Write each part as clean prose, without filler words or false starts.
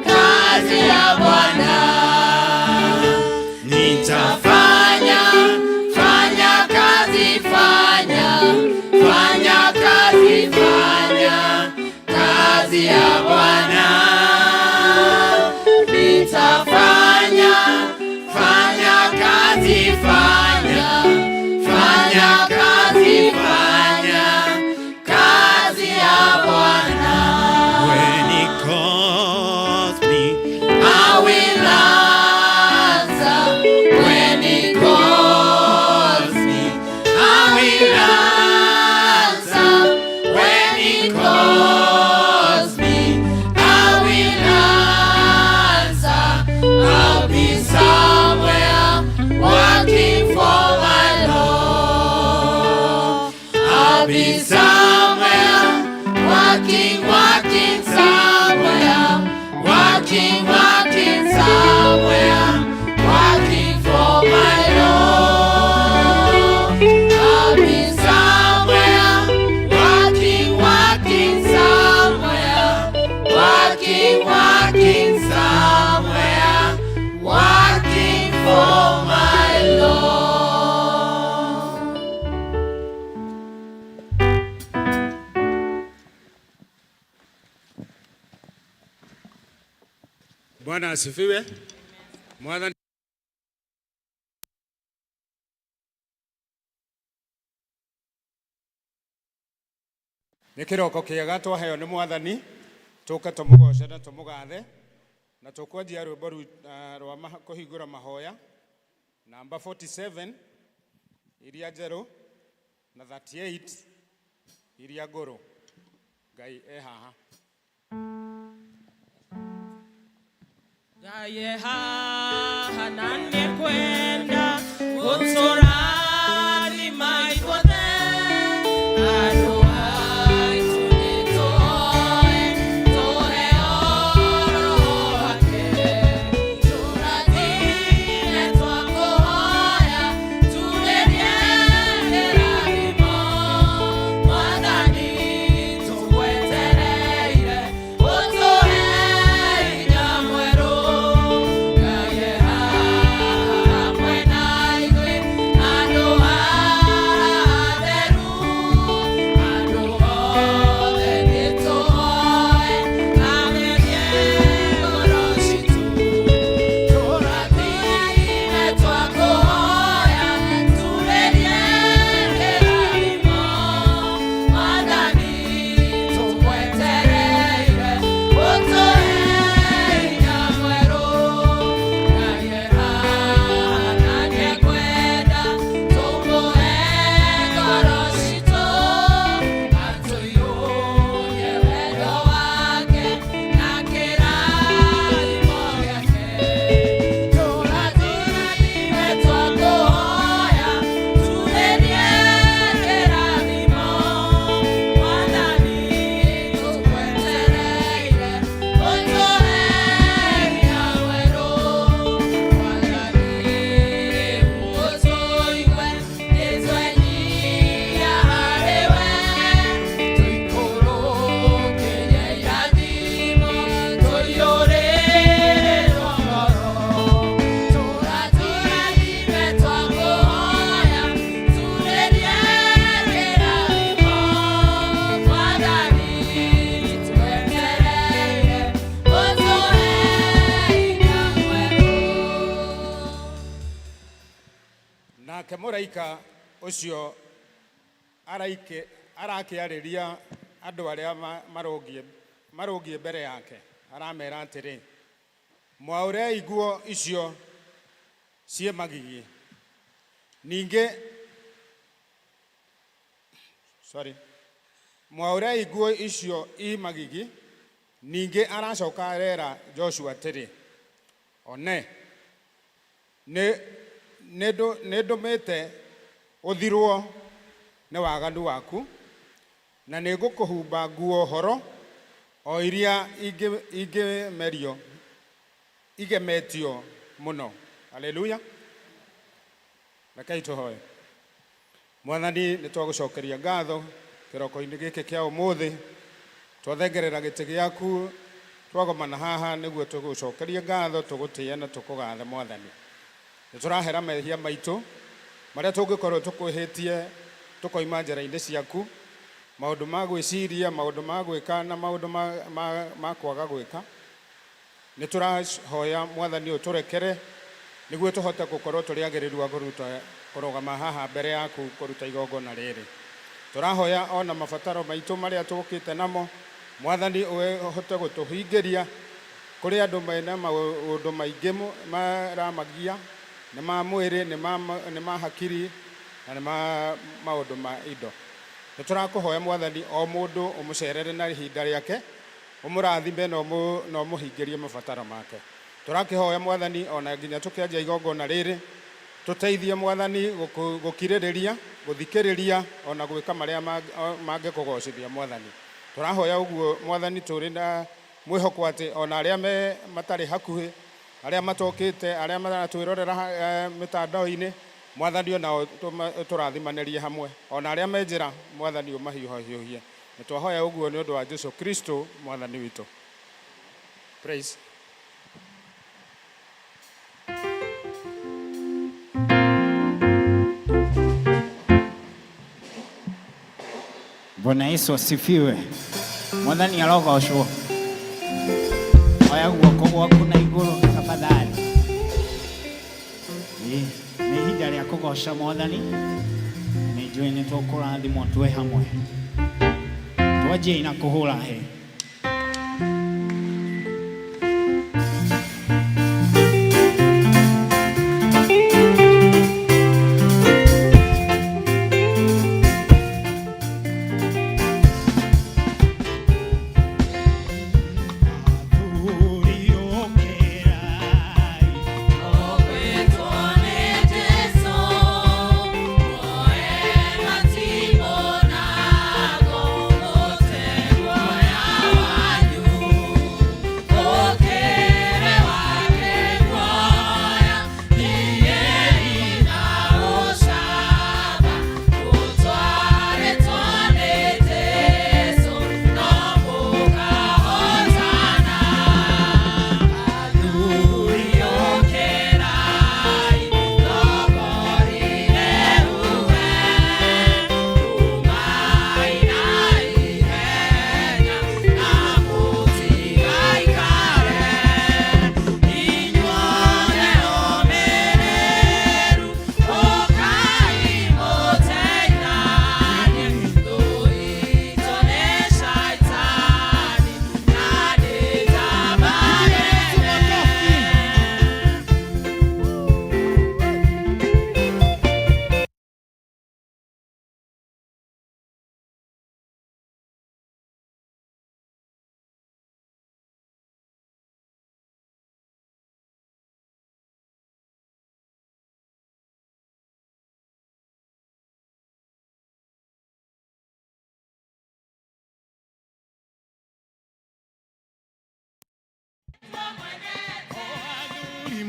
kazi ya Bwana. Nitafanya, fanya kazi, fanya, fanya kazi, fanya kazi ya Bwana. Nitafanya, fanya kazi, fanya, fanya kazi, fanya kazi ya Bwana. When he calls me, I will answer when he calls me. I will answer when he calls me. I will answer. I'll be somewhere working for my Lord. I'll be somewhere working, working somewhere, working, working somewhere, working for my Lord. I'll be somewhere, working, working somewhere, working, working somewhere, working for my Lord. Bwana asifiwe. Mwathani nĩ kĩroko kĩega twaheo nĩ mwathani tũke tũmũgoce na tũmũgathe na tũkwanjia rwĩmbo rwa kũhingũra mahoya namba 47 iria njerũ na 38 iria ngũrũ. Ngai e haha. Ngai e haha na nĩekwenda gũtũrathima ithuothe. Andũ aitũ nĩtũhoe tũheo Roho wake. Tũrathime twakũhoya turĩrie kĩrathimo. Mwathani tũgwetereire ũtũhe hinya mwerũ. Ngai e haha hamwe na ithuĩ andũ atheru. Andũ othe nĩtũhoe agerie ngoro citũ. Tũrathime twakũhoya turĩrie kĩrathimo. Mwathani tũgwetereire ũtũhe hinya mwerũ. Ngai e haha na nĩekwenda tũmũhe ngoro citũ. Atũiyũrie wendo wake na kĩrathimo gĩake. Tũrathime twakũhoya turĩrie kĩrathimo. Mwathani tũgwetereire ũtũhe hinya mwerũ. Mwathani rĩu ũtũigue nĩtwenyihia harĩ we. Tũikũrũkĩrie irathimo tũiyũrĩrwo ngoro. Tũrathime twakũhoya turĩrie kĩrathimo. Mwathani tũgwetereire ũtũhe hinya mwerũ. Nake mũraika ũcio arakĩarĩria andũ arĩa marũngiĩ mbere yake aramera atĩrĩ, mwaũrei nguo icio ciĩ magigi. Ningĩ sorry, mwaũrei nguo icio i magigi. Ningĩ aracoka arera Joshua atĩrĩ, one nĩ ndũmĩte ũthirwo nĩ waganu waku na nĩ ngũkũhumba nguo horo o iria ingĩmerio igemetio mũno. Haleluya. Rekei tũhoe. Mwathani, nĩ twagũcokeria ngatho kĩroko-inĩ gĩkĩ kĩa ũmũthĩ twathengerera gĩtĩ gĩaku. Twagomana haha nĩguo tũgũcokerie ngatho, tũgũtĩe na tũkũgathe Mwathani. Nĩ tũrahera mehia maitũ marĩa tũngĩkorwo tũkwĩhĩtie, tũkoima njĩra-inĩ ciaku, maũndũ ma gwĩciria, maũndũ ma gwĩka na maũndũ ma kwaga gwĩka. Nĩ tũrahoya Mwathani ũtũrekere nĩguo tũhote gũkorwo tũrĩ agĩrĩru a kũruta kũrũgama haha mbere yaku kũruta igongona rĩrĩ. Tũrahoya ona mabataro maitũ marĩa tũkĩte namo, Mwathani ũhote gũtũhingĩria. Kũrĩ andũ mena maũndũ maingĩ maramagia, nĩ ma mwĩrĩ, nĩ ma hakiri na nĩ ma maũndũ ma indo. Nĩ tũrakũhoya Mwathani o mũndũ ũmũcerere na ihinda rĩake, ũmũrathime na ũmũhingĩrie mabataro make. Tũrakĩhoya Mwathani ona nginya tũkĩanjia igongona rĩrĩ, tũteithie Mwathani gũkirĩrĩria, gũthikĩrĩria ona gwĩka marĩa mangĩkũgocithia Mwathani. Tũrahoya ũguo Mwathani tũrĩ na mwĩhoko atĩ ona arĩa me matarĩ hakuhĩ, arĩa matokĩte, arĩa maratwĩrorera mĩtandao-inĩ, Mwathani onao tũrathimanĩrie hamwe, ona arĩa me njĩra Mwathani ũmahiũhahiũhie. Nĩ twahoya ũguo nĩ ũndũ wa Jesu Kristo Mwathani witũ. Praise. Bwana Yesu asifiwe. Mwathani arogocwo. Oya guoko gwaku na igũrũ tafadhali. Ĩ, nĩ ihinda rĩa kũgoca Mwathani. Nĩ njũĩ nĩ tũkũrathimwo twĩ hamwe. Twanjiei na kũhũra hĩ.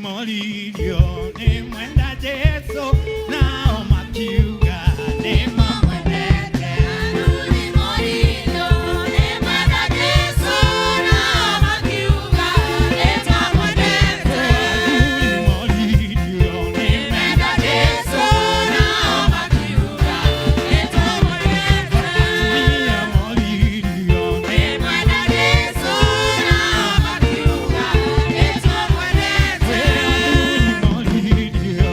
Moririo nĩ mwenda Jesu, nao makiuga nĩ mamwendete. Athuri moririo nĩ mwenda Jesu, atumia moririo nĩ mwenda Jesu, athuri moririo.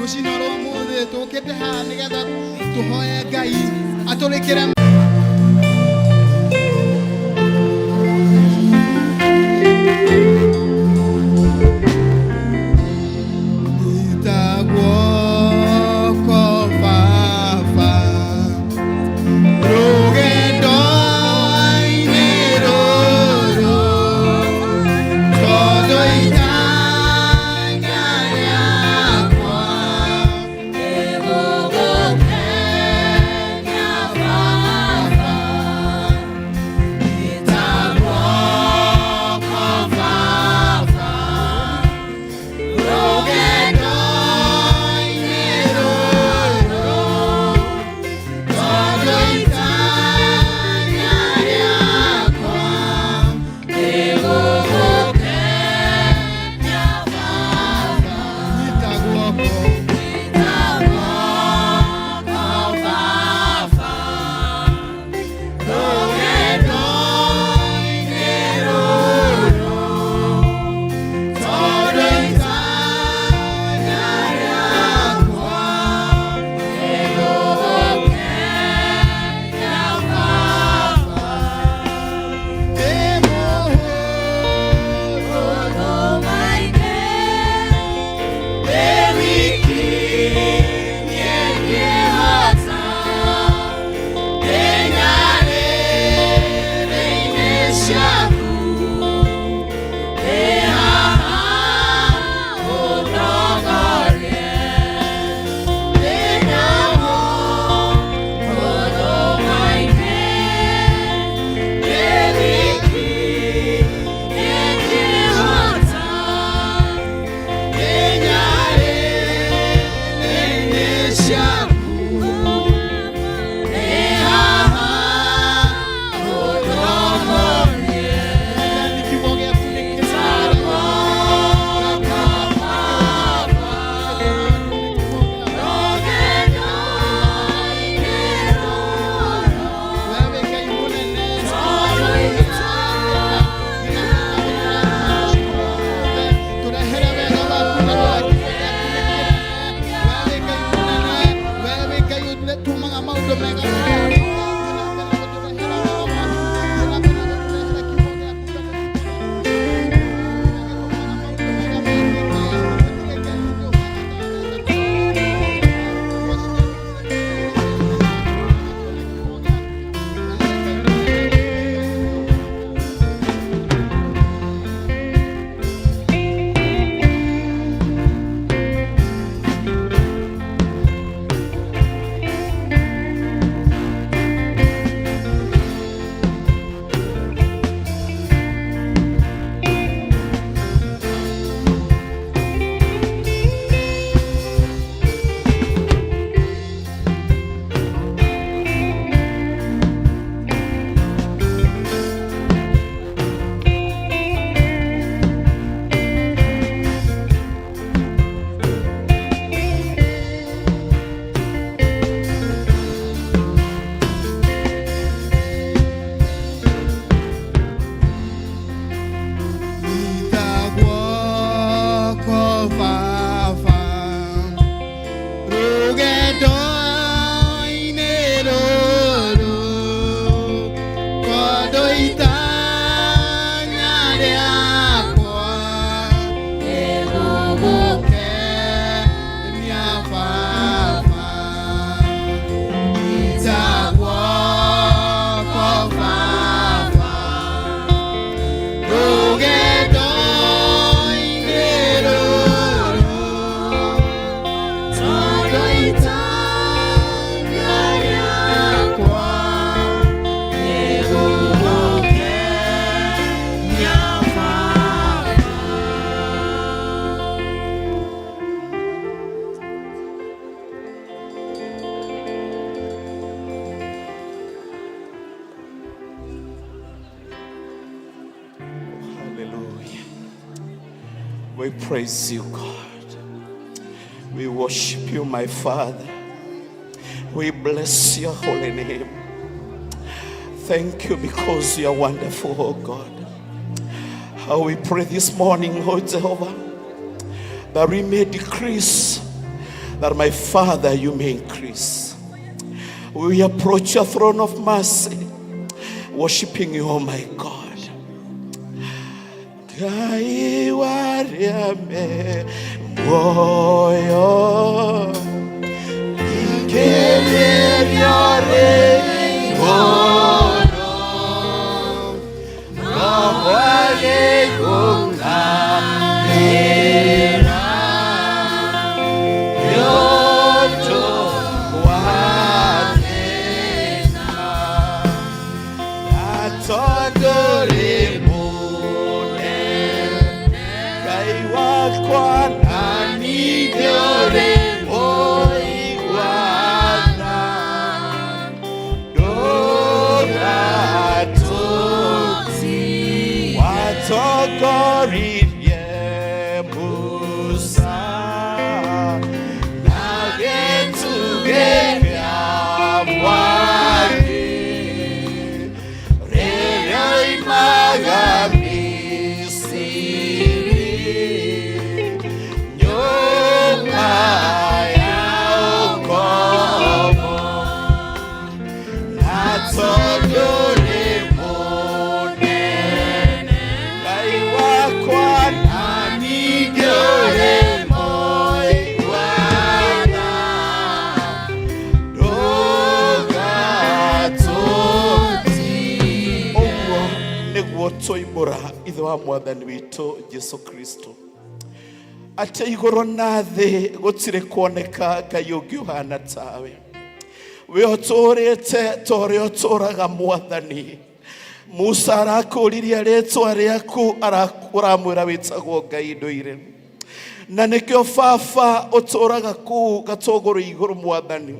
Rũcinĩ rwa ũmũthĩ tũkĩte haha nĩgetha tũhoye Ngai atũrĩkĩre. Hallelujah. We praise you, God. We worship you, my Father. We bless your holy name. Thank you because you are wonderful, oh God. How we pray this morning, oh Jehovah, that we may decrease, That my Father, you may increase. We approach your throne of mercy, worshiping you, oh my God. Ngai wa arĩa me muoyo, ikĩrĩrio rĩigũrũ, roho agĩgũkaĩra, nĩ ũndũ wa thĩna. Na tondũ rĩ mũnene, Ngai wakwa, na ningĩ ũrĩ mũigua-tha, ndũgatũti watongoririe Musa na gĩtugĩ kĩa mwaki rĩrĩa oimaga Misiri, nyũmba ya ũkombo. Na tondũ rĩ mũnene, Ngai wakwa, na ningĩ ũrĩ mũigua-tha, ndũgatũti. Ũguo nĩguo tũimbũra ithe wa mwathani witũ Jesu Kristo, atĩ igũrũ na thĩ gũtirĩ kuoneka Ngai ũngĩ ũhana tawe. We ũtũũrĩte ta ũrĩa ũtũũraga. Mwathani, Musa arakũririe rĩtwa rĩaku, ũramwĩra wĩtagwo Ngai ndũire, na nĩkĩo baba ũtũũraga kũu gatũgũrũ igũrũ. Mwathani,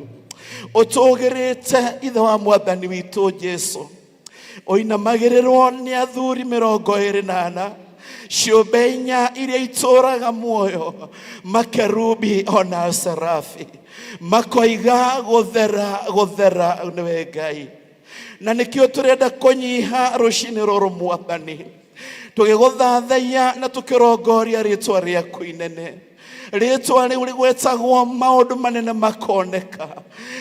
ũtũgĩrĩte ithe wa mwathani witũ Jesu, ũinamagĩrĩrwo nĩ athuri 24, ciũmbe inya iria itũũraga muoyo, makerubi ona serafi, makoiga gũthera, gũthera nĩwe Ngai. Na nĩkĩo tũrenda kũnyiha rũcinĩ rũrũ, mwathani, tũgĩgũthathaiya na tũkĩrongoria rĩtwa rĩaku inene, rĩtwa rĩu rĩgwetagwo maũndũ manene makoneka,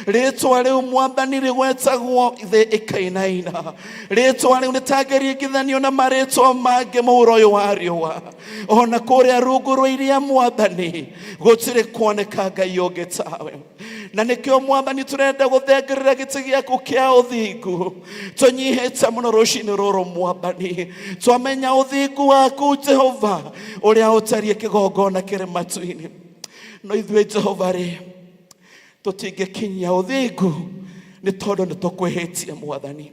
rĩtwa rĩu, mwathani, rĩgwetagwo thĩ ĩkainaina, rĩtwa rĩu rĩtangĩringithanio na marĩtwa mangĩ mũhuro ũyũ wa riũa ona kũrĩa rungu rwa iria. Mwathani, gũtirĩ kuoneka Ngai ũngĩ tawe, na nĩkĩo, mwathani, tũrenda gũthengerera gĩtĩ gĩaku kĩa ũthingu tũnyihĩte mũno rũcinĩ rũrũ. Mwathani, twamenya ũthingu waku, Jehova, ũrĩa ũtariĩ kĩgongona kĩrĩ matu-inĩ, no ithuĩ, Jehova, rĩ tũtingĩkinyia ũthingu nĩ tondũ nĩ tũkwĩhĩtie. Mwathani,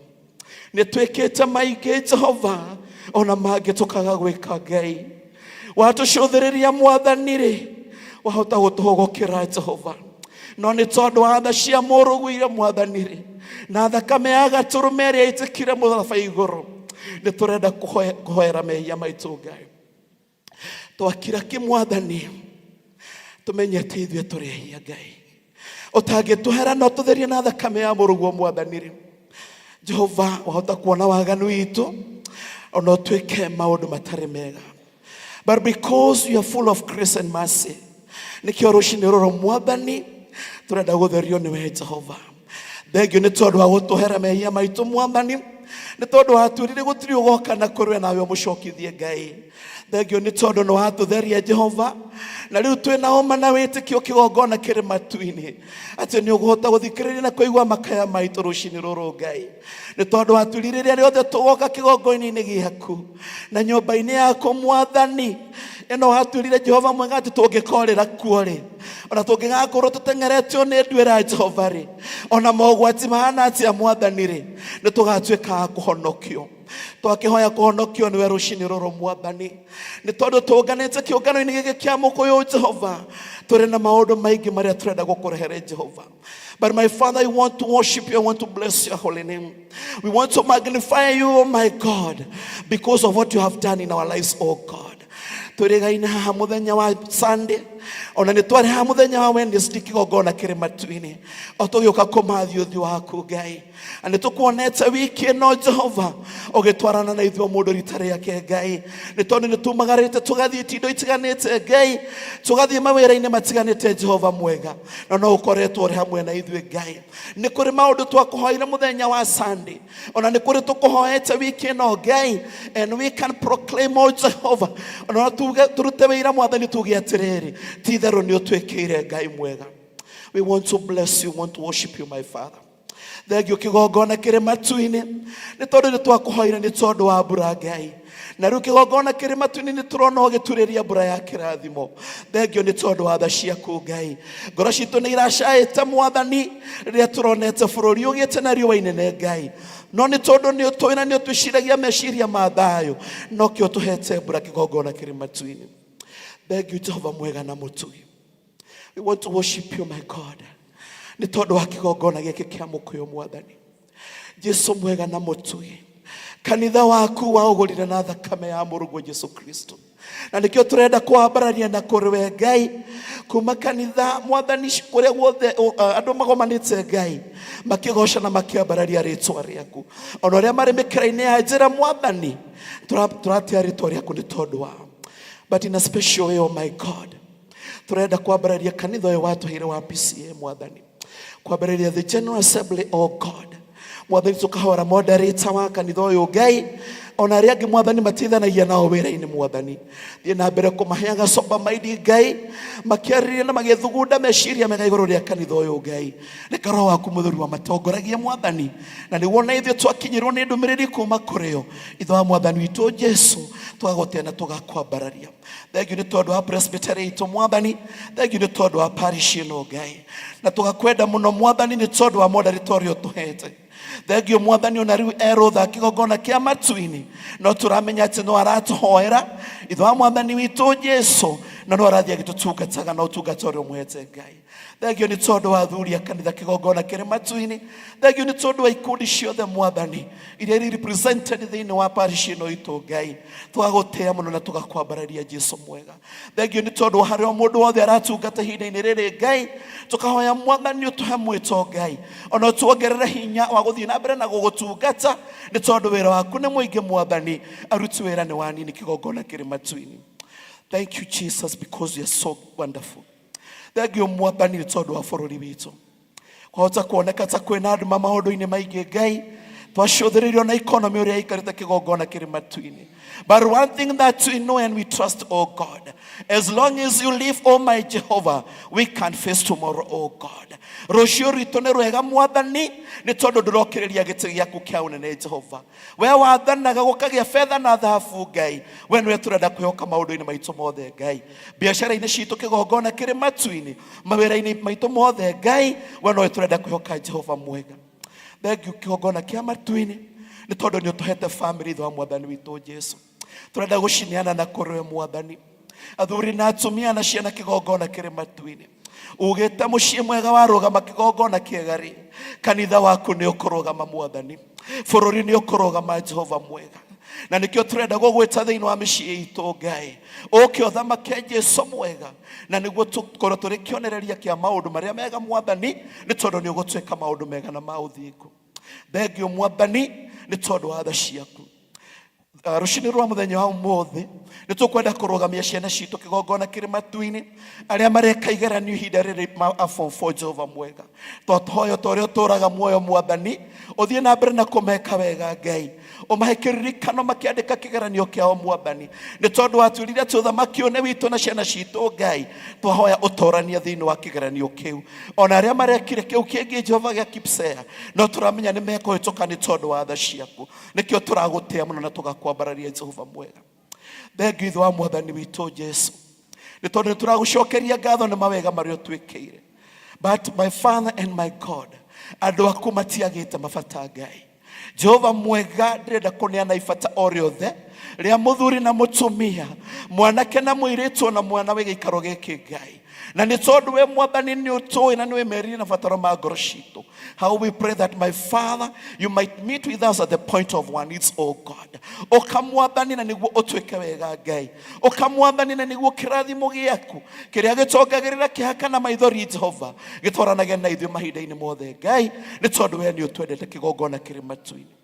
nĩ twĩkĩte maingĩ, Jehova, ona mangĩ tũkaga gwĩka. Ngai, watũcũthĩrĩria, mwathani, rĩ wahota gũtũhũgũkĩra, Jehova, no nĩ tondũ wa tha cia mũrũguire, mwathani, rĩ na thakame ya gatũrũme ĩrĩa ĩtĩkire mũtharaba igũrũ, nĩ tũrenda kũhoera mehia maitũ. Ngai, twakira kĩ, mwathani, tũmenyete ithuĩ tũrĩ ehia. Ngai, ũtangĩtũhera no tũtherie na thakame ya mũrũguo, mwathani, rĩ Jehova wahota kuona waganu witũ ona ũtuĩke maũndũ matarĩ mega, but because you are full of grace and mercy, nĩkĩo rũcinĩ rũrũ, mwathani, tũrenda gũtherio nĩwe. Jehova, thengio nĩ tondũ wa gũtũhera mehia maitũ. Mwathani, nĩ tondũ watwĩrire gũtirĩ ũgoka na kũrĩ we nawe ũmũcokithie. Ngai, thengio nĩ tondũ nĩ watũtheria, Jehova, na rĩu twĩna ũma na wĩtĩkio kĩgongona kĩrĩ matu-inĩ atĩ nĩ ũkũhota gũthikĩrĩria na kũigua makaya maitũ rũcinĩ rũrũ. Ngai, nĩ tondũ watwĩrire rĩrĩa rĩothe tũgoka kĩgongona-inĩ gĩaku na nyũmba-inĩ yaku, mwathani, ĩno watwĩrire, Jehova mwega, atĩ tũngĩkorĩra kuo rĩ, ona tũngĩgakorwo tũteng'eretio nĩ nduĩra, Jehova, rĩ ona mogwati mahana atĩa, mwathani, rĩ nĩ tũgatuĩka a kũhonokio. Twakĩhoya kũhonokio nĩwe rũcinĩ rũrũ, mwathani, nĩ tondũ tũnganĩte kĩũngano-inĩ gĩkĩ kĩa mũkũyũ, Jehova, tũrĩ na maũndũ maingĩ marĩa tũrenda gũkũrehere, Jehova. But my Father, I want to worship you. I want to bless your holy name. We want to magnify you, oh my God, because of what you have done in our lives, oh God. Tũrĩgaina haha mũthenya wa Sunday. Ona nĩ twareha mũthenya wa Wednesday kĩgongona kĩrĩ matu-inĩ, o tũgĩũka kũmathia ũthiũ waku Ngai. Na nĩ tũkuonete wiki ĩno Jehova ũgĩtwarana na ithuĩ o mũndũ rita rĩake Ngai, nĩ tondũ nĩ tumagarĩte tũgathiĩ itindo itiganĩte Ngai, tũgathiĩ mawĩra-inĩ matiganĩte Jehova mwega, na no ũkoretwo ũrĩ hamwe na ithuĩ Ngai. Nĩ kũrĩ maũndũ twakũhoire mũthenya wa Sunday, ona nĩ kũrĩ tũkũhoete wiki ĩno Ngai, and we can proclaim, o Jehova, ona tuge tũrute wĩira Mwathani, tuge atĩrĩrĩ, ti itherũ nĩ ũtwĩkĩire Ngai mwega. We want to bless you, want to worship you, my Father. Thengio kĩgongona kĩrĩ matu-inĩ, nĩ tondũ nĩ twakũhoire nĩ tondũ wa mbura Ngai, na rĩu kĩgongona kĩrĩ matu-inĩ nĩ tũrona ũgĩturĩria mbura ya kĩrathimo. Thengio nĩ tondũ wa tha ciaku Ngai. Ngoro citũ nĩ iracaĩte Mwathani rĩrĩa tũronete bũrũri ũgĩte na riũa inene Ngai, no nĩ tondũ nĩ ũtũĩ na nĩ ũtwĩciragia meciria ma thayũ, nokĩo tũhete mbura kĩgongona kĩrĩ matu-inĩ. Thengio Jehova mwega na mũtugi. We want to worship you, my God, nĩ tondũ wa kĩgongona gĩkĩ kĩa mũkũyũ Mwathani Jesu mwega na mũtugi. Kanitha waku waũgũrire na thakame ya mũrũguo Jesu Kristo, na nĩkĩo tũrenda kwambararia na kũrĩ we Ngai, kuma kanitha Mwathani kũrĩa guothe andũ magomanĩte Ngai, makĩgoca na makĩambararia rĩtwa rĩaku, ona ũrĩa marĩ mĩkĩra-inĩ ya njĩra Mwathani, tũratĩa rĩtwa rĩaku nĩ tondũ wao. But in a special way, oh my God, turenda kwambararia kanitha ũyũ watũheire wa PCA Mwathani, kwambararia the General Assembly, oh God Mwathani, tukahora moderator wa kanitha ũyũ Ngai, ona arĩa angĩ Mwathani mateithanagia nao wĩra-inĩ Mwathani, thiĩ na mbere kũmaheaga sober mind Ngai, makĩarĩrĩria na magĩthugunda meciria mega igũrũ rĩa kanitha ũyũ Ngai. Reke Roho waku Mũtheru amatongoragie Mwathani, na nĩguo na ithuĩ twakinyĩrwo nĩ ndũmĩrĩri kuma kũrĩ o ithe wa Mwathani witũ Jesu, tũgagũtĩa na tũgakwambararia. Thengiũ nĩ tondũ wa presbytery itũ Mwathani, thengiũ nĩ tondũ wa parish ĩno Ngai, na tũgakwenda mũno Mwathani nĩ tondũ wa moderator ũrĩa ũtũhete. Thengiũ Mwathani, ona rĩu erũtha kĩgongona kĩa matu-inĩ, no tũramenya atĩ no aratũhoera ithe wa Mwathani witũ Jesu, na no arathiĩ agĩtũtungataga na ũtungata ũrĩa ũmũhete Ngai. Thengio nĩ tondũ wa athuri a kanitha kĩgongona kĩrĩ matu-inĩ. Thengio nĩ tondũ wa ikundi ciothe Mwathani iria irĩ represented thĩinĩ wa parish ĩno itũ Ngai, tũgagũtĩa mũno na tũgakwambararia Jesu mwega. Thengio nĩ tondũ wa harĩa o mũndũ wothe aratungata ihinda-inĩ rĩrĩ Ngai, tũkahoya Mwathani ũtũhe mwĩto Ngai, ona ũtuongerere hinya wa gũthiĩ na mbere na gũgũtungata, nĩ tondũ wĩra waku nĩ mũingĩ Mwathani, aruti wĩra nĩ wanini kĩgongona kĩrĩ matu-inĩ. Thank you, Jesus, because you are so wonderful. Thengio Mwathani nĩ tondũ wa bũrũri witũ. Kwahota kuoneka ta kwĩna nduma maũndũ-inĩ maingĩ Ngai, twacũthĩrĩirio na economy ũrĩa ĩikarĩte kĩgongona kĩrĩ matu-inĩ. But one thing that we know and we trust, oh God, as long as you live, oh my Jehovah, we can face tomorrow, oh God. Rũciũ rwitũ nĩ rwega Mwathani, nĩ tondũ ndũrokĩrĩria gĩtĩ gĩaku kĩa ũnene Jehova. We wathanaga gũkagĩa betha na thahabu Ngai, we nĩwe tũrenda kwĩhoka maũndũ-inĩ maitũ mothe Ngai. Biacara-inĩ citũ kĩgongona kĩrĩ matu-inĩ, mawĩra-inĩ maitũ mothe Ngai, we nowe tũrenda kwĩhoka Jehova mwega. Thengiũ kĩgongona kĩa matu-inĩ nĩ tondũ nĩ ũtũhete famĩlĩ ithe wa Mwathani witũ Jesu. Tũrenda gũcineana na kũrĩ we Mwathani, athuri na atumia na ciana kĩgongona kĩrĩ matu-inĩ. Ugĩte mũciĩ mwega warũgama kĩgongona kĩega rĩ, kanitha waku nĩ ũkũrũgama Mwathani, bũrũri nĩ ũkũrũgama Jehova mwega. Na nĩkĩo tũrenda gũgwĩta thĩinĩ wa mĩciĩ itũ Ngai, ũke ũthamake Jesu mwega, na nĩguo tũkorwo tũrĩ kĩonereria kĩa maũndũ marĩa mega Mwathani, nĩ tondũ nĩ ũgũtwĩka maũndũ mega na ma ũthingu. Thengio Mwathani nĩ tondũ wa tha ciaku. Rũcinĩ rwa mũthenya wa ũmũthĩ nĩ tũkwenda kũrũgamia ciana citũ kĩgongona kĩrĩ matu-inĩ, arĩa mareka igeranio ihinda rĩrĩ ma form 4 Jehova mwega, twatũhoya ta ũrĩa ũtũraga muoyo Mwathani, ũthiĩ na mbere na kũmeka wega Ngai, ũmahe kĩririkano makĩandĩka kĩgeranio kĩao Mwathani, nĩ tondũ watwĩrire atĩ ũthamaki ũyũ nĩ witũ na ciana citũ Ngai, twahoya ũtoranie thĩinĩ wa kĩgeranio kĩu. Ona arĩa marekire kĩu kĩngĩ Jehova gĩa KPSEA, no tũramenya nĩ mekũhĩtũka nĩ tondũ wa tha ciaku, nĩkĩo tũragũtĩa mũno na tũgakwambararia Jehova mwega. Thengio ithe wa Mwathani witũ Jesu, nĩ tondũ nĩ tũragũcokeria ngatho nĩ mawega marĩa ũtwĩkĩire. But my Father and my God, andũ aku matiagĩte mabata Ngai. Jehova mwega, ndĩrenda kũneana ibata o rĩothe rĩa mũthuri na mũtumia, mwanake na mũirĩtu, ona mwana wĩ gĩikaro gĩkĩ Ngai. Na nĩ tondũ we Mwathani nĩ ũtũĩ na nĩwe meririe na bataro ma ngoro citũ. How we pray that, my Father, you might meet with us at the point of our needs, oh God. Ũka Mwathani na nĩguo ũtwĩke wega Ngai. Ũka Mwathani na nĩguo kĩrathimo gĩaku kĩrĩa gĩtongagĩrĩra kĩeha kana maithori Jehova gĩtwaranage na ithuĩ mahinda-inĩ mothe Ngai, nĩ tondũ we nĩ ũtwendete kĩgongona kĩrĩ matu-inĩ.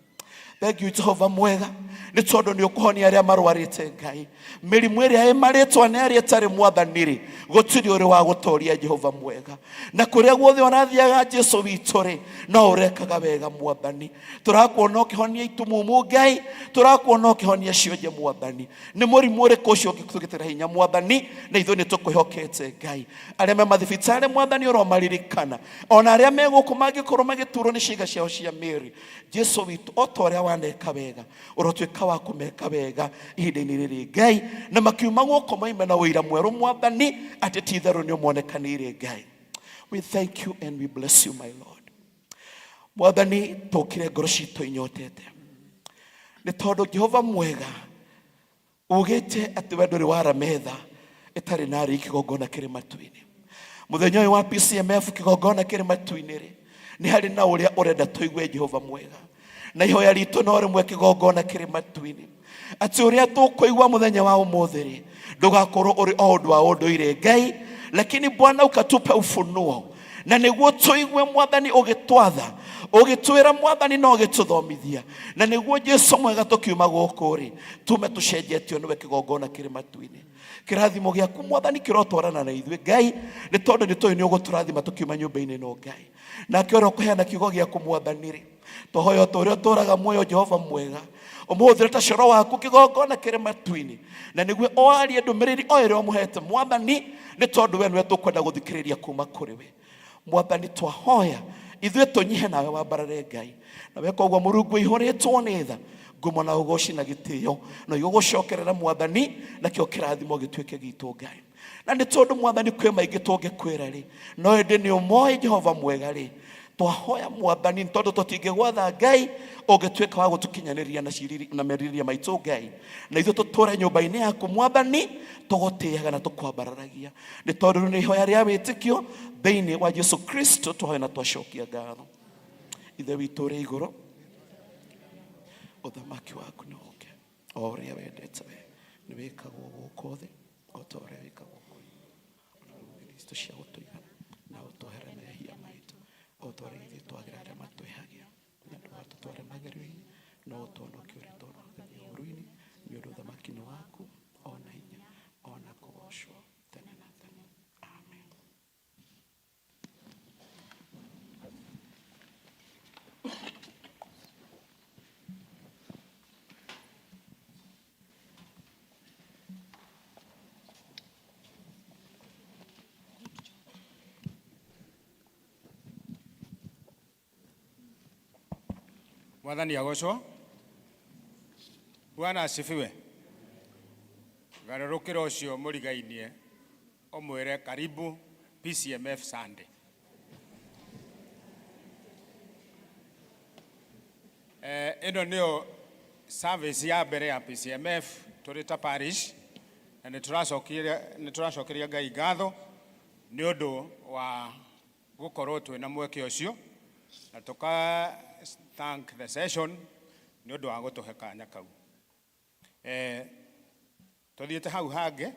Thank you Jehova mwega nĩ tondũ nĩ ũkũhonia arĩa marwarĩte Ngai. Mĩrimũ ĩrĩa ĩ marĩtwa nĩ arĩa ĩtarĩ Mwathani rĩ, gũtirĩ ũrĩ wa gũtoria Jehova mwega. Na kũrĩa guothe ũrathiaga Jesu witũ rĩ, no ũrekaga wega Mwathani. Tũrakuona ũkĩhonia itumumu Ngai, tũrakuona ũkĩhonia cionje Mwathani. Nĩ mũrimũ ũrĩkũ ũcio ũngĩtũgitĩra hinya Mwathani, na ithuĩ nĩ tũkwĩhokete Ngai. Arĩa me mathibitarĩ Mwathani ũromaririkana, ona arĩa me gũkũ mangĩkorwo magĩturwo nĩ ciĩga ciao cia mĩĩrĩ. Jesu witũ, o ta ũrĩa waneka wega, ũrotuĩka wa kũmeka wega ihinda-inĩ rĩrĩ Ngai, na makiuma gũkũ moime na ũira mwerũ Mwathani, atĩ ti itherũ nĩ ũmonekanĩire Ngai. We thank you and we bless you, my Lord. Mwathani, tũkire ngoro citũ inyotete, nĩ tondũ Jehova mwega ugĩte atĩ we ndũrĩ wara metha ĩtarĩ na arĩi kĩgongona kĩrĩ matu-inĩ. Mũthenya ũyũ wa PCMF kĩgongona kĩrĩ matu-inĩ rĩ, nĩ harĩ na ũrĩa ũrenda tũigue Jehova mwega, na ihoya ritũ no rĩmwe kĩgongona kĩrĩ matu-inĩ, atĩ ũrĩa tũkũigua mũthenya wa ũmũthĩ rĩ, ndũgakorwo ũrĩ o ũndũ wa ũndũire Ngai, lakini Bwana ukatupe ufunuo na nĩguo tũigue Mwathani ũgĩtwatha, ũgĩtwĩra Mwathani na ũgĩtũthomithia, na nĩguo Jesu mwega tũkiuma gũkũ rĩ, tume tũcenjetio nĩwe kĩgongona kĩrĩ matu-inĩ. Kĩrathimo gĩaku Mwathani kĩrotwarana na ithuĩ Ngai, nĩ tondũ nĩ tũĩ nĩ ũgũtũrathima tũkiuma nyũmba-inĩ ĩno Ngai. Nake ũrĩa ũkũheana kiugo gĩaku Mwathani rĩ, tũhoya ta ũrĩa ũtũraga muoyo Jehova mwega, ũmũhũthĩre ta coro waku kĩgongona kĩrĩ matu-inĩ, na nĩguo oarie ndũmĩrĩri o ĩrĩa ũmũhete Mwathani, nĩ tondũ we nĩwe tũkwenda gũthikĩrĩria kuma kũrĩ we Mwathani. Twahoya ithuĩ tũnyihe nawe wambarare Ngai, na weka ũguo Mũrungu ũihũrĩtwo nĩ tha, ngumo na ũgoci na gĩtĩo no igũgũcokerera Mwathani, nakĩo kĩrathimo gĩtuĩke gitũ Ngai. Na nĩ tondũ Mwathani kwĩ maingĩ tũngĩkwĩra rĩ, no ĩndĩ nĩ ũmoĩ Jehova mwega rĩ, twahoya Mwathani, nĩ tondũ tũtingĩgwatha Ngai, ũngĩtuĩka wa gũtũkinyanĩria na ciriri na merirĩria maitũ Ngai, na ithuĩ tũtũre nyũmba-inĩ yaku Mwathani, tũgũtĩaga na tũkwambararagia, nĩ tondũ rĩu nĩ ihoya rĩa wĩtĩkio thĩinĩ wa Jesu Kristo twahoya na twacokia ngatho. Ithe witũ ũrĩ igũrũ, ũthamaki waku nĩ ũke, o ũrĩa wendete we nĩ wĩkagwo gũkũ thĩ o ta ũrĩa wĩkagwo kũu igũrũ. Citũ cia gũtũigana, na ũtwohere mehia maitũ o ta ũrĩa ithuĩ twagĩra arĩa matwĩhagia, na ndũgatũtware magerio-inĩ, no ũtũhonokie ũrĩa tũhonokagia ũũru-inĩ, nĩ ũndũ ũthamaki nĩ waku, ona hinya, ona kũgoocwo tene na tene. Amen. Mwathani agocwo. Bwana asifiwe. Garũrũkĩra ũcio mũrigainie ũmwĩre karibu PCMF Sunday. Ĩno nĩyo service ya mbere ya PCMF tũrĩ ta parish, na nĩ tũracokeria Ngai ngatho nĩ ũndũ wa gũkorwo twĩna mweke ũcio, na tũka thank the session nĩ ũndũ wa gũtũhe kanya kau. Tũthiĩte hau hangĩ,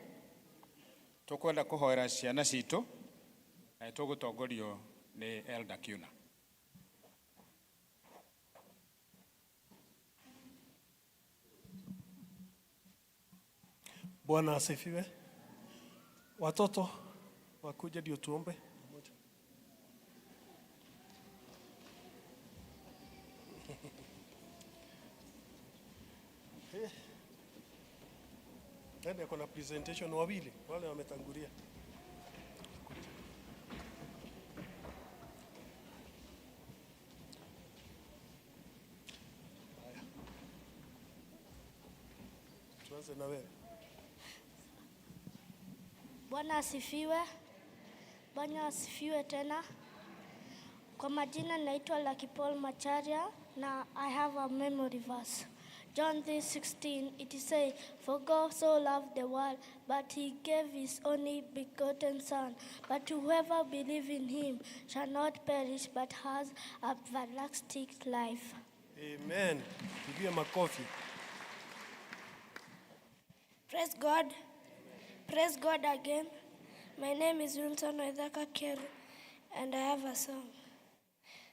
tũkwenda kũhoera ciana citũ, na nĩ tũgũtongorio nĩ Elder Kiuna. Bwana asifiwe. Watoto wakuja ndio tuombe. Nani ako na presentation? Wawili wale wametangulia. Haya. Tuanze na wewe. Bwana asifiwe. Bwana asifiwe tena. Kwa majina naitwa Lucky Paul Macharia na I have a memory verse. John 3:16, it is said, "For God so loved the world, but he gave his only begotten Son, but whoever believes in him shall not perish, but has everlasting life." Amen. Pigie makofi. Praise God. Praise God again. My name is Wilson Waithaka Kieru, and I have a song.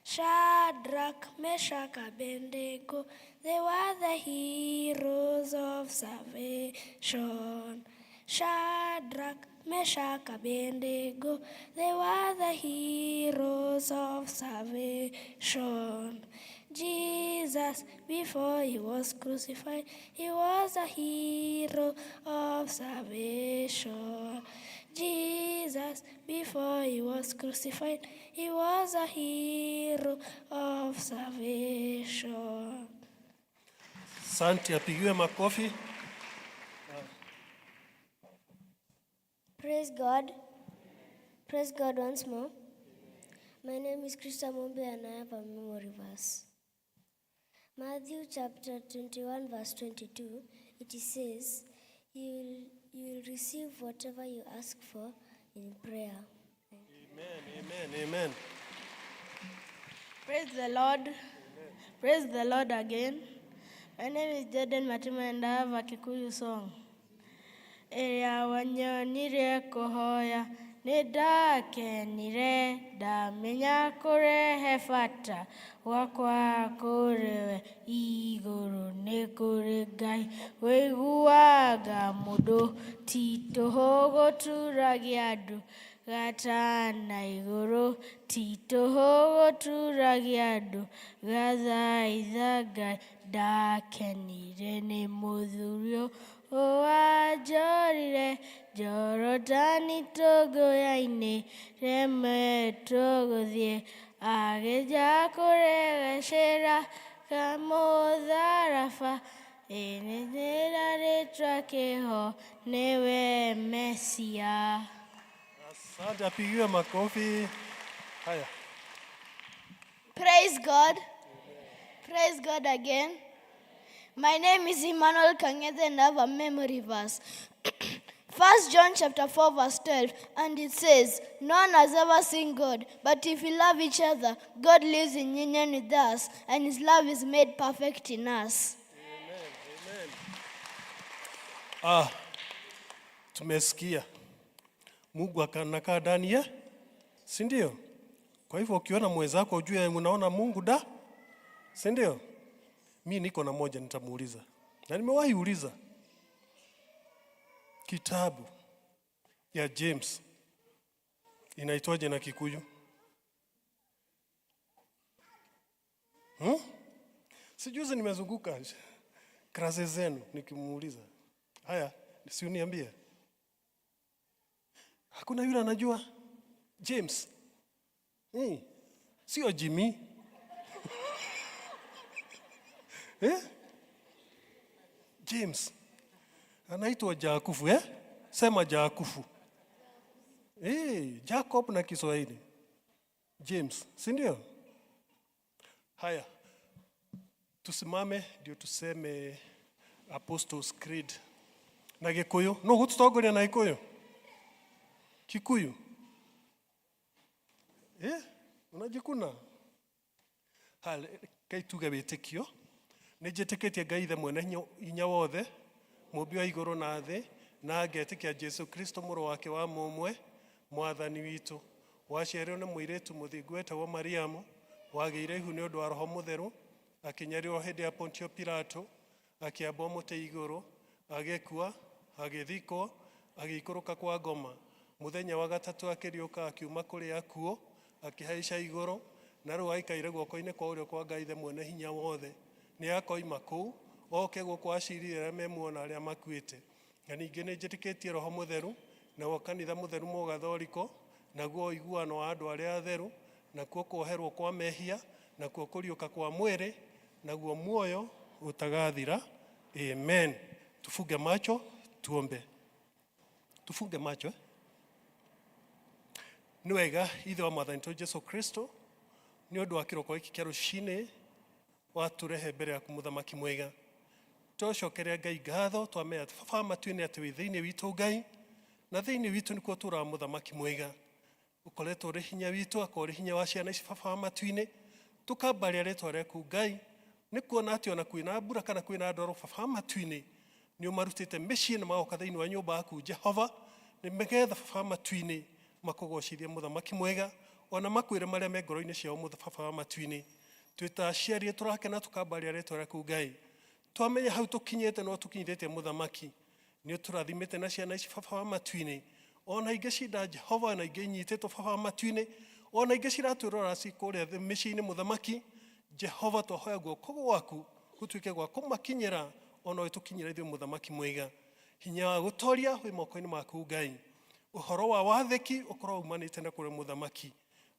Shadrach, Meshach, Abednego, they were the heroes of salvation. Shadrach, Meshach, Abednego, they were the heroes of salvation. Jesus, before he was crucified, he was a hero of salvation. Jesus, before he was crucified, he was a hero of salvation. Asante, apigiwe makofi. Praise God. Praise God once more. My name is Krista Mumbi and I have a memory verse. Matthew chapter 21, verse 22, it says, You will receive whatever you ask for in prayer. Amen, amen, amen. Praise the Lord. Praise the Lord again. My name is Jaden Matima and I have a Kikuyu song. Ĩrĩa wanyonirie kũhoya nĩ ndakenire ndamenya kũrehe bata gwakwa kũrĩ we igũrũ nĩ kũrĩ Ngai wĩiguaga mũndũ ti tũhũ gũturagia andũ gatana igũrũ ti tũhũ gũturagia andũ gathaitha Ngai ndakenire nĩ mũthuri ũyũ wanjorire Jorodani tũngũya-inĩ remetwo gũthiĩ agĩnja kũregecera kamũtharaba ĩnĩra rĩtwa kĩho nĩwe Mesia. Asante, apigiwe makofi. Haya. Praise God. Praise God again. My name is Emmanuel Kang'ethe and I have a memory verse. First John chapter 4 verse 12, and it says, "No one has ever seen God, but if we love each other, God lives in union with us, and his love is made perfect in us." Ah, tumesikia Mungu anakaa ndani ya, si ndio? Kwa hivyo ukiona mwenzako ujue unaona Mungu da, si ndio? Mi niko na moja nitamuuliza, na nimewahi uliza. Kitabu ya James inaitwaje na Kikuyu? Sijuzi nimezunguka klasi zenu nikimuuliza. Haya, si uniambie. Hakuna yule anajua James. Sio Jimmy. Eh? James. Anaitwa Jakufu, eh? Sema Jakufu. Jacob na Kiswahili. James, si ndio? Haya. Tusimame ndio tuseme Apostles Creed. Na Gikuyu, no gututongoria na Gikuyu? Kikuyu. Eh? Unajikuna? Haya, kai tuge wĩtĩkio. Nĩ njĩtĩkĩtie Ngai Ithe mwene hinya wothe, mũmbi wa igũrũ na thĩ, na ngetĩkia Jesu Kristo mũrũ wake wa mũmwe, mwathani witũ. Waciarirwo nĩ mũirĩtu mũthingu wetagwo Mariamu, wagĩire ihu nĩ ũndũ wa Roho Mũtheru, akĩnyarirwo hĩndĩ ya Pontio Pilato, akĩambwo mũtĩ igũrũ, agĩkua, agĩthikwo, agĩikũrũka kwa ngoma. Mũthenya wa gatatũ akĩriũka akiuma kũrĩ akuũ, akĩhaica igũrũ, na rĩu aikaire guoko-inĩ kwa ũrĩo kwa Ngai Ithe mwene hinya wothe. Nĩ akoima kũu, oke gũkũ acirire arĩa me muoyo na arĩa makuĩte. Na ningĩ nĩ njĩtĩkĩtie Roho Mũtheru, naguo kanitha mũtheru mũgathoriko, naguo ũiguano wa andũ arĩa atheru, nakuo kuoherwo kwa mehia, nakuo kũriũka kwa mwĩrĩ, naguo muoyo utagathira. Amen. Tufunge macho tuombe. Tufunge macho, eh? Nĩ wega ithe wa mwathani witũ Jesu Kristo nĩ ũndũ wa kĩroko gĩkĩ kĩa rũcinĩ watũrehe mbere yaku mũthamaki mwega. Twacokeria Ngai ngatho, twamenya atĩ Baba wa matu-inĩ atĩ wĩ thĩinĩ witũ Ngai, na thĩinĩ witũ nĩkuo tũraga mũthamaki mwega. Ũkoretwo ũrĩ hinya witũ, akorwo ũrĩ hinya wa ciana ici Baba wa matu-inĩ. Tũkambaria rĩtwa rĩaku Ngai, nĩ kuona atĩ ona kwĩna mbura kana kwĩna ndoro Baba wa matu-inĩ, nĩ ũmarutĩte mĩciĩ na magoka thĩinĩ wa nyũmba yaku Jehova, nĩ megetha Baba wa matu-inĩ makũgocithie mũthamaki mwega, ona makwĩre marĩa me ngoro-inĩ ciao Baba wa matu-inĩ. Twĩ ta aciari tũrakena tũkambaria rĩtwa rĩaku Ngai. Twamenya hau tũkinyĩte no tũkinyithĩtie mũthamaki. Nĩ ũtũrathimĩte na ciana ici Baba wa matu-inĩ. Ona ingĩ cinda Jehova na ingĩ inyitĩtwo Baba wa matu-inĩ. Ona ingĩ ciratwĩrora ci kũrĩa mĩciĩ-inĩ mũthamaki. Jehova twahoya guoko gwaku gũtuĩke gwa kũmakinyĩra ona ũtũkinyĩra ithuĩ mũthamaki mwega. Hinya wa gũtoria wĩ moko-inĩ maku Ngai. Ũhoro wa wathĩki ũkorwo umanĩte na kũrĩ mũthamaki.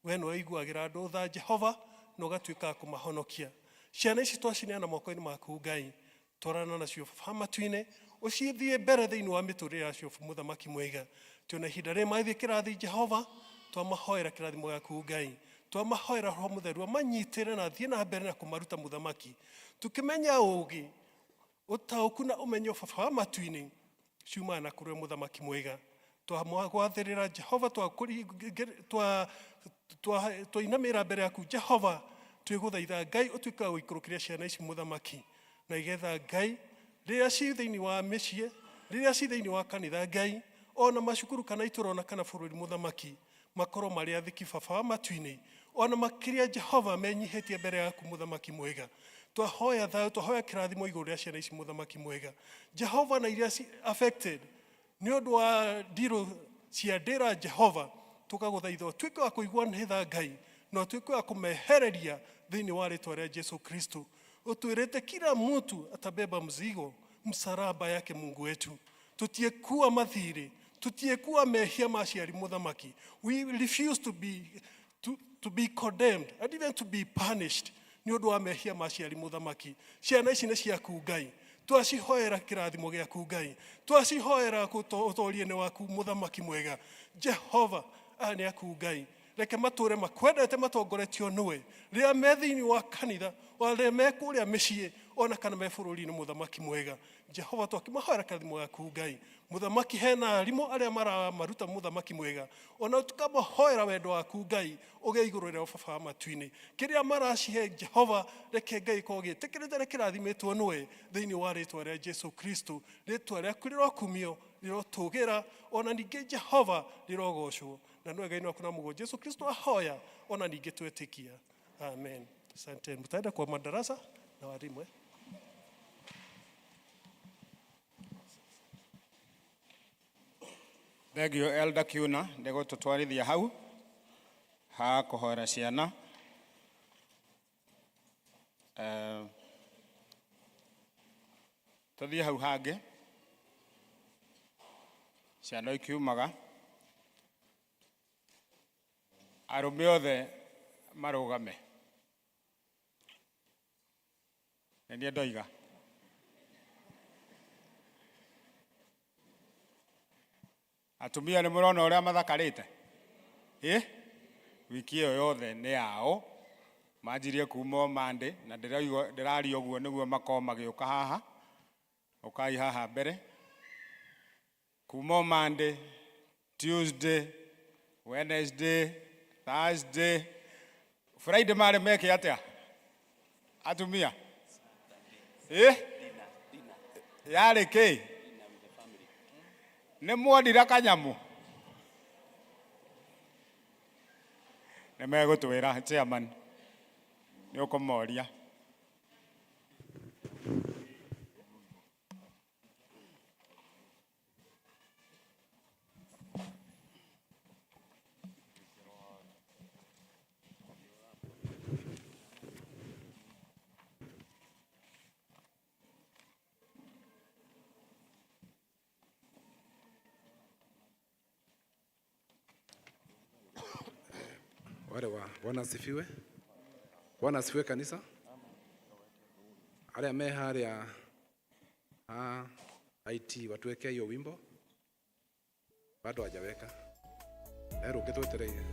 We nĩwe ũiguagĩra andũ tha Jehova na ũgatuĩka wa kũmahonokia. Ciana ici twacineana moko-inĩ maku Ngai, twarana nacio Baba matu-inĩ, ũcithiĩ mbere thĩinĩ wa mĩtũrĩre yacio mũthamaki mwega. Twĩna ihinda rĩrĩ magĩthiĩ kĩrathi Jehova, twamahoera kĩrathimo gĩaku Ngai. Twamahoera Roho Mũtheru amanyitĩre na athiĩ na mbere na kũmaruta mũthamaki. Tũkĩmenya ũũgĩ, ũtaũku na ũmenyo Baba wa matu-inĩ ciumaga na kũrĩ mũthamaki mwega. Twamwathĩrĩra Jehova, twainamĩra mbere yaku Jehova, twĩgũthaitha Ngai ũtuĩke wa gũikũrũkĩria ciana ici mũthamaki, na igetha Ngai rĩrĩa ci thĩinĩ wa mĩciĩ, rĩrĩa ci thĩinĩ wa kanitha Ngai, ona macukuru kana itũra ona kana bũrũri mũthamaki, makorwo marĩ athĩki Baba wa matu-inĩ, ona makĩria Jehova menyihĩtie mbere yaku mũthamaki mwega. Twahoya thayũ, twahoya kĩrathimo igũrũ rĩa ciana ici mũthamaki mwega. Jehova na iria ci affected nĩ ũndũ wa ndirũ cia ndĩra Jehova, tũkagũthaitha ũtuĩke wa kũigua nĩ tha Ngai, na ũtuĩke wa kũmehereria thĩinĩ wa rĩtwa rĩa Jesu Kristo. Ũtwĩrĩte kila mtu atabeba mzigo msalaba yake Mungu wetu. Tutiekua mathirĩ, tutiekua mehia ma aciari mũthamaki. We refuse to be condemned and even to be punished nĩ ũndũ wa mehia ma aciari mũthamaki. Ciana ici nĩ ciaku Ngai, twacihoera kĩrathimo gĩaku Ngai, twacihoera ũtoria-inĩ waku mũthamaki mwega. Jehova, aya nĩ aku Ngai, reke matũre makwendete matongoretio nĩwe rĩrĩa me thĩinĩ wa kanitha, ona rĩrĩa me kũrĩa mĩciĩ, ona kana me bũrũri-inĩ mũthamaki mwega. Jehova twakĩmahoera kĩrathimo gĩaku Ngai. Mũthamaki hena arimũ arĩa maramaruta mũthamaki mwega, ona tũkamahoera wendo waku Ngai ũgĩe igũrũ rĩao Baba wa matu-inĩ. Kĩrĩa maracihe Jehova, reke Ngai ĩkorwo gĩtĩkĩrĩte na kĩrathimĩtwo nĩwe thĩinĩ wa rĩtwa rĩa Jesu Kristo. Rĩtwa rĩaku rĩrokumio, rĩrotũgĩra, ona ningĩ Jehova rĩrogocwo. Na nĩwe Ngai waku na Mũgũ Jesu Kristo ahoya, ona ningĩ twetĩkia. Amen. Asante. Mtaenda kwa madarasa na walimu. Thank you Elder Kiuna nĩ gũtũtwarithia hau ha kũhoera ciana. Tũthiĩ hau hangĩ ciana ikiumaga, arũme othe marũgame. Nĩ niĩ ndoiga. Atumia nĩ mũrona ũrĩa mathakarĩte? Ĩ? Wiki ĩyo yothe nĩ yao. Manjirie kuma o Monday na ndĩraria ũguo nĩguo makorwo magĩũka haha. Ũkai haha mbere. Kuma o Monday, Tuesday, Wednesday, Thursday, Friday marĩ meke atĩa? Atumia? Ĩ? Yarĩ kĩ? Nĩ mwonire kanyamũ? Nĩ megũtwĩra chairman, nĩ ũkũmoria. Wale wa Bwana asifiwe. Bwana asifiwe kanisa. Arĩa me harĩa ha IT watuwekea hiyo wimbo, bado hajaweka. He rũngĩ twetereire.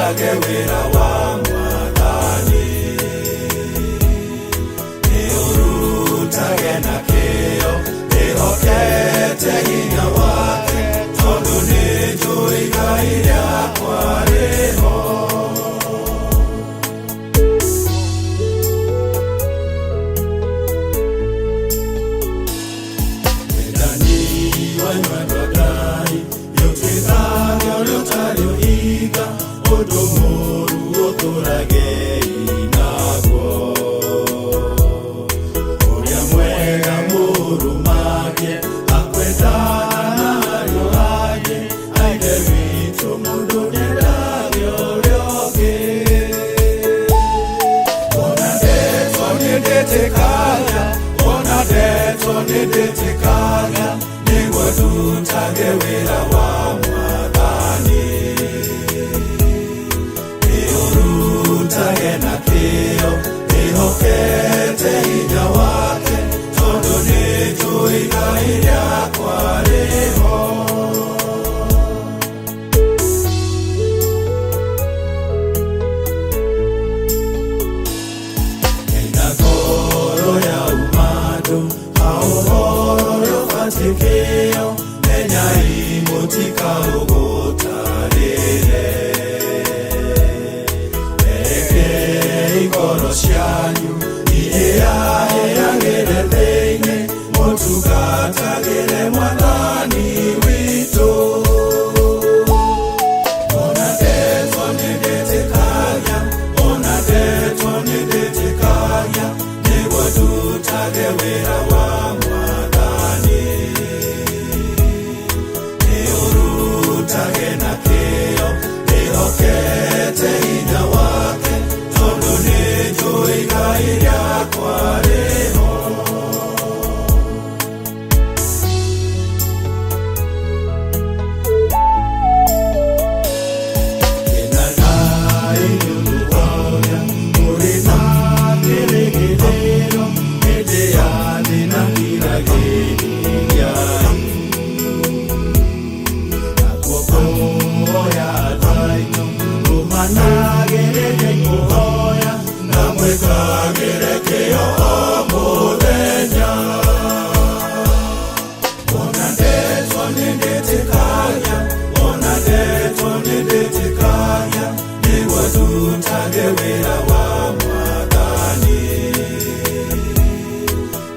Ndutage wĩra wa Mwathani. Nĩũrutage na kĩyo, ndĩhokete hinya wake, tondũ nĩnjũĩ igai rĩakwa rĩho. Wendani wanyu andũ a Ngai, nĩũtuĩkage ũrĩa ũtarĩ ũhinga, ũndũ mũũru ũtũragei naguo. Ũrĩa mwega mũrũmagie, akwendana na ariũ angĩ, a Ithe witũ mũndũ nĩendage ũrĩa ũngĩ. Ona ndeto nĩndĩtĩkagia, ona ndeto nĩndĩtĩkagia, nĩguo ndutage wĩra wa Mwathani. Nĩũrutage na kĩyo, ndĩhokete hinya wake, tondũ nĩnjũĩ igai rĩakwa rĩho. Ena ngoro ya umandũ, ha ũhoro ũrĩa ũbatiĩ kĩyo, menyai mũtikaũgũtarĩre. Rekei ngoro cianyu ihĩahĩagĩre thĩinĩ, mũtungatagĩre Mwathani witũ. Ona ndeto nĩndĩtĩkagia, ona ndeto nĩndĩtĩkagia, nĩguo ndutage wĩra wa Mwathani. Nĩũrutage na kĩyo, ndĩhokete hinya wake, tondũ nĩnjũĩ igai rĩakwa rĩho. Kenagai nĩ ũndũ wa ũrĩa mũrĩ na kĩĩrĩgĩrĩro, hĩndĩ ya thĩna kiragĩrĩriai. Nakuo kũhoya andũ aitũ, rũmanagĩrĩriai kũhoya, na mwĩkagĩre kĩyo o mũthenya. Ona ndeto nĩndĩtĩkagia, ona ndeto nĩndĩtĩkagia, nĩguo ndutage wĩra wa Mwathani.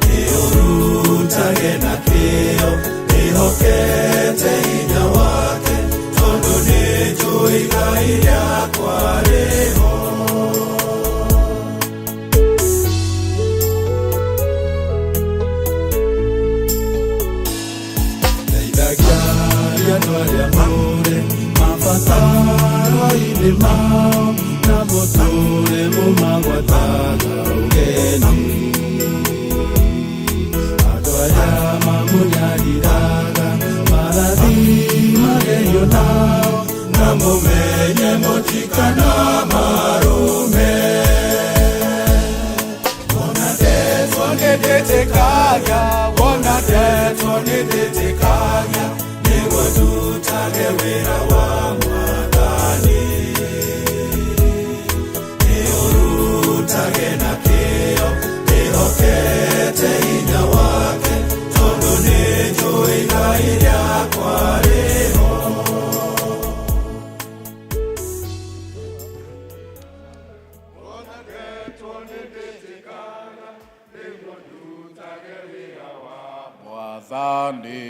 Nĩũrutage na kĩyo, ndĩhokete hinya wake, tondũ nĩnjũĩ igai rĩakwa rĩho. Teithagiai andũ arĩa mũrĩ mabataro-inĩ mao, na mũtũũre mũmagwataga ũgeni. Andũ arĩa mamũnyariraga marathimagei nao, na mũmenye mũtikanamarume. Ona ndeto nĩndĩtĩkagia, ona ndeto nĩndĩtĩkagia, nĩguo ndutage wĩra wa Mwathani. Nĩũrutage na kĩyo, ndĩhokete hinya wake, tondũ nĩnjũĩ igai rĩakwa rĩho. Mwathani,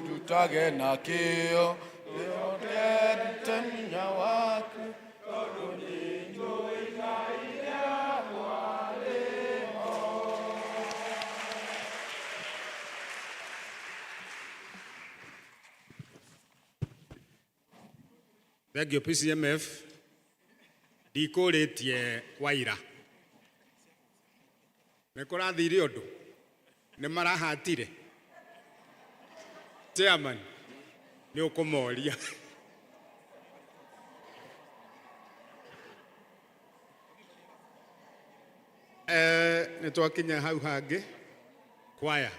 ndutage na kĩyo, ndĩhokete hinya waku, tondũ nĩnjũĩ igai rĩakwa rĩho. Thank you PCMF. Ndikũrĩtie waira. Nĩ kũrathire ũndũ? Nĩ marahatire? Chairman, nĩ ũkũmoria. Nĩ twakinya hau hangĩ. Kwaya.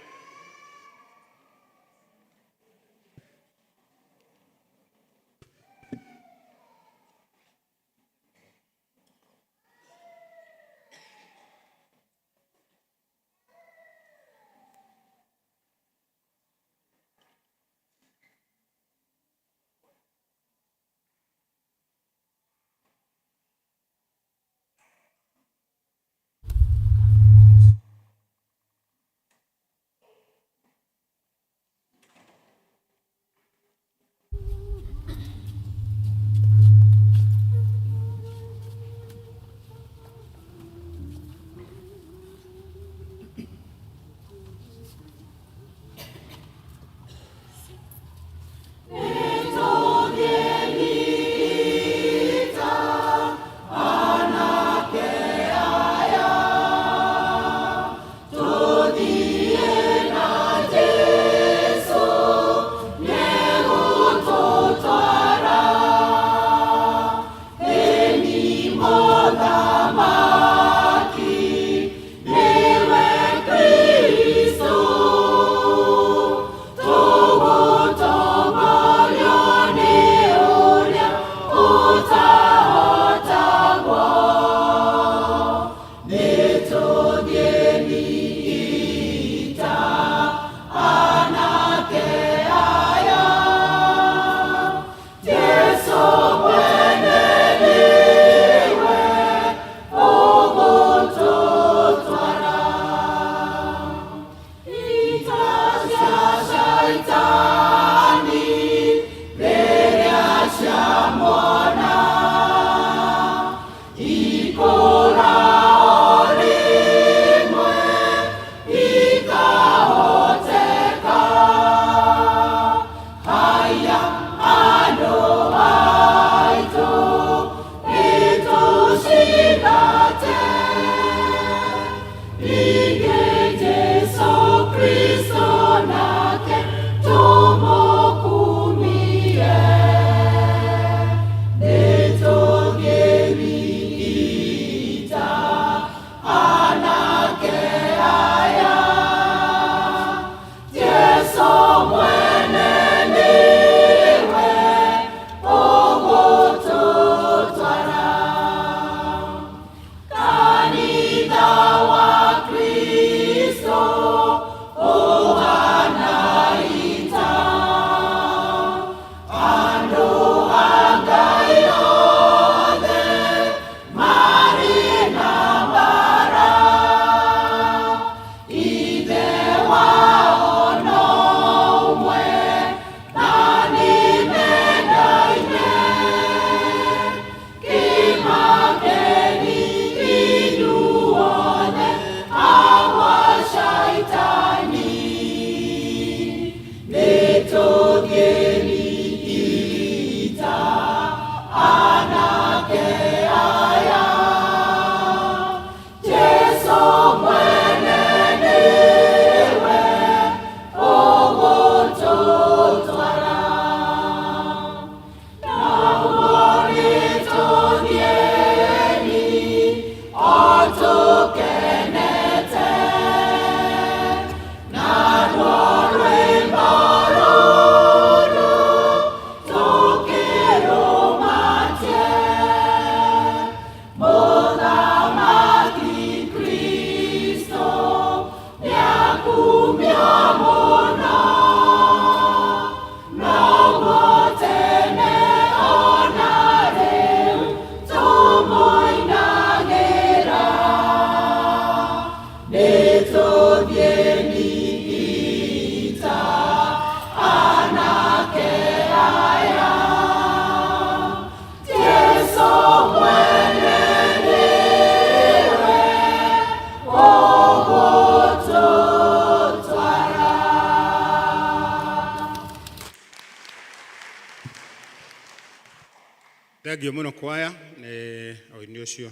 Thengio mũno kwaya nĩ ũini ũcio.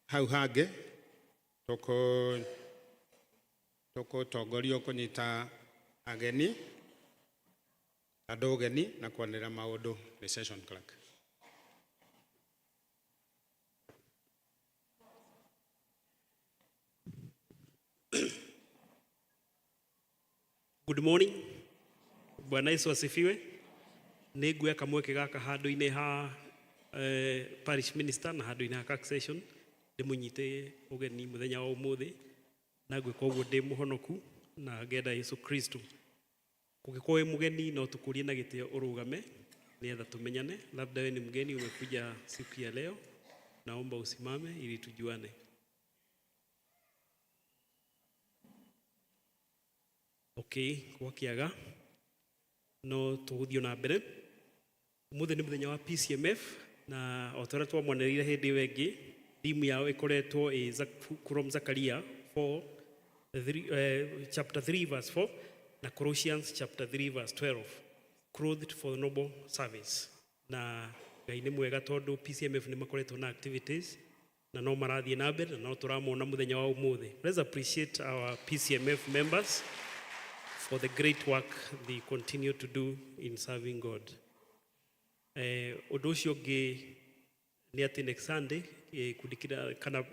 Hau hangĩ tũkũtongorio kũnyita ageni, andũ ũgeni na kwanĩrĩra maũndũ nĩ session clerk. Good morning. Bwana Yesu asifiwe. Nĩ nguoya kamweke gaka handũ-inĩ ha parish minister na handũ-inĩ ha taxation ndĩmũnyite ũgeni mũthenya wa ũmũthĩ, na ngwĩka ũguo ndĩ mũhonoku na ngenda Yesu Kristo. Kũngĩkorwo wĩ mũgeni, no tũkũrie na gĩtĩo ũrũgame nĩgetha tũmenyane. Labda wewe ni mgeni, umekuja siku ya leo, naomba usimame ili tujuane. Okay, kwa kĩaga no tũgũthiĩ na mbere. Ũmũthĩ nĩ mũthenya wa PCMF, na o ta ũrĩa twamwanĩrĩire hĩndĩ ĩyo ĩngĩ, theme yao ĩkoretwo ĩ from Zakaria 4, 3, chapter 3 verse 4 na Colossians chapter 3 verse 12, clothed for noble service. Na Ngai nĩ mwega tondũ PCMF nĩ makoretwo na activities na no marathiĩ na mbere na no tũramona mũthenya wa ũmũthĩ. Let's appreciate our PCMF members for the great work they continue to do in serving God. Ũndũ ũcio ũngĩ nĩ atĩ next Sunday gĩkundi kĩrĩa kana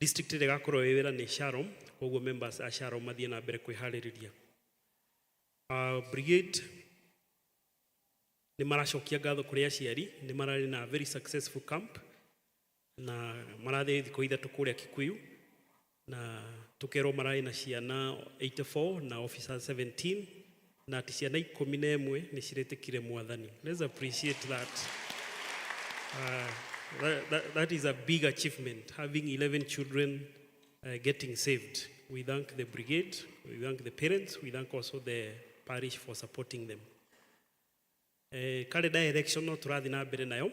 district ĩrĩa ĩgakorwo ĩ wĩra nĩ Shalom, koguo members a Shalom mathiĩ na mbere kwĩharĩrĩria. Brigade nĩ maracokia ngatho kũrĩ aciari, nĩ mararĩ na very successful camp na marathiĩ thikũ 3 kũrĩa Kikuyu, na tũkerwo mararĩ na ciana 84 na officers 17, na atĩ ciana 11 nĩ ciretĩkire Mwathani. Let's appreciate that. That is a big achievement, having 11 children getting saved. We thank the brigade, we thank the parents, we thank also the parish for supporting them. Calendar election no tũrathiĩ na mbere nayo.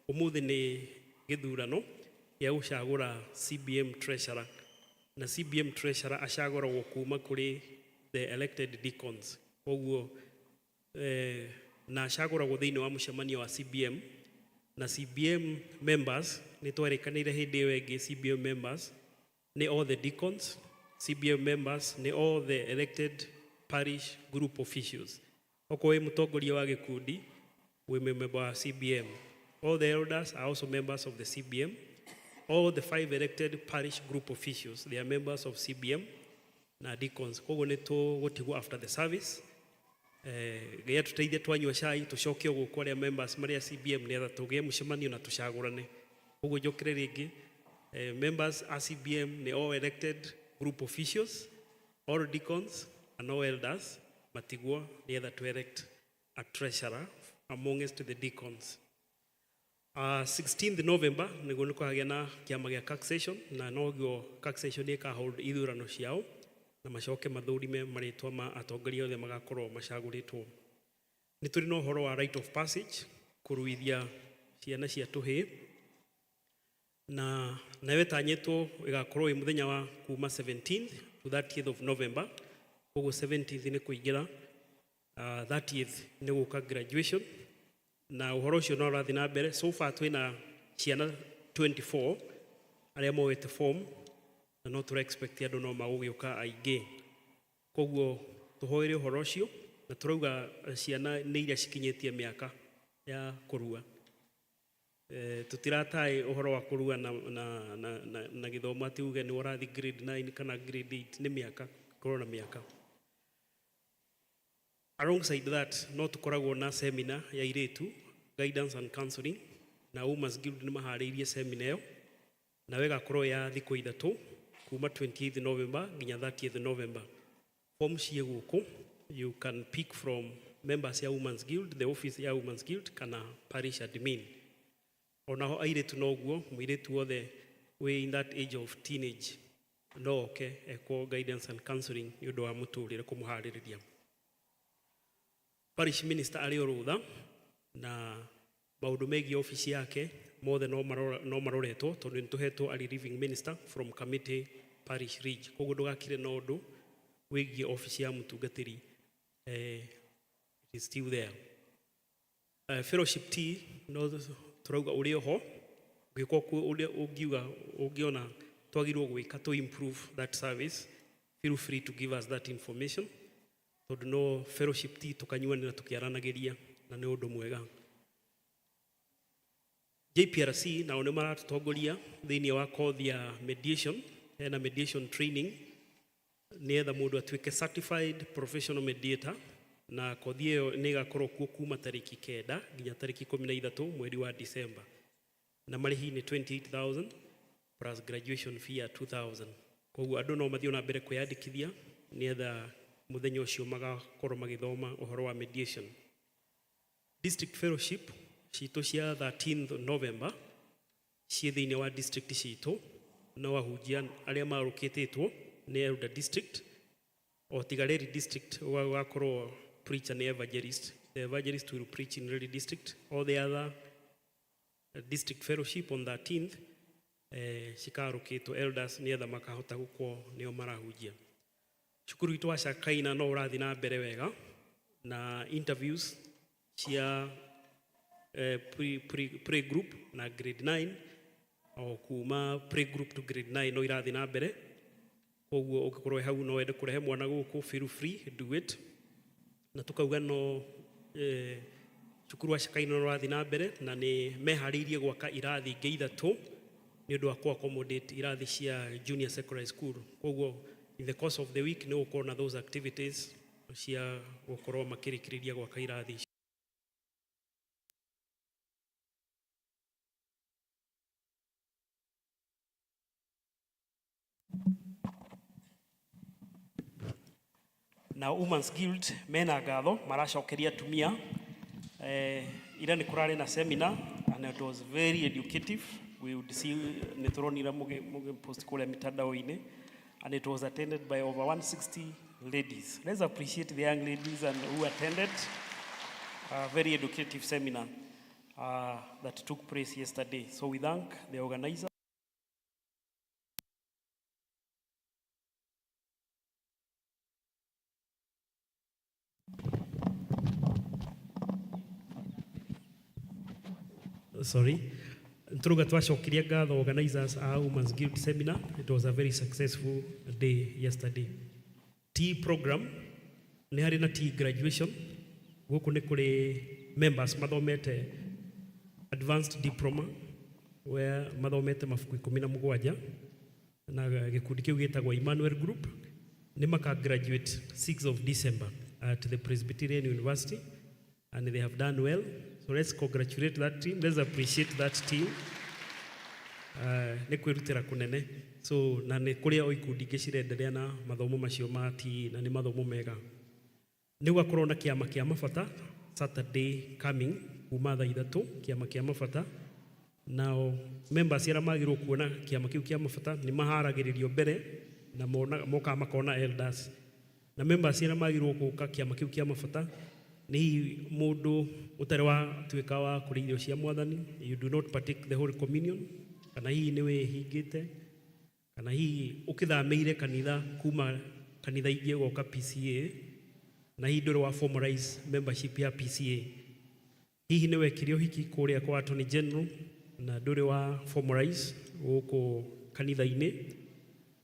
Ũmũthĩ nĩ gĩthurano gĩa gũcagũra CBM treasurer, na CBM treasurer acagũragwo kuma kũrĩ the elected deacons. Koguo na acagũragwo thĩinĩ wa mũcemanio wa CBM, na CBM members nĩ twarĩkanĩire hĩndĩ ĩyo ĩngĩ, CBM members nĩ all the deacons, CBM members nĩ all the elected parish group officials. Okorwo wĩ mũtongoria wa gĩkundi, wĩ member wa CBM. All the elders are also members of the CBM. All the 5 elected parish group officials, they are members of CBM na deacons. Koguo nĩ tũgũtigwo after the service. Gĩa tũteithie twanyua cai, tũcoke gũkũ arĩa members marĩa CBM nĩgetha tũgĩe mũcemanio na tũcagũrane. Koguo njokere rĩngĩ, members a CBM nĩ all elected group officials, all deacons and all elders matigwo nĩgetha to elect a treasurer amongst the deacons. 16th November nĩguo nĩ kũhagĩa na kĩama gĩa taxation, na noguo taxation ĩka hold ithurano ciao na macoke mathũrime marĩtwa ma atongoria othe magakorwo macagũrĩtwo. Nĩ tũrĩ na ũhoro wa rite of passage, kũruithia ciana cia tũhĩĩ, na nayo ĩtanyĩtwo ĩgakorwo ĩ mũthenya wa kuma 17th to 30th of November. Koguo 17th nĩ kũingĩra, 30th nĩ gũka graduation, na ũhoro ũcio no ũrathiĩ na mbere. So far twĩna ciana 24 arĩa moete form, na no tũra expect andũ no magũgĩũka aingĩ. Koguo tũhoere ũhoro ũcio, na tũrauga ciana nĩ iria cikinyĩtie mĩaka ya kũrua. Tũtirataĩ ũhoro wa kũrua na gĩthomo atĩ uge nĩ ũrathiĩ grade 9 kana grade 8, nĩ mĩaka, korwo na mĩaka. Alongside that, no tũkoragwo na seminar ya airĩtu, guidance and counseling, na Women's Guild nĩ maharĩirie seminar ĩyo, nayo ĩgakorwo ya thikũ 3 kuma 28th November nginya 30th November. Form ciĩ gũkũ, you can pick from members ya Women's Guild, the office ya Women's Guild kana parish admin. Onaho airĩtu noguo, mũirĩtu wothe wĩ in that age of teenage no oke ekwo guidance and counseling nĩ ũndũ wa mũtũrĩre kũmũharĩrĩria. Parish minister arĩ o rũtha, na maũndũ megiĩ ofici yake mothe no maroretwo tondũ nĩ tũhetwo a relieving minister from committee parish ridge. Koguo ndũgakire na ũndũ wĩgiĩ ofici ya mũtungatĩri, it is still there. Fellowship tea no tũrauga ũrĩ oho ũngĩkorwo kwĩ ũrĩa ũngiuga ũngĩona twagĩrĩirwo gwĩka to improve that service, feel free to give us that information, tondũ no fellowship tea tũkanyuanĩra tũkĩaranagĩria na nĩ ũndũ mwega. JPRC nao nĩ maratũtongoria thĩinĩ wa kothi ya mediation. Hena mediation training nĩgetha mũndũ atuĩke certified professional mediator, na kothi ĩyo nĩ ĩgakorwo kuo kuma tarĩki 9 nginya tarĩki 13 mweri wa December, na marĩhi nĩ 28,000 plus graduation fee ya 2,000. Koguo andũ no mathiĩ na mbere kwĩyandĩkithia nĩgetha mũthenya ũcio magakorwo magĩthoma ũhoro wa mediation. District fellowship citũ cia 13th November ciĩ thĩinĩ wa district citũ, no ahunjia arĩa marũkĩtĩtwo nĩ elder district o tiga Reri district gũgakorwo preacher nĩ evangelist. The evangelist will preach in Reri district. All the other district fellowship on 13th cikarũkĩtwo elders nĩgetha makahota gũkorwo nĩo marahunjia. Cukuru witũ wa Shakaina no ũrathiĩ na mbere wega na interviews cia pre group na grade 9, o kuma pre group to grade 9 no irathiĩ na mbere. Koguo ũngĩkorwo wĩ hau no wende kũrehe mwana gũkũ, feel free, do it. Na tukauga no cukuru wa Shakaina no ũrathiĩ na mbere na nĩ meharĩirie gwaka irathi ingĩ ithatũ nĩ ũndũ wa kũ accommodate irathi cia junior secondary school. Koguo in the course of the week nĩ gũkorwo na those activities cia gũkorwo makĩrĩkĩrĩria gwaka irathi icio. Na Women's Guild mena ngatho maracokeria atumia. Ira nĩ kũrarĩ na seminar and it was very educative. We would see nĩ tũronire mũgĩ post kũrĩa mitandao-inĩ, and it was attended by over 160 ladies. Let's appreciate the young ladies and who attended a very educative seminar that took place yesterday. So we thank the organizer. Sorry, turuga twacokeria ngatho organizers a Women's Guild seminar. It was a very successful day yesterday. T program, nĩ harĩ na T graduation. Gũkũ nĩ kũrĩ members mathomete advanced diploma where mathomete mabuku 17, na gĩkundi kĩu gĩtagwo Emmanuel Group. Nĩ maka graduate 6 of December at the Presbyterian University, and they have done well. So let's congratulate that team. Let's appreciate that team. Nĩ kwĩrutĩra kũnene. So na nĩ kũrĩa o ikundi ingĩ cirenderea na mathomo macio ma TE, na nĩ mathomo mega. Nĩ gũgakorwo na kĩama kĩa mabata Saturday coming kuma thaa 3, kĩama kĩa mabata. Nao members arĩa magĩrĩirwo kuona kĩama kĩu kĩa mabata nĩ maharagĩrĩrio mbere na mona, mokaga makona elders. Na members arĩa magĩrĩirwo gũka kĩama kĩu kĩa mabata nĩ hihi mũndũ ũtarĩ watuĩka wa kũrĩa irio cia mwathani, you do not partake the Holy Communion, kana hihi nĩ wĩhingĩte, kana hihi ũkĩthamĩire kanitha kuma kanitha ingĩ ũgoka PCA, na hihi ndũrĩ wa formalize membership ya PCA. Hihi nĩ wekire ũhiki kũrĩa kwa Attorney General na ndũrĩ wa formalize gũkũ kanitha-inĩ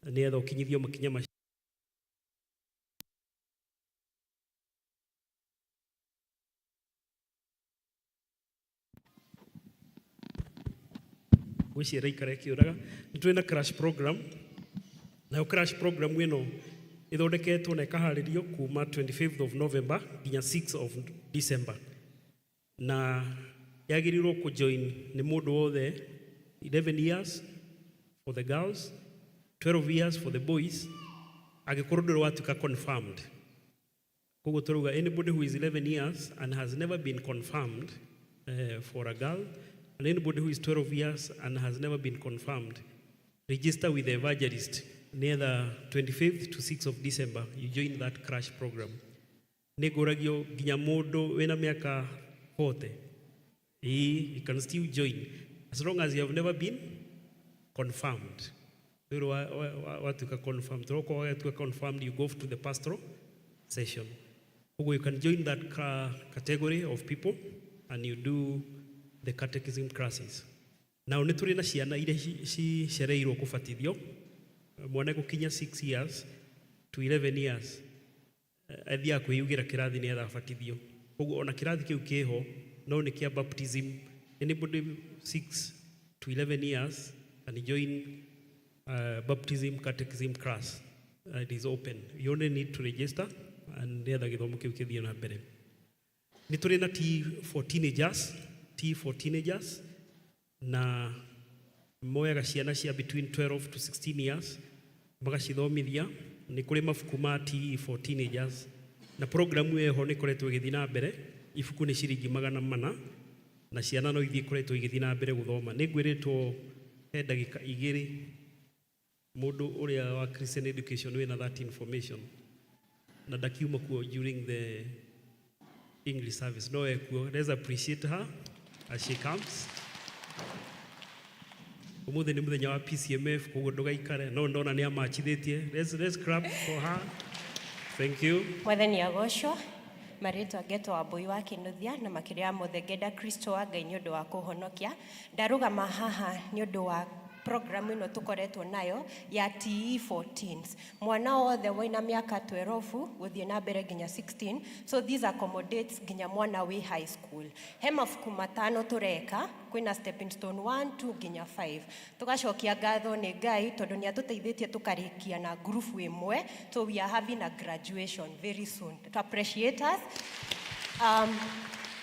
nĩgetha ũkinyithio makinya macio. Ngwĩciria ĩraikara ĩkĩũraga. Nĩ tũrĩ na crash program, nayo crash program ĩno ĩthondeketwo na ĩkaharĩrio kuma 25th of November nginya 6th of December, na yagĩrĩirwo kũjoin nĩ mũndũ wothe 11 years for the girls, 12 years for the boys, angĩkorwo ndũrĩ watuĩka confirmed. Koguo tũrauga anybody who is 11 years and has never been confirmed for a girl, and anybody who is 12 years and has never been confirmed, register with the evangelist near the 25th to 6th of December. You join that crash program. Nĩ ngũragio nginya mũndũ wĩna mĩaka 40. You can still join as long as you have never been confirmed. Rĩu watuĩka confirmed, okorwo watuĩka confirmed, you go to the pastoral session. Koguo you can join that category of people. and you do the catechism classes. Now nĩ tũrĩ na ciana iria cicereirwo kũbatithio. Mwana gũkinya 6 years to 11 years, athiaga kwĩyugĩra kĩrathi nĩgetha abatithio. Koguo ona kĩrathi kĩu kĩho no nĩ kĩa baptism. Anybody 6 to 11 years can join baptism catechism class. It is open. You only need to register and nĩgetha gĩthomo kĩu kĩthiĩ na mbere. Nĩ tũrĩ na T for teenagers, T for teenagers, na moyaga ciana cia between 12 to 16 years magacithomithia. Nĩ kũrĩ mabuku ma TE for teenagers na programu ĩho nĩ ĩkoretwo ĩgĩthiĩ na mbere. Ibuku nĩ ciringi 400 na ciana no ithiĩ ikoretwo igĩthiĩ na mbere gũthoma. Nĩ ngwĩrĩtwo he ndagĩka 2 mũndũ ũrĩa wa Christian education wĩna that information na ndakiuma kuo during the English service no ekuo. Let's appreciate her as she comes. Umuthi nĩ mũthenya wa PCMF, koguo ndũgaikare no ndona nĩ amachithĩtie. Let's clap for her. Thank you. Mwathani agocwo. Marĩtwa ngetwo Wambui wa Kĩnuthia, na makĩria ya mothe ngenda Kristo wa Ngai nĩ ũndũ wa kũhonokia. Ndarũgama haha nĩ ũndũ wa programu ĩno tũkoretwo nayo ya TE for teens, mwana wothe wĩna mĩaka 12 gũthiĩ na mbere nginya 16. So this accommodates nginya mwana wĩ high school. He mabuku 5 tũreka, kwĩna stepping stone 1, 2 nginya 5. Tũgacokia ngatho nĩ Ngai tondũ nĩ atũteithĩtie tũkarĩkia na group ĩmwe, so we are having a graduation very soon to appreciate us.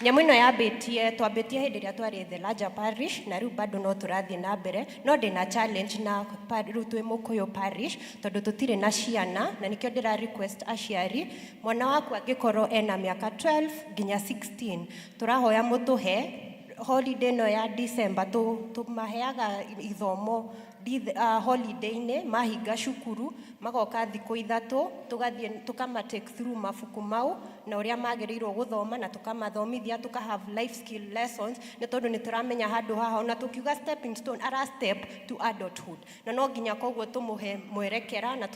Nyamũ ĩno yambĩtie, twambĩtie hĩndĩ ĩrĩa twarĩ the larger parish, na rĩu bado no tũrathiĩ na mbere, no ndĩna challenge na rĩu twĩ Mũkũyũ parish tondũ tũtirĩ na ciana, na nĩkĩo ndĩra request aciari, mwana waku angĩkorwo ena mĩaka 12 nginya 16, tũrahoya mũtũhe holiday ĩno ya December. Tũmaheaga ithomo holiday-inĩ, mahinga cukuru magoka thikũ 3, tũgathiĩ tũkama take through mabuku mau na ũrĩa magĩrĩirwo gũthoma, na tũkamathomithia, tũka have life skill lessons, nĩ tondũ nĩ tũramenya handũ haha ona tũkiuga stepping stone, ara step to adulthood, na no nginya koguo tũmũhe mwerekera na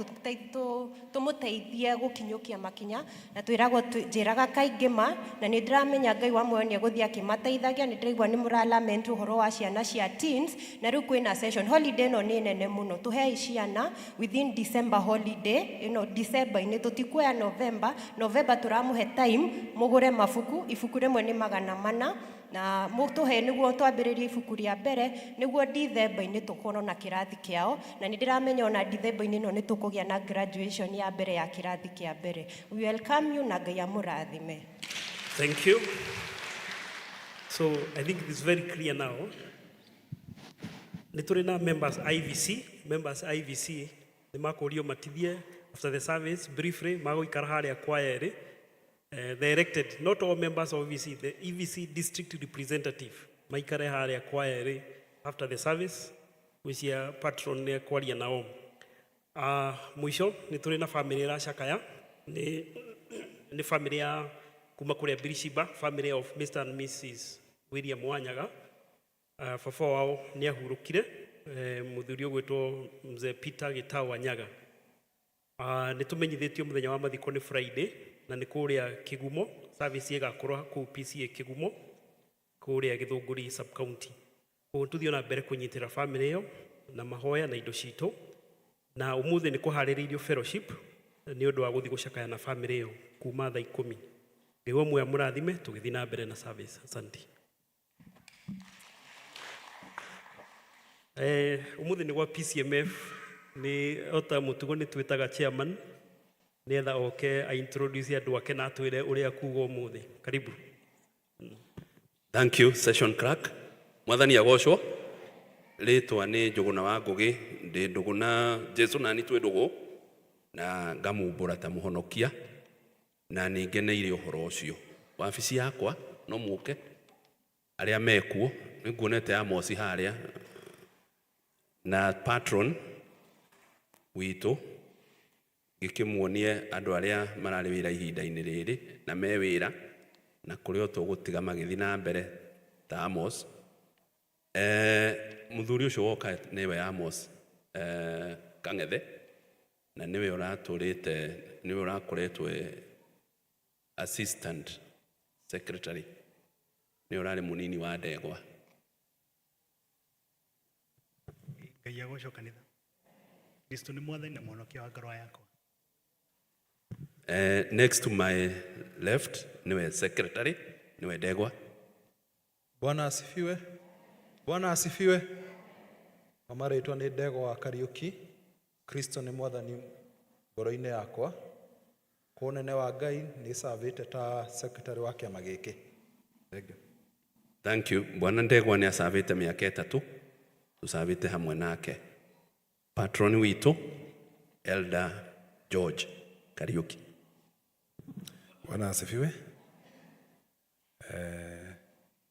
tũmũteithie gũkinyũkia makinya. Na twĩragwo njĩraga kaingĩ ma, na nĩ ndĩramenya Ngai wa muoyo nĩ egũthiĩ akĩmateithagia. Nĩ ndĩraigua nĩ mũralament ũhoro wa ciana cia teens, na rĩu kwĩna session. Holiday ĩno nĩ nene mũno, tũhei ciana within December holiday ĩno, December-inĩ, tũtikuoya November. November tũramũhe time mũgũre mabuku, ibuku rĩmwe nĩ 400, na mũtũhe nĩguo twambĩrĩrie ibuku rĩa mbere, nĩguo December-inĩ tũkorwo na kĩrathi kĩao. Na nĩ ndĩramenya ona December-inĩ ĩno nĩ tũkũgĩa na graduation ya mbere ya kĩrathi kĩa mbere. We welcome you na Ngai amũrathime. Thank you. So I think it is very clear now. Nĩ tũrĩ na members IVC, members IVC nĩ makũrio matithie after the service briefly, magũikara harĩa kwaya ĩrĩ. The elected, not all members of EVC, the EVC district representative maikare harĩa kwaya ĩrĩ after the service, gwĩcia patron nĩ kwaria nao. Mũico nĩ tũrĩ na family ĩracakaya, nĩ family ya kuma kũrĩa Birishiba, family of Mr. and Mrs. William Wanyaga. Baba wao nĩ ahurũkire, mũthuri ũgwĩtwo Mzee Peter Gitau Wanyaga. Nĩ tũmenyithĩtio mũthenya wa mathiko nĩ Friday na nĩ kũrĩa Kĩgumo, service ĩgakorwo kũu PCA Kĩgumo, kũrĩa Gĩthũngũri sub county. Koguo tũthiĩ na mbere kũnyitĩra family ĩyo na mahoya na indo citũ, na ũmũthĩ nĩ kũharĩrĩirio fellowship nĩ ũndũ wa gũthiĩ gũcakaya na family ĩyo kuma thaa 10. Ngai wa muoyo amũrathime tũgĩthiĩ na mbere na service. Asante. Ũmũthĩ nĩ gwa PCMF, nĩ ota mũtugo nĩ twĩtaga chairman nĩgetha oke a introduce andũ ake na atwĩre ũrĩa kuga ũmũthĩ. Karibu. Thank you, session clerk. Mwathani agocwo. Rĩtwa nĩ Njũgũna wa Ngũgĩ, ndĩ ndũgũ na Jesu nani twĩ ndũgũ, na ngamumbũra ta mũhonokia, na nĩ ngeneire ũhoro ũcio. Wabici yakwa no mũke arĩa mekuo, nĩ nguonete Amos harĩa na patron witũ, ngĩkĩmuonie andũ arĩa mararĩ wĩra ihinda-inĩ rĩrĩ na me wĩra, na kũrĩ o tũgũtiga magĩthiĩ na mbere ta Amos. Mũthuri ũcio woka nĩwe Amos Kang'ethe, na nĩwe ũratũrĩte, nĩwe ũrakoretwo assistant secretary. Nĩwe ũrarĩ mũnini wa Ndegwa. Ngai agocwo kanitha. Kristo nĩ mwathani na mũhonokia wa ngoro yakwa. Next to my left niwe secretary, niwe Ndegwa. Bwana asifiwe. Bwana asifiwe. Mama rĩtwa nĩ Ndegwa wa Kariũki. Kristo nĩ mwathani ngoro-inĩ yakwa. Kwa ũnene wa Ngai nĩ cavĩte ta secretary wa kĩama gĩkĩ. Thank you. Thank you. Bwana Ndegwa nĩ acavĩte mĩaka 3 tũcavĩte hamwe nake. Patron witũ Elder George Kariuki. Bwana asifiwe.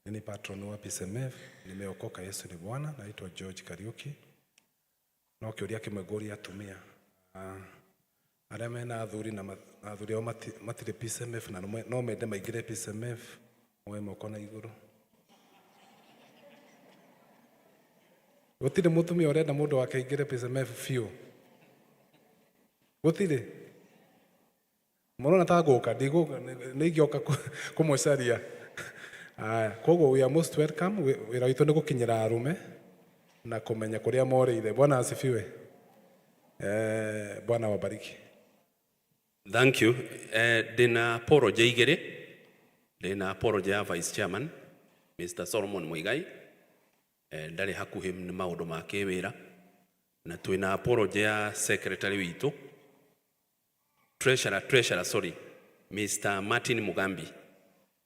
Mimi patron wa PCMF, nimeokoka, Yesu ni Bwana, naitwa George Kariuki. No kĩũria kĩmwe ngũria atumia arĩa mena athuri na athuri ao matirĩ PCMF na no mende maingĩre PCMF, moe moko na igũrũ. Gũtirĩ mũtumia ũrenda mũndũ wake aingĩre PCMF biũ. Gũtirĩ. Mũrona ta ngũka, ndigũka, nĩ ingĩoka kũmũcaria. Aya, koguo we are most welcome. Wĩra witũ nĩ gũkinyĩra arũme na kũmenya kũrĩa morĩire. Bwana asifiwe. Bwana wabariki. Thank you. Ndĩna apology igĩrĩ. Ndĩna apology ya Vice Chairman Mr. Solomon Muigai. Ndarĩ hakuhĩ nĩ maũndũ ma kĩwĩra. Na twĩna apology ya secretary witũ, treasurer, sorry, Mr. Martin Mugambi.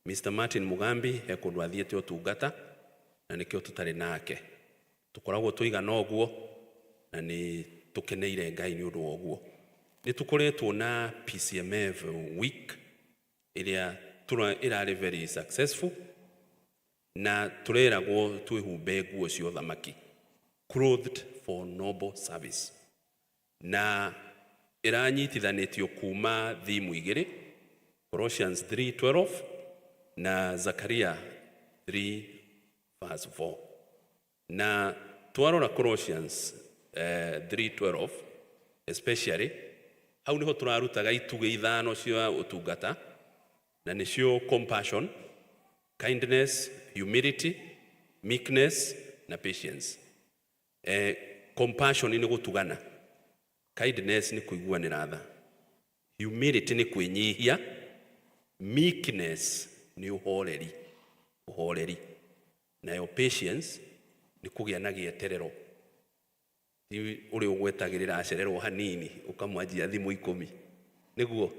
Mr. Martin Mugambi he kũndũ athiĩte ũtungata na nĩkĩo tũtarĩ nake. Tũkoragwo tũigana ũguo na nĩ tũkeneire Ngai nĩ ũndũ wa ũguo. Nĩ tũkoretwo na PCMF week ĩrĩa ĩrarĩ very successful na tũreragwo twĩhumbe nguo cia ũthamaki, clothed for noble service, na ĩranyitithanĩtio kuma thimu igĩrĩ, Colossians 3:12 na Zakaria 3 verse 4. Na twarora Colossians 3:12 especially, hau niho tũrarutaga itugĩ ithano cia ũtungata, na nĩcio compassion, kindness, humility, meekness na patience. Compassion nĩ gũtugana, kindness nĩ kũiguanĩra tha, humility nĩ kwĩnyihia, meekness nĩ ũhoreri, ũhoreri, nayo patience nĩ kũgĩa na gĩeterero. Ti ũrĩa ũgwetagĩrĩra acererwo hanini ũkamwanjia thimũ 10 nĩguo.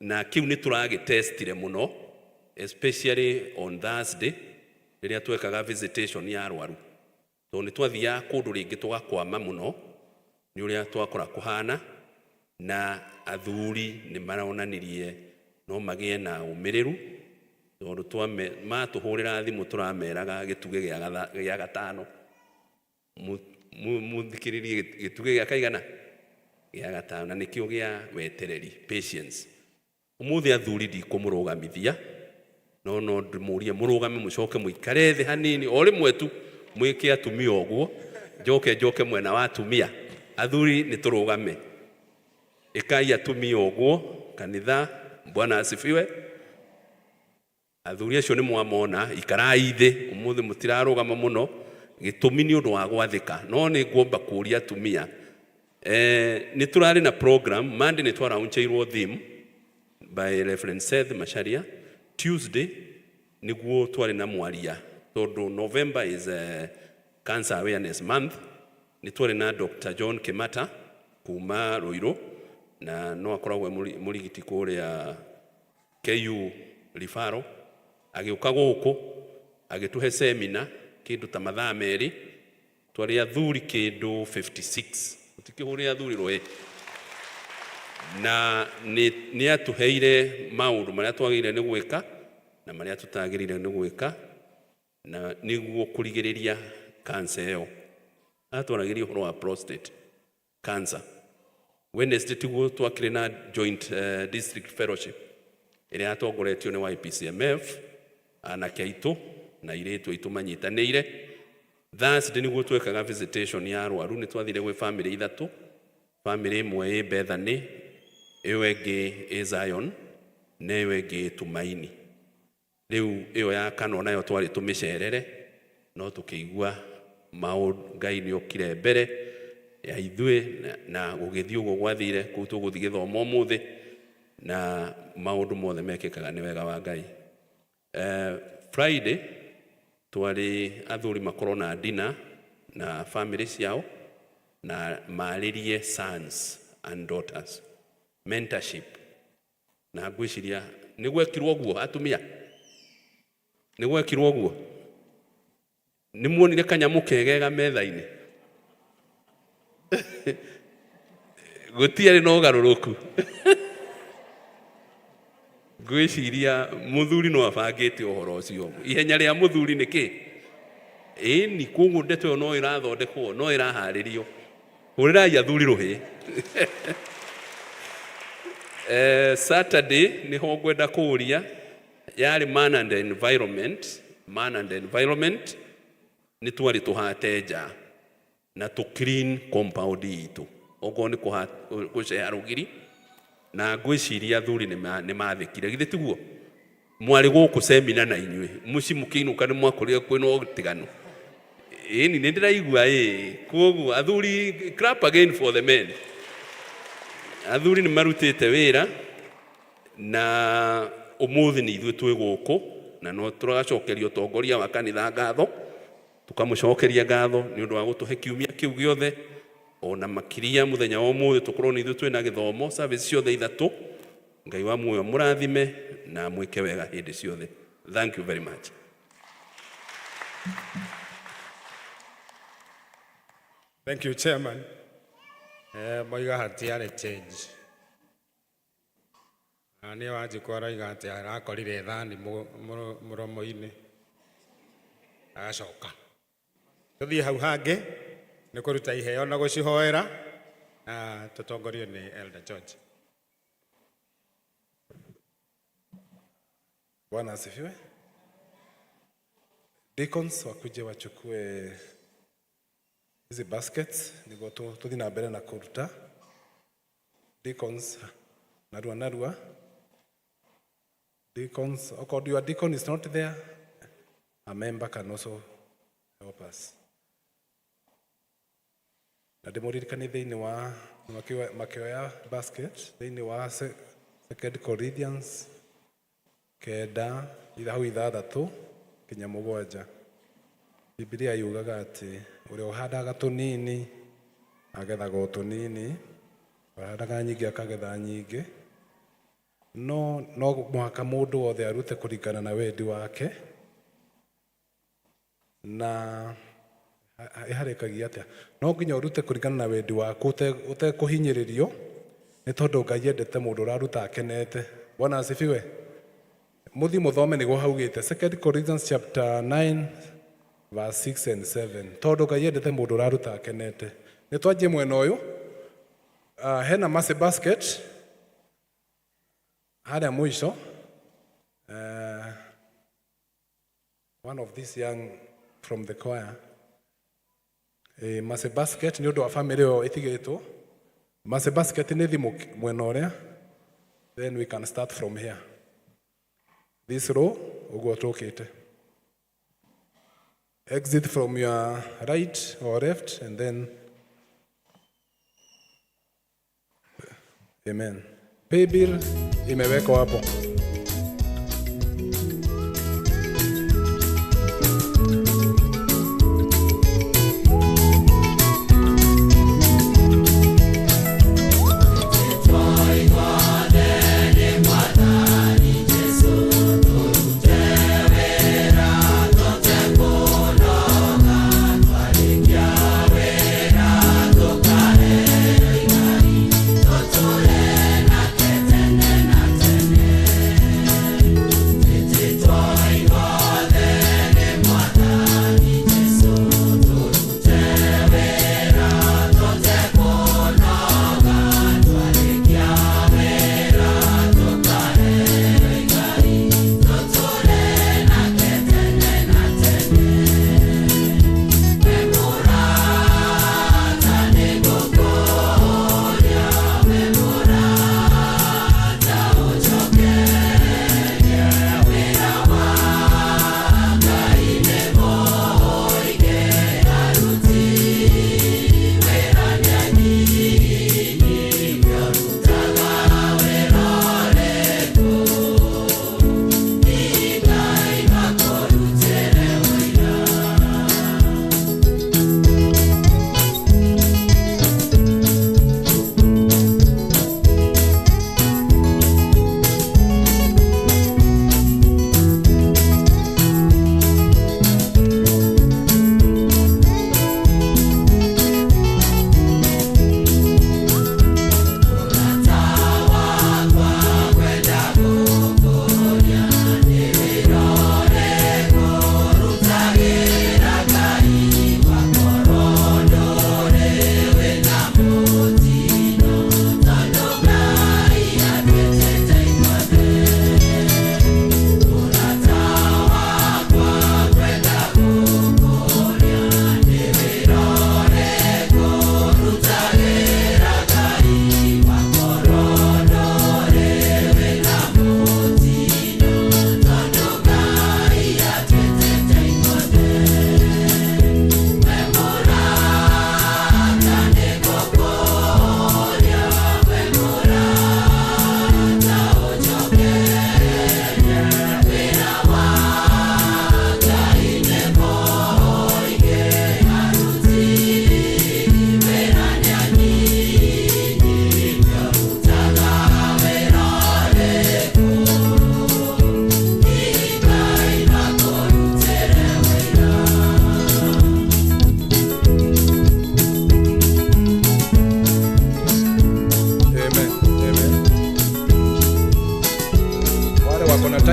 Na kĩu nĩ tũragĩtestire mũno, especially on Thursday rĩrĩa twekaga visitation ya arwaru, tondũ nĩ twathiaga kũndũ rĩngĩ tũgakwama mũno nĩ ũrĩa twakora kũhana, na athuri nĩ maronanirie no magĩe na ũmĩrĩru, tondũ matũhũrĩra thimũ tũrameraga gĩtugĩ gĩa gatano. Mũthikĩrĩrie gĩtugĩ gĩa kaigana gĩa gatano, na nĩkĩo gĩa wetereri, patience. Ũmũthĩ athuri ndikũmũrũgamithia, no no ndĩmũrie mũrũgame mũcoke mũikare thĩ hanini o rĩmwe tu, mwĩke atumia ũguo, njoke njoke mwena wa atumia. Athuri nĩ tũrũgame, ĩkai atumia ũguo kanitha. Bwana asifiwe. Athuri acio nĩ mwamona, ikarai thĩ ũmũthĩ, mũtirarũgama mũno, gĩtũmi nĩ ũndũ wa gwathĩka. No nĩ ngwamba kũria atumia, nĩ tũrarĩ na program Monday, nĩ twarauncheirwo theme by Reverend Seth Macharia. Tuesday nĩguo twarĩ na mwaria, tondũ November is a cancer awareness month, nĩ twarĩ na Dr. John Kimata kuma Ruiru, na no akoragwo e mũrigiti kũrĩa KU Referral, agĩũka gũkũ agĩtũhe semina kĩndũ ta mathaa 2. Twarĩ athuri kĩndũ 56, tũtikĩhũrĩra athuri rũĩ, na nĩ atũheire maũndũ marĩa twagĩrĩire nĩ gwĩka na marĩa tũtagĩrĩire nĩ gwĩka na nĩguo kũrigĩrĩria cancer ĩyo. Atwaragĩria ũhoro wa prostate cancer. Wednesday tiguo twakĩrĩ na joint district fellowship ĩrĩa yatongoretio nĩ YPCMF, anake aitũ na airĩtu aitũ manyitanĩire. Thursday nĩguo twekaga visitation ya arwaru, nĩ twathire gwĩ family ithatũ, family ĩmwe ĩ Bethany, ĩyo ĩngĩ ĩ Zion, na ĩyo ĩngĩ ĩ Tumaini. Rĩu ĩyo ya kana nayo twarĩ tũmĩcerere, no tũkĩigua maũndũ Ngai nĩ okire mbere ya ithuĩ na gũgĩthiĩ ũguo gwathire. Kũu tũgũthiĩ gĩthomo ũmũthĩ na maũndũ mothe mekĩkaga nĩ wega wa Ngai. Friday twarĩ athuri makorwo na dinner na family ciao na marĩrie sons and daughters mentorship, na ngwĩciria nĩ gwekirwo ũguo. Atumia, nĩ gwekirwo ũguo? Nĩ muonire kanyamũ kegega metha-inĩ? Gũtiarĩ na ũgarũrũku. Ngwĩciria mũthuri no abangĩte ũhoro ũcio. Ihenya rĩa mũthuri nĩ kĩ ĩni. Koguo ndeto ĩyo no ĩrathondekwo, no ĩraharĩrio. Hũrĩrai athuri rũhĩ. Saturday nĩho ngwenda kũũria yarĩ man and environment. Man and environment nĩ twarĩ tũhate nja na tũ clean compound itũ, okorwo nĩ gũceha rũgiri, na ngwĩciria athuri nĩ mathĩkire. Githĩ tiguo mwarĩ gũkũ semina na inyuĩ mũciĩ mũkĩinũka nĩ mwakorire kwĩna ũtiganu? Ĩni, nĩ ndĩraigua ĩ. Koguo athuri, clap again for the men. Athuri nĩ marutĩte wĩra na ũmũthĩ nĩ ithuĩ twĩ gũkũ, na no tũracokeria ũtongoria wa kanitha ngatho, tũkamũcokeria ngatho nĩ ũndũ wa gũtũhe kiumia kĩu gĩothe, ona makĩria mũthenya wa ũmũthĩ tũkorwo nĩ ithuĩ twĩna gĩthomo service ciothe ithatũ. Ngai wa muoyo mũrathime na mwĩke wega hĩndĩ ciothe. Thank you very much. Thank you, Chairman. Moiga hatiarĩ change. Na niĩ Wanjikũ aroiga atĩ arakorire thani mũromo-inĩ agacoka. Tũthiĩ hau hangĩ nĩ kũruta iheo na gũcihoera, na tũtongorio nĩ Elder George. Bwana asifiwe. Deacons wakuje wachukue hizi baskets niguo tuthi na mbere na kuruta. Deacons, narua narua. Deacons, okorwo your deacon is not there, a member can also help us. Na ndĩmũririkanie thĩinĩ wa makĩoya basket, thĩinĩ wa Second Corinthians 9 hau 6 nginya 7, Bibilia yugaga atĩ ũrĩa ũhandaga tũnini agethaga o tũnini, ũhandaga nyingĩ akagetha nyingĩ. No mũhaka mũndũ wothe arute kũringana na wendi wake. Na ĩharĩkagia atĩa? No nginya ũrute kũringana na wendi waku ũtekũhinyĩrĩrio, nĩ tondũ Ngai endete mũndũ ũraruta akenete. Bwana asifiwe. Mũthiĩ mũthome nĩguo haugĩte, Second Corinthians chapter 9 verse 6 and 7, tondũ Ngai endete mũndũ ũraruta akenete. Nĩ twanjie mwena ũyũ. Hena mercy basket harĩa mũico. One of these young from the choir, mercy basket nĩ ũndũ wa family ĩyo ĩtigĩtwo. Mercy basket nĩ thimũ mwena ũrĩa, then we can start from here, this row, ũguo tũkĩte. Exit from your right or left and then amen. Paybill imewekwa hapo.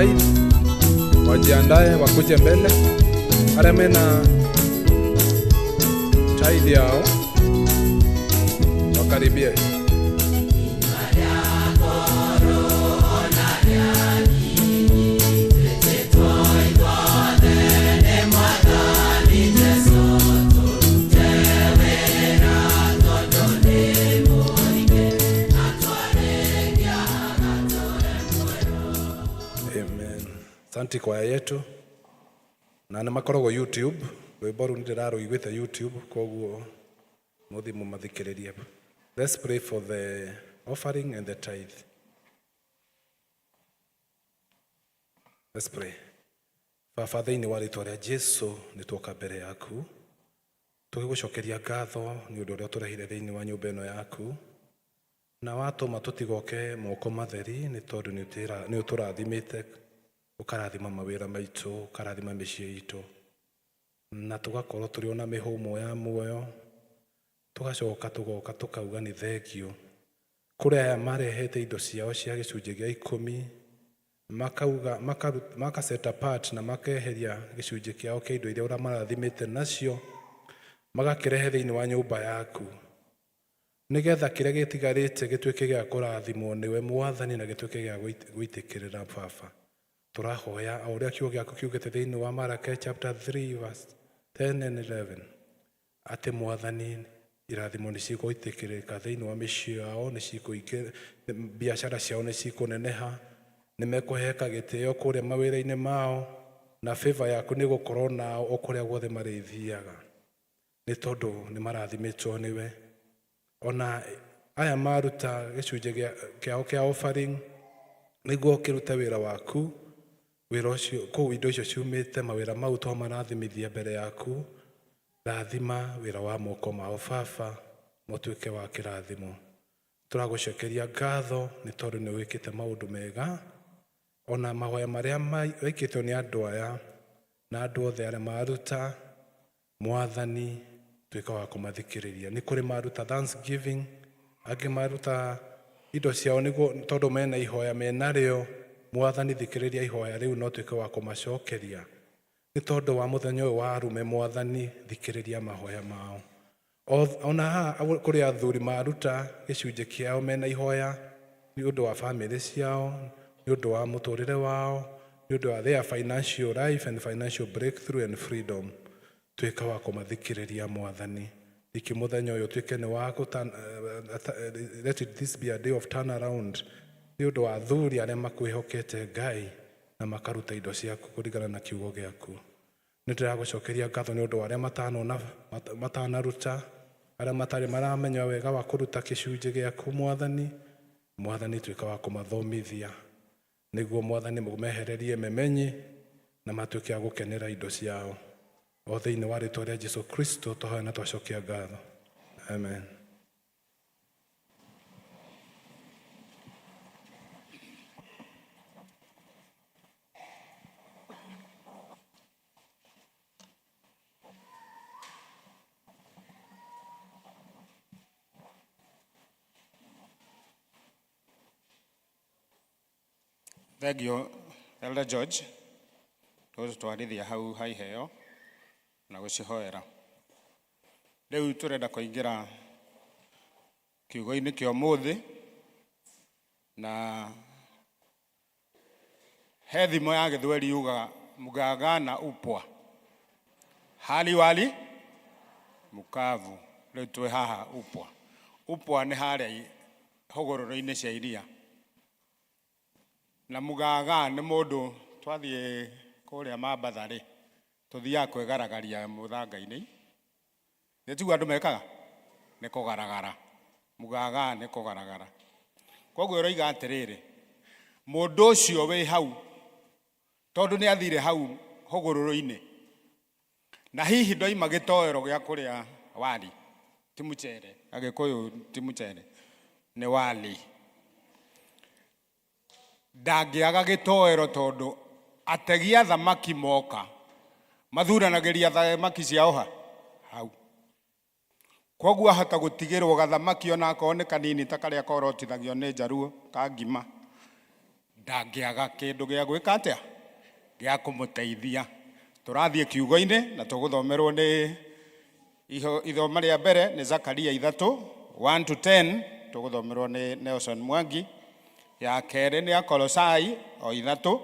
tithe wajiandae wakuje mbele. Arĩa mena tithe yao wakaribie. Amen. Asante kwaya yetu na nĩ makoragwo YouTube rwĩmbo rũu nĩ ndĩrarũiguĩte YouTube koguo mũthiĩ mũmathikĩrĩrie. Let's pray for the offering and the tithe. Let's pray. Baba thĩinĩ wa rĩtwa rĩa Jesu nĩ tuoka mbere yaku tũgĩgũcokeria ngatho nĩ ũndũ ũrĩa ũtũrehire thĩinĩ wa nyũmba ĩno yaku na watũma tũtigoke moko matheri nĩ tondũ nĩ ũtũrathimĩte ũkarathima mawĩra maitũ ũkarathima mĩciĩ itũ na tũgakorwo tũrĩ ona mĩhũmũ ya muoyo tũgacoka tũgoka tũkauga nĩ thengiũ kũrĩ aya marehete indo ciao cia gĩcunjĩ gĩa ikũmi makauga maka set apart na makeheria gĩcunjĩ kĩao kĩa indo iria ũramarathimĩte nacio magakĩrehe thĩinĩ wa nyũmba yaku nĩgetha kĩrĩa gĩtigarĩte gĩtuĩke gĩa kũrathimwo nĩwe mwathani na gĩtuĩke gĩa gwĩtĩkĩrĩra baba tũrahoya o ũrĩa kiugo gĩaku kiugĩte thĩinĩ wa Marake chapter 3 verse 10 and 11 atĩ mwathani irathimo nĩ cigũitĩkĩrĩka thĩinĩ wa mĩciĩ yao nĩ cikũingĩ biacara ciao nĩ cikũneneha nĩ mekũheka gĩtĩo kũrĩa mawĩra-inĩ mao na favor yaku nĩ gũkorwo nao o kũrĩa guothe marĩthiaga nĩ tondũ nĩ marathimĩtwo nĩwe ona aya maruta gĩcunjĩ kĩao kĩa offering nĩguo kĩrute wĩra waku wĩra ũcio kũu indo icio ciumĩte mawĩra mau twamarathimithia mbere yaku rathima wĩra wa moko mao baba mũtuĩke wa kĩrathimo tũragũcokeria ngatho nĩ tondũ nĩ wĩkĩte maũndũ mega ona mahoya marĩa wĩkĩtwo nĩ andũ aya na andũ othe arĩa maruta mwathani tuĩka wa kũmathikĩrĩria nĩ kũrĩ maruta thanksgiving angĩ maruta indo ciao nĩguo tondũ mena ihoya menarĩo mwathani thikĩrĩria ihoya rĩu no tuĩke wa kũmacokeria nĩ tondũ wa mũthenya ũyũ wa arume mwathani thikĩrĩria mahoya mao ona haha kũrĩ athuri maruta gĩcunjĩ kĩao mena ihoya nĩ ũndũ wa bamĩrĩ ciao nĩ ũndũ wa mũtũrĩre wao nĩ ũndũ wa their financial life and financial breakthrough and freedom tuĩka wa kũmathikĩrĩria mwathani iki mũthenya ũyũ ũtuĩke nĩ wa let it this be a day of turnaround nĩ ũndũ wa athuri arĩa makwĩhokete Ngai na makaruta indo ciaku kũringana na kiugo gĩaku nĩ ndĩragũcokeria ngatho nĩ ũndũ wa arĩa matanona matanaruta arĩa matarĩ maramenya wega wa kũruta gĩcunjĩ gĩaku mwathani mwathani tuĩka wa kũmathomithia nĩguo mwathani mehererie memenyi na matuĩke a gũkenera indo ciao o thĩinĩ wa rĩtwa rĩa Jesu Kristo twahoya na twacokia ngatho amen. Thengio Elder George tũgũtwarithia hau ha iheo na gũcihoera. Rĩu tũrenda kũingĩra kiugo-inĩ kĩa ũmũthĩ na he thimo ya gĩthweri yugaga mgaagaa na upwa hali wali mukavu. Rĩu twĩ haha upwa. Upwa nĩ harĩa hũgũrũrũ-inĩ cia iria na mũgaga nĩ mũndũ twathiĩ kũrĩa Mambatha rĩ tũthiaga kwĩgaragaria mũthanga-inĩ nĩ tiguo andũ mekaga nĩ kũgaragara mũgaga nĩ kũgaragara koguo ĩroiga atĩrĩrĩ mũndũ ũcio wĩ hau tondũ nĩ athire hau hũgũrũrũ-inĩ na hihi ndoima gĩtoero gĩa kũrĩa wali ti mũcere agĩkũyũ ti mũcere nĩ wali ndangĩaga gĩtoero tondũ ategi a thamaki moka mathuranagĩria thamaki ciao ha hau koguo ahota gũtigĩrwo gathamaki ona akorwo nĩ kanini ta karĩa korotithagio nĩ njaruo ka ngima Ndangĩaga kĩndũ gĩa gwĩka atĩa gĩa kũmũteithia. Tũrathiĩ kiugo-inĩ na tũgũthomerwo nĩ ithoma rĩa mbere nĩ Zakaria 3 1 to 10, tũgũthomerwo nĩ Nelson Mwangi. Ya kerĩ nĩ Akolosai o 3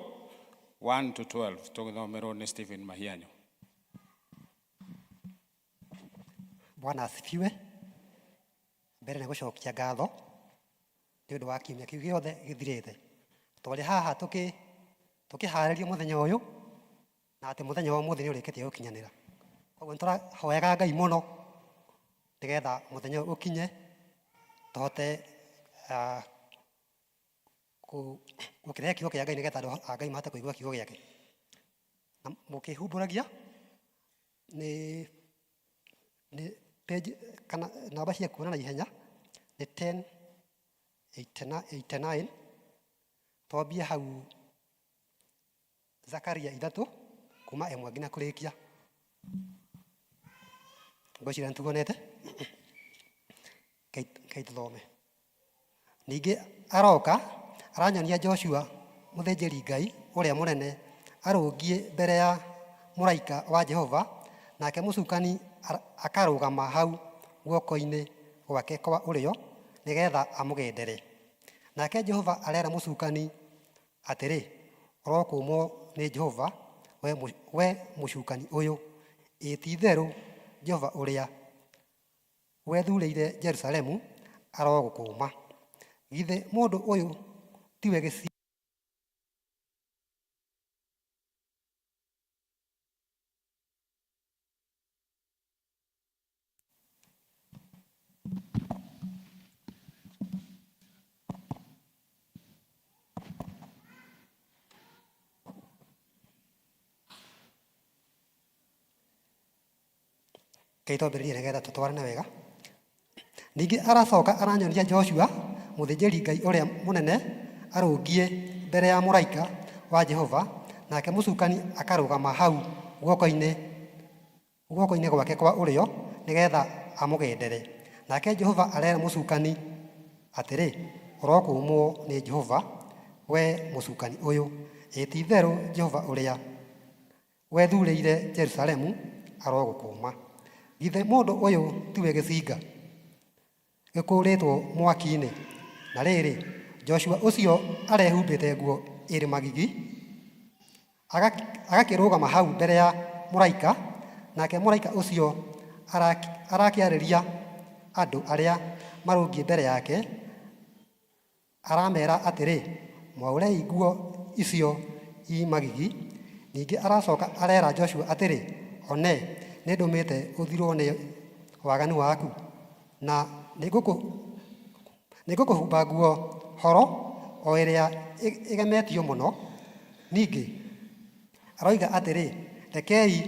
1 to 12, tũgũthomerwo nĩ Stephen Mahianyo. Bwana asifiwe. Mbere nĩ gũcokia ngatho nĩ ũndũ wa kiumia kĩu gĩothe gĩthirĩte. Twarĩ haha tũkĩharĩria mũthenya ũyũ na atĩ mũthenya wa ũmũthĩ nĩ ũrĩkĩtie gũkinyanĩra. Koguo nĩ tũrahoyaga Ngai mũno nĩgetha mũthenya ũyũ ũkinye tũhote gũkĩrehe kiugo kĩa Ngai nĩgetha andũ a Ngai mahote kũigua kiugo gĩake. Na mũkĩhumbũragia nĩ page kana namba cia kuona na ihenya nĩ 10 89. Twambie hau Zakaria 3 kuma 1 nginya kũrĩkia. Ngwĩciria nĩtuonete. Rekei tũthome. Ningĩ aroka aranyonia Joshua mũthĩnjĩri Ngai ũrĩa mũnene arũngiĩ mbere ya mũraika wa Jehova, nake mũcukani akarũgama hau guoko-inĩ gwake kwa ũrĩo nĩgetha amũgendere. Nake Jehova arera mũcukani atĩrĩ, ũrokũmwo nĩ Jehova, we mũcukani ũyũ, ĩ ti-itherũ Jehova ũrĩa wethurĩire Jerusalemu arogũkũma. Githĩ mũndũ ũyũ tiwe gĩci Rekei twambĩrĩrie nĩgetha tũtwarane wega. Ningĩ aracoka aranyonia Joshua mũthĩnjĩri Ngai ũrĩa mũnene arũngiĩ mbere ya mũraika wa Jehova, nake mũcukani akarũgama hau guoko-inĩ gwake kwa ũrĩo nĩgetha amũgendere. Nake Jehova arera mũcukani atĩrĩ, ũrokũmwo nĩ Jehova, we mũcukani ũyũ, ĩ ti-itherũ Jehova ũrĩa wethurĩire Jerusalemu arogũkũma. Githĩ mũndũ ũyũ tiwe gĩcinga gĩkũrĩtwo mwaki-inĩ? Na rĩrĩ, Joshua ũcio arehumbĩte nguo ĩrĩ magigi, agakĩrũgama hau mbere ya mũraika, nake mũraika ũcio arakĩarĩria andũ arĩa marũngiĩ mbere yake, aramera atĩrĩ, mwaũrei nguo icio i magigi. Ningĩ aracoka arera Joshua atĩrĩ, one, nĩndũmĩte ũthirwo nĩ waganu waku, na nĩngũkũhumba nguo horo o ĩrĩa ĩgemetio mũno. Ningĩ aroiga atĩrĩ, rekei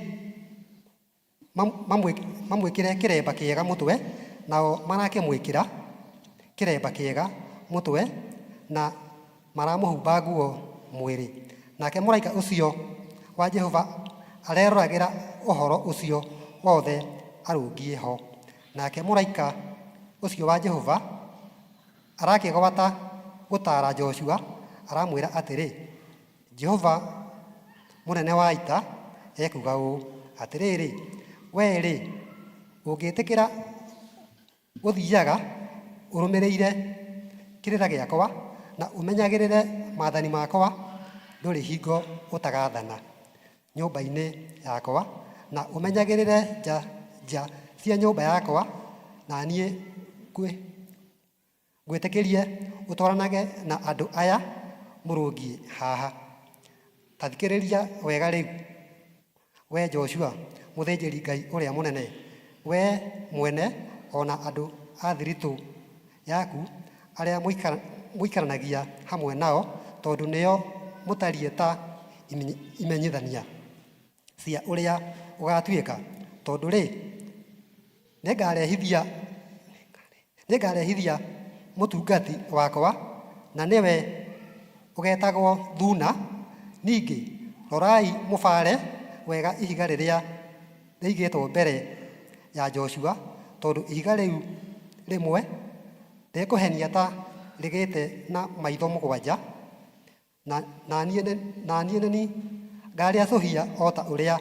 mamwĩkĩre kĩremba kĩega mũtwe, nao marakĩmwĩkĩra kĩremba kĩega mũtwe na maramũhumba nguo mwĩrĩ. Nake mũraika ũcio wa Jehova areroragĩra ũhoro ũcio wothe arũngiĩ ho. Nake mũraika ũcio wa Jehova arakĩgwata gũtaara Joshua, aramwĩra atĩrĩ, Jehova mũnene wa ita ekuuga ũũ, atĩrĩrĩ, wee-rĩ, ũngĩtĩkĩra gũthiaga ũrũmĩrĩire kĩrĩra gĩakwa na ũmenyagĩrĩre maathani makwa, ndũrĩ hingo ũtagathana nyũmba-inĩ yakwa, na ũmenyagĩrĩre nja cia nyũmba yakwa, na niĩ ngwĩtĩkĩrie ũtwaranage na andũ aya mũrũngiĩ haha. Ta thikĩrĩria wega rĩu, we Joshua mũthĩnjĩri Ngai ũrĩa mũnene, we mwene o na andũ a thiritũ yaku arĩa mũikaranagia hamwe nao, tondũ nĩo mũtariĩ ta imenyithania cia ũrĩa ũgatuĩka. Tondũ rĩ, nĩngarehithia mũtungati wakwa, na nĩwe ũgetagwo Thuuna. Ningĩ rorai mũbaare wega ihiga rĩrĩa rĩigĩtwo mbere ya Joshua, tondũ ihiga rĩu rĩmwe rĩkũhenia ta rĩgĩte na maitho 7, Na niĩ nĩ niĩ ngarĩacũhia o ta ũrĩa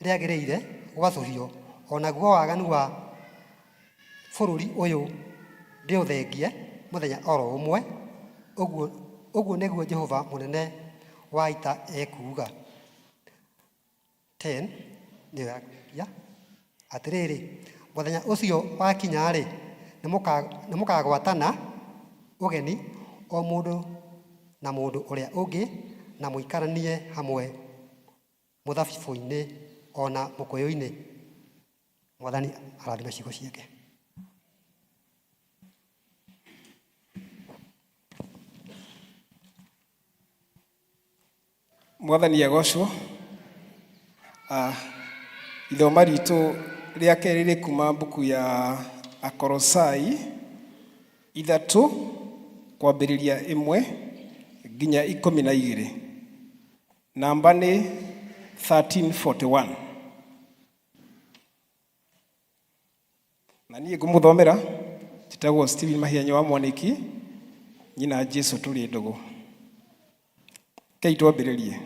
rĩagĩrĩire gwacũhio, o naguo waganu wa bũrũri ũyũ ndĩũthengie mũthenya o ro ũmwe, ũguo nĩguo Jehova mũnene wa ita ekuuga. 10 nĩyo ya kũrĩkia. Atĩrĩrĩ, mũthenya ũcio wakinya-rĩ, nĩmũkagwatana ũgeni o mũndũ na mũndũ ũrĩa ũngĩ, na mũikaranie hamwe mũthabibũ-inĩ o na mũkũyũ-inĩ. Mwathani arathime ciugo ciake. Mwathani agocwo. Ithoma ritũ rĩa kerĩ rĩ kuma mbuku ya Akorosai 3 kwambĩrĩria 1 nginya 12. Namba nĩ 1341. Na niĩ ngũmũthomera njĩtagwo Stephen Mahianyo wa Mwaniki, nyina Jesu tũrĩ ndũgũ. Kei twambĩrĩrie.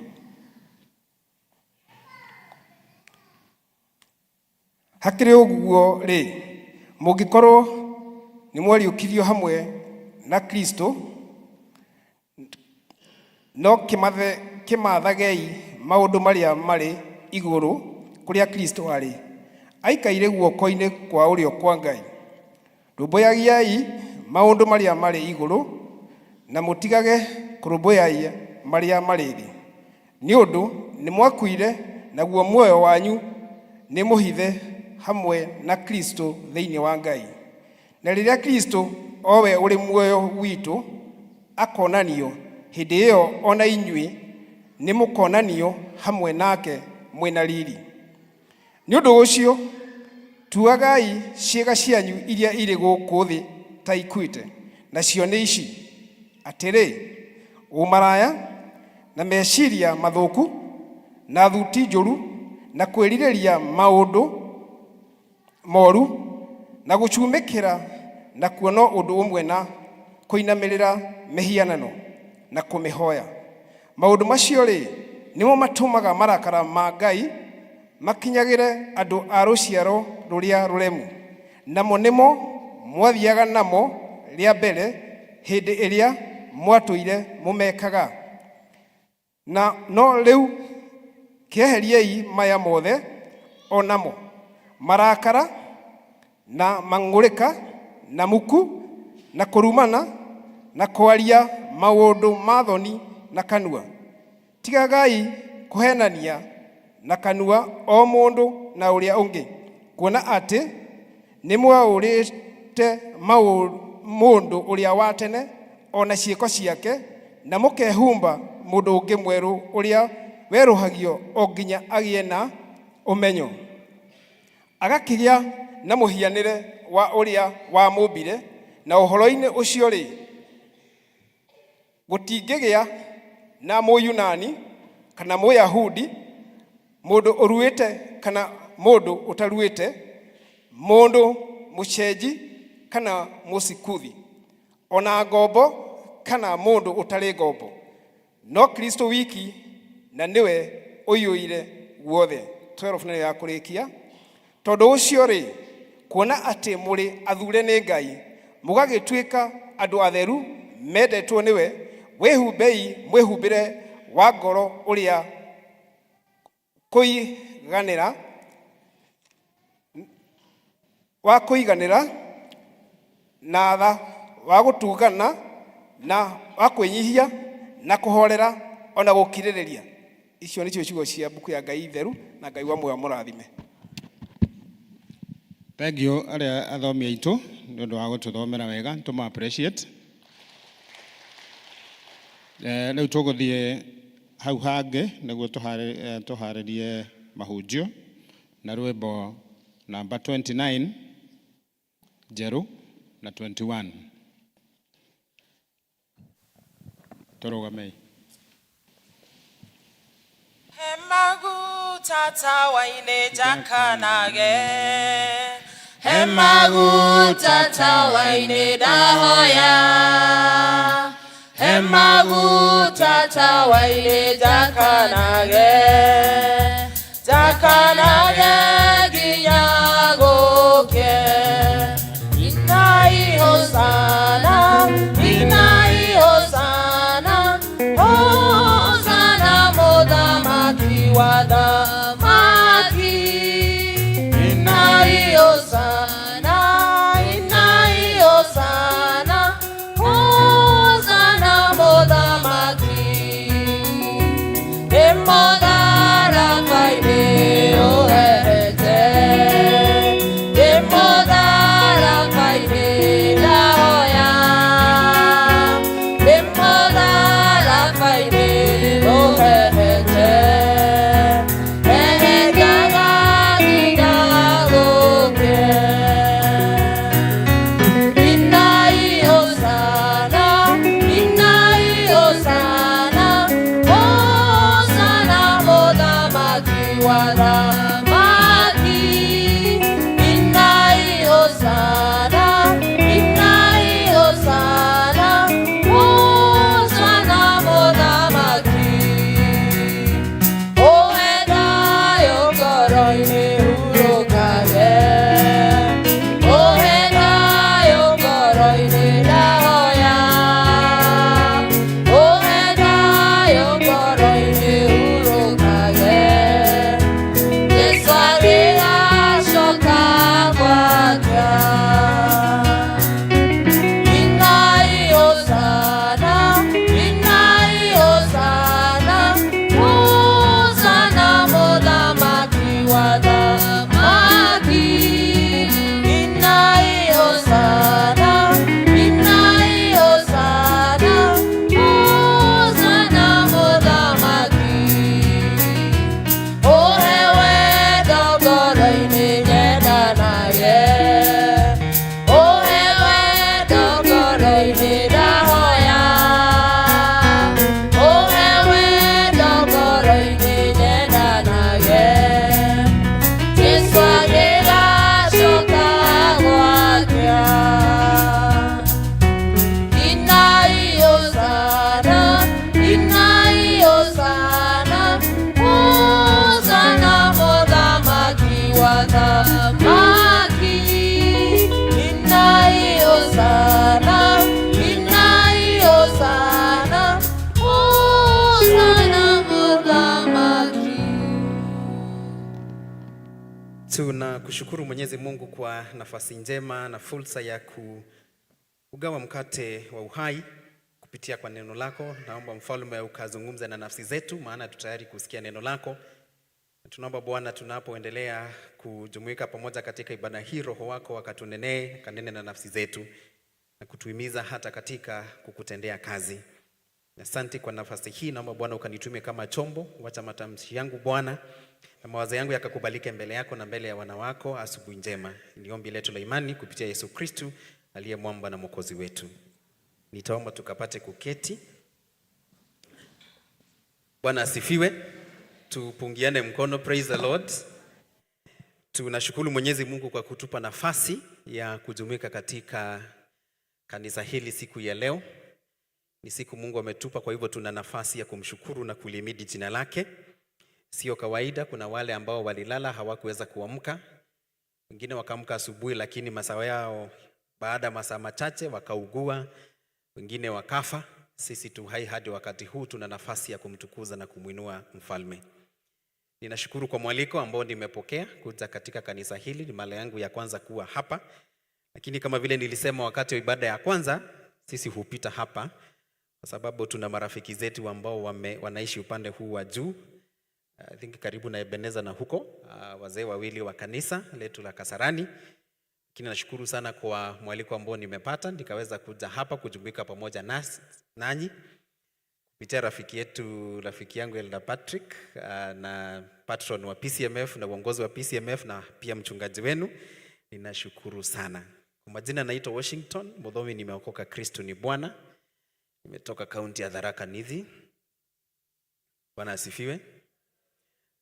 Hakĩrĩ ũguo rĩ, mũngĩkorwo nĩ mwariũkirio hamwe na Kristo, no kĩmathagei maũndũ marĩa marĩ igũrũ kũrĩa Kristo arĩ, aikaire guoko-inĩ kwa ũrĩo kwa Ngai. Rũmbũyagiai maũndũ marĩa marĩ igũrũ, na mũtigage kũrũmbũyagia marĩa marĩ thĩ. Nĩ ũndũ nĩ mwakuire, naguo muoyo wanyu nĩ mũhithe hamwe na Kristo thĩinĩ wa Ngai. Na rĩrĩa Kristo, o we ũrĩ muoyo witũ, akonanio, hĩndĩ ĩyo o na inyuĩ nĩ mũkonanio hamwe nake mwĩna riri. Nĩ ũndũ ũcio, tuagai ciĩga cianyu iria irĩ gũkũ thĩ ta ikuĩte, nacio nĩ ici: atĩrĩ, ũmaraya, na meciria mathũku, na thuti njũru, na kwĩrirĩria maũndũ moru, na gũcumĩkĩra, nakuo no ũndũ ũmwe na kũinamĩrĩra mĩhianano na kũmĩhoya. Maũndũ macio rĩ, nĩmo matũmaga marakara ma Ngai makinyagĩre andũ a rũciaro rũrĩa rũremu. Namo nĩmo mwathiaga namo rĩa mbere hĩndĩ ĩrĩa mwatũire mũmekaga. Na no rĩu kĩeheriei maya mothe o namo: marakara, na mang'ũrĩka, na muku, na kũrumana, na kwaria maũndũ ma thoni na kanua. Tigagai kũhenania na kanua o mũndũ na ũrĩa ũngĩ, kuona atĩ nĩ mwaũrĩte mũndũ ũrĩa wa tene o na ciĩko ciake, na mũkehumba mũndũ ũngĩ mwerũ ũrĩa werũhagio o nginya agĩe na ũmenyo, agakĩgĩa na mũhianĩre wa ũrĩa wamũmbire. Na ũhoro-inĩ ũcio rĩ, gũtingĩgĩa na Mũyunani kana Mũyahudi, mũndũ ũruĩte kana mũndũ ũtaruĩte, mũndũ mũcenji kana mũsikuthi, ona ngombo kana mũndũ ũtarĩ ngombo, no Kristo wiki, na nĩwe ũiyũire guothe. 12 nĩyo ya kũrĩkia. Tondũ ũcio rĩ, kuona atĩ mũrĩ athure nĩ Ngai, mũgagĩtuĩka andũ atheru mendetwo nĩwe, wĩhumbei mwĩhumbĩre wa ngoro ũrĩa kũiganĩra, wa kũiganĩra na tha, wa gũtungana, na wa kwĩnyihia, na kũhorera, ona gũkirĩrĩria. Icio nĩcio ciugo cia mbuku ya Ngai theru, na Ngai wa muoyo amũrathime. Thank you arĩa athomi aitũ nĩ ũndũ wa gũtũthomera wega, tũma appreciate. Rĩu tũgũthiĩ hau hangĩ nĩguo tũharĩrie mahunjio na rwĩmbo namba 29 njerũ na 21. Tũrũgamei. Hemaguta tawa-inĩ njakanage, hemaguta tawa-inĩ ndahoya, hemaguta. Maguta tawa-inĩ njakanage, njakanage nginya gũkĩe. Inai hosana, inai hosana, hosana mũthamaki wa thamaki. Inai hosana, inai hosana, hosana mũthamaki. Nĩ mũtharaba-inĩ ũhehete, nĩ mũtharaba-inĩ ndahoya, nĩ mũtharaba-inĩ ũhehete, hehenjaga nginya gũkĩe. Inai hosana, inai hosana, hosana mũthamaki wa thamaki. Inai hosana, inai hosana, hosana mũthamaki. Ũhe thayũ ngoro-inĩ hurũkage, ũhe thayũ ngoro-inĩ ndahoya, ũhe thayũ ngoro-inĩ hurũkage. Jesũ agĩgacoka gwakĩa. Inai hosana, inai hosana, hosana mũthamaki wa thamaki. Inai hosana, inai hosana, hosana mũthamaki. Ũhe wendo ngoro-inĩ nyendanage, ũhe wendo ngoro-inĩ ndahoya, ũhe wendo ngoro-inĩ nyendanage. Jesũ agĩgacoka gwakĩa. Inai hosana, inai hosana, hosana mũthamaki wa thamaki. Inai hosana, inai hosana, hosana mũthamaki. Tunakushukuru Mwenyezi Mungu kwa nafasi njema na fursa ya kugawa mkate wa uhai kupitia kwa neno lako. Naomba mfalme ukazungumza na nafsi zetu, maana tu tayari kusikia neno lako. Tunaomba Bwana, tunapoendelea kujumuika pamoja katika ibada hii, Roho wako akatunenee, akanene na nafsi zetu na kutuhimiza hata katika kukutendea kazi. Asante kwa nafasi hii, naomba Bwana ukanitumie kama chombo, wacha matamshi yangu Bwana na mawazo yangu yakakubalike mbele yako na mbele ya wana wako. Asubuhi njema. Ni ombi letu la imani kupitia Yesu Kristu aliye mwamba na mwokozi wetu. Nitaomba tukapate kuketi. Bwana asifiwe. Tupungiane mkono. Praise the Lord. Tunashukuru Mwenyezi Mungu kwa kutupa nafasi ya kujumuika katika kanisa hili siku ya leo. Ni siku Mungu ametupa, kwa hivyo tuna nafasi ya kumshukuru na kulihimidi jina lake. Sio kawaida, kuna wale ambao walilala hawakuweza kuamka, wengine wakaamka asubuhi, lakini masaa yao baada ya masaa machache wakaugua, wengine wakafa. Sisi tu hai hadi wakati huu, tuna nafasi ya kumtukuza na kumwinua mfalme. Ninashukuru kwa mwaliko ambao nimepokea kuja katika kanisa hili. Ni mara yangu ya kwanza kuwa hapa, lakini kama vile nilisema wakati wa ibada ya kwanza, sisi hupita hapa kwa sababu tuna marafiki zetu ambao wanaishi upande huu wa juu, I think karibu na Ebeneza na huko, wazee wawili wa kanisa letu la Kasarani. Lakini nashukuru sana kwa mwaliko ambao nimepata nikaweza kuja hapa kujumuika pamoja nanyi kupitia rafiki yetu, rafiki yangu Elder Patrick, na patron wa PCMF na uongozi wa PCMF na pia mchungaji wenu. Ninashukuru sana. Kwa majina naitwa Washington Muthomi, nimeokoka, Kristo ni Bwana. Nimetoka kaunti ya Tharaka Nithi. Bwana asifiwe.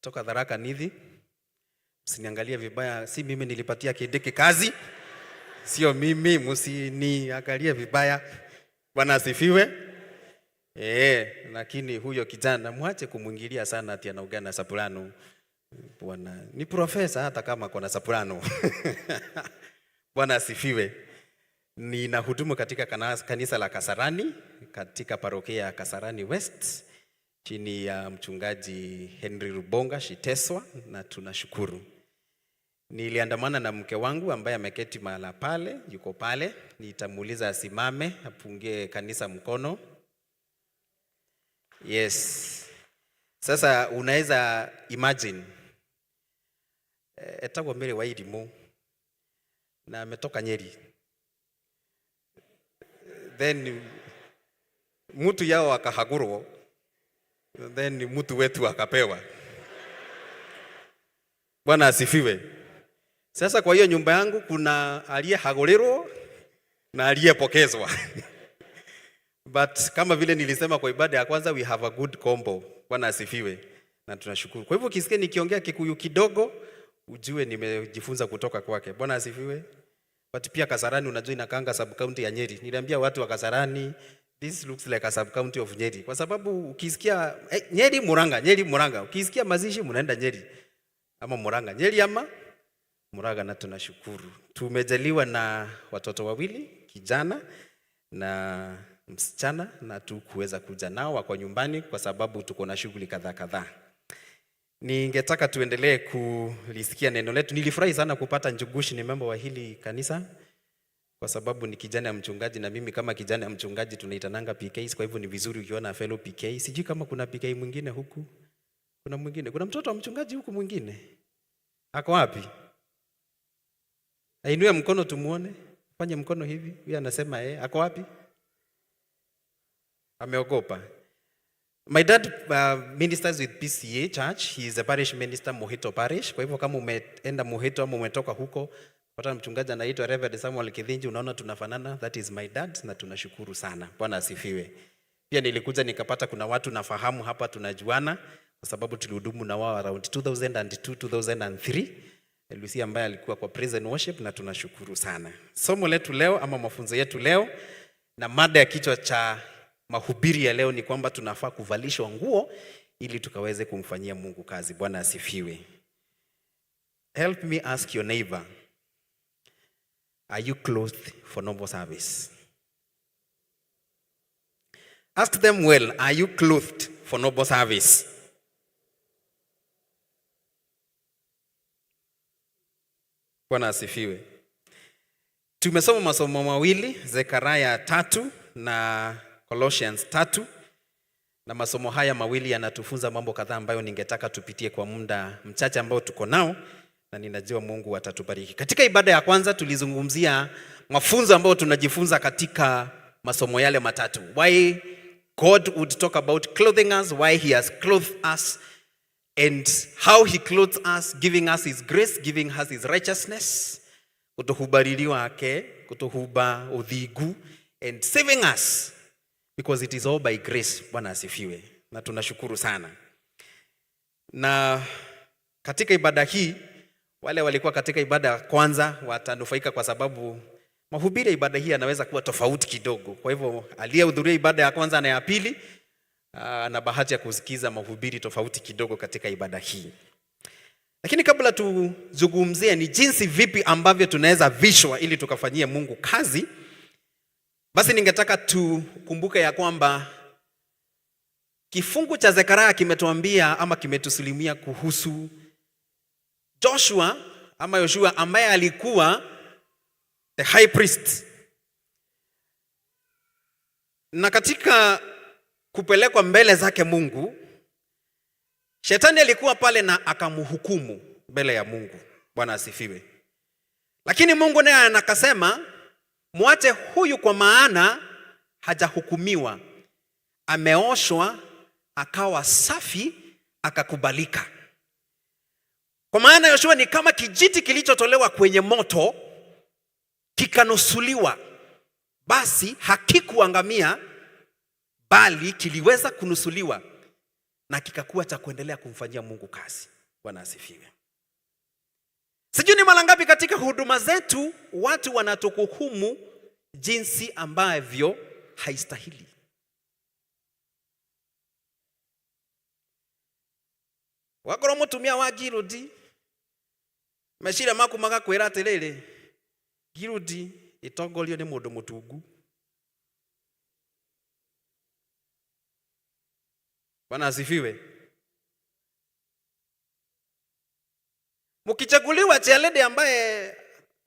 Toka Tharaka Nithi. Msiniangalie vibaya, si mimi nilipatia Kindiki kazi. Sio mimi, msiniangalie vibaya. Bwana asifiwe. Lakini huyo kijana mwache kumwingilia sana ati anaongea na soprano. Bwana ni profesa hata kama ako na soprano. Bwana asifiwe. Ninahudumu katika kanisa la Kasarani, katika parokia ya Kasarani West, chini ya mchungaji Henry Rubonga Shiteswa, na tunashukuru. Niliandamana na mke wangu ambaye ameketi mahala pale, yuko pale. Nitamuuliza asimame, apungie kanisa mkono. Yes. Sasa unaweza imagine etagwo Mary Wairimu na ametoka Nyeri, then mtu yao akahagurwo, then mtu wetu akapewa. Bwana asifiwe. Sasa kwa hiyo nyumba yangu kuna aliyehagulirwo na aliyepokezwa. But kama vile nilisema kwa ibada ya kwanza, we have a good combo. Bwana asifiwe na tunashukuru. Kwa hivyo ukisikia nikiongea Kikuyu kidogo, ujue nimejifunza kutoka kwake. Bwana asifiwe. But pia Kasarani unajua inakaanga sub county ya Nyeri. Niliambia watu wa Kasarani, this looks like a sub county of Nyeri. Kwa sababu ukisikia Nyeri Murang'a, Nyeri Murang'a, ukisikia mazishi mnaenda Nyeri ama Murang'a, Nyeri ama Murang'a, na tunashukuru. Tumejaliwa na watoto wawili, kijana na msichana, na tukuweza kuja nao, wako nyumbani kwa sababu tuko na shughuli kadhaa kadhaa. Ningetaka tuendelee kulisikia neno letu. Nilifurahi sana kupata Njugushi ni member wa hili kanisa kwa sababu ni kijana ya mchungaji, na mimi kama kijana ya mchungaji tunaitananga PKs, kwa hivyo ni vizuri ukiona fellow PK. Sijui kama kuna PK mwingine huku. Kuna mwingine? Kuna mtoto wa mchungaji huku mwingine? Ako wapi? Ainue mkono tumuone. Fanye mkono hivi. Huyu anasema ako wapi? Ameogopa. My dad ministers with PCA Church. He is a parish minister, Mohito Parish. Kwa hivyo kama umeenda Mohito ama umetoka huko, pata mchungaji anaitwa Reverend Samuel Kithinji, unaona tunafanana. That is my dad, na tunashukuru sana. Bwana asifiwe. Pia nilikuja nikapata kuna watu nafahamu hapa, tunajuana kwa sababu tulihudumu na wao around 2002, 2003. Lucia ambaye alikuwa kwa praise and worship, na tunashukuru sana. Somo letu leo ama mafunzo yetu leo na mada ya kichwa cha mahubiri ya leo ni kwamba tunafaa kuvalishwa nguo ili tukaweze kumfanyia Mungu kazi. Bwana asifiwe. Help me ask your neighbor, are you clothed for noble service? Ask them well, are you clothed for noble service? Bwana asifiwe. Tumesoma masomo mawili, Zekaria 3 na Colossians 3, na masomo haya mawili yanatufunza mambo kadhaa ambayo ningetaka tupitie kwa muda mchache ambao tuko nao, na ninajua Mungu atatubariki. Katika ibada ya kwanza tulizungumzia mafunzo ambayo tunajifunza katika masomo yale matatu. Why God would talk about clothing us, why he has clothed us, and how he clothes us, giving us his grace, giving us his righteousness, kutuhubariri wake, kutuhuba uthingu, and saving us, because it is all by grace. Bwana asifiwe. Na tunashukuru sana. Na katika ibada hii, wale walikuwa katika ibada ya kwanza watanufaika kwa sababu mahubiri ya ibada hii yanaweza kuwa tofauti kidogo. Kwa hivyo aliyehudhuria ibada ya kwanza na ya pili ana bahati ya kusikiza mahubiri tofauti kidogo katika ibada hii. Lakini kabla tuzungumzie ni jinsi vipi ambavyo tunaweza vishwa ili tukafanyie Mungu kazi, basi ningetaka tukumbuke ya kwamba kifungu cha Zekaria kimetuambia ama kimetusilimia kuhusu Joshua ama Yoshua ambaye alikuwa the high priest. Na katika kupelekwa mbele zake Mungu, shetani alikuwa pale na akamhukumu mbele ya Mungu. Bwana asifiwe. Lakini Mungu naye anakasema, mwache huyu kwa maana hajahukumiwa, ameoshwa akawa safi akakubalika. Kwa maana Yoshua ni kama kijiti kilichotolewa kwenye moto kikanusuliwa, basi hakikuangamia bali kiliweza kunusuliwa na kikakuwa cha kuendelea kumfanyia Mungu kazi. Bwana asifiwe. Sijui ni mara ngapi katika huduma zetu watu wanatuhukumu jinsi ambavyo haistahili. Wakorwo mutumia wa ngirudi meciria maku magakwira atiriri, ngirudi itongorio ni mundu mutungu. Bwana asifiwe. Mkichaguliwa chairlady ambaye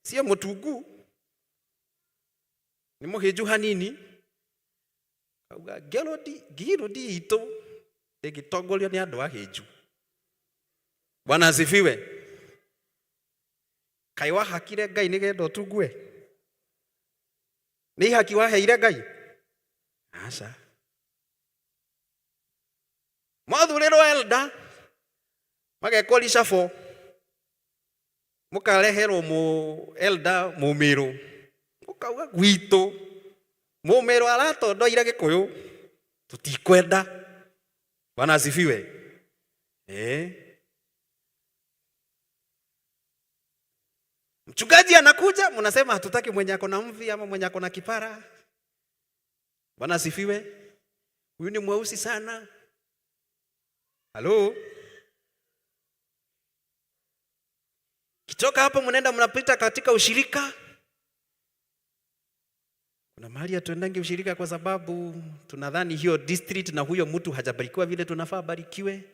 sio mutungu, ni muhinju hanini, auga ngirudi itu igitongorio ni andu ahinju. Bwana asifiwe. Kai wahakire Ngai nigetha utungue? Ni ihaki waheire Ngai? Aca. Mwathurirwo elder magekwo reshuffle, mukareherwo mu elder mumiru, mukauga gwitu mumiru aratondoire Gikuyu, tutikwenda. Bwana asifiwe. Mchungaji anakuja, mnasema hatutaki mwenye ako na mvi ama mwenye ako na kipara. Bwana asifiwe. Huyu ni mweusi sana. Halo? Kitoka hapo mnaenda mnapita katika ushirika. Kuna mahali hatuendangi ushirika kwa sababu tunadhani hiyo district na huyo mtu hajabarikiwa vile tunafaa barikiwe.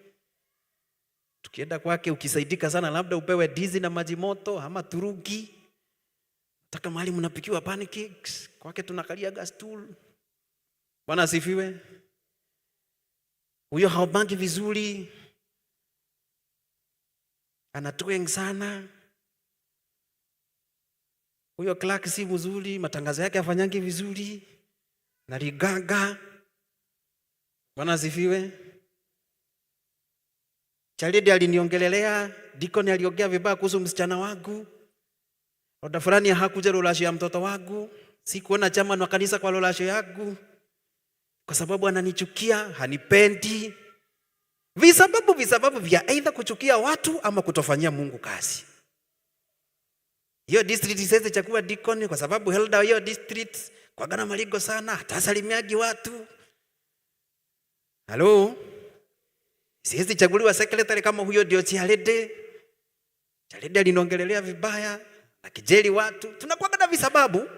Tukienda kwake ukisaidika sana, labda upewe dizi na maji moto ama turugi. Nataka mahali mnapikiwa pancakes, kwake tunakalia stool. Bwana asifiwe. Huyo haobangi vizuri, anatweng sana. Huyo clerk si mzuri, matangazo yake hafanyangi vizuri, na riganga. Bwana asifiwe. Chairlady aliniongelelea, deacon aliongea vibaya kuhusu msichana wangu. Oda fulani hakuja ruracio ya mtoto wangu. Sikuona chairman wa kanisa kwa ruracio yangu kwa sababu ananichukia, hanipendi. Visababu vya aidha kuchukia watu ama kutofanyia Mungu kazi. Hiyo district siwezi chagua deacon kwa sababu elder hiyo district kwa gana maligo sana, hatasalimiagi watu. Halo? Siwezi chaguliwa secretary kama huyo ndio chairlady. Chairlady aliniongelelea vibaya na kijeli watu. Tunakuwa na visababu.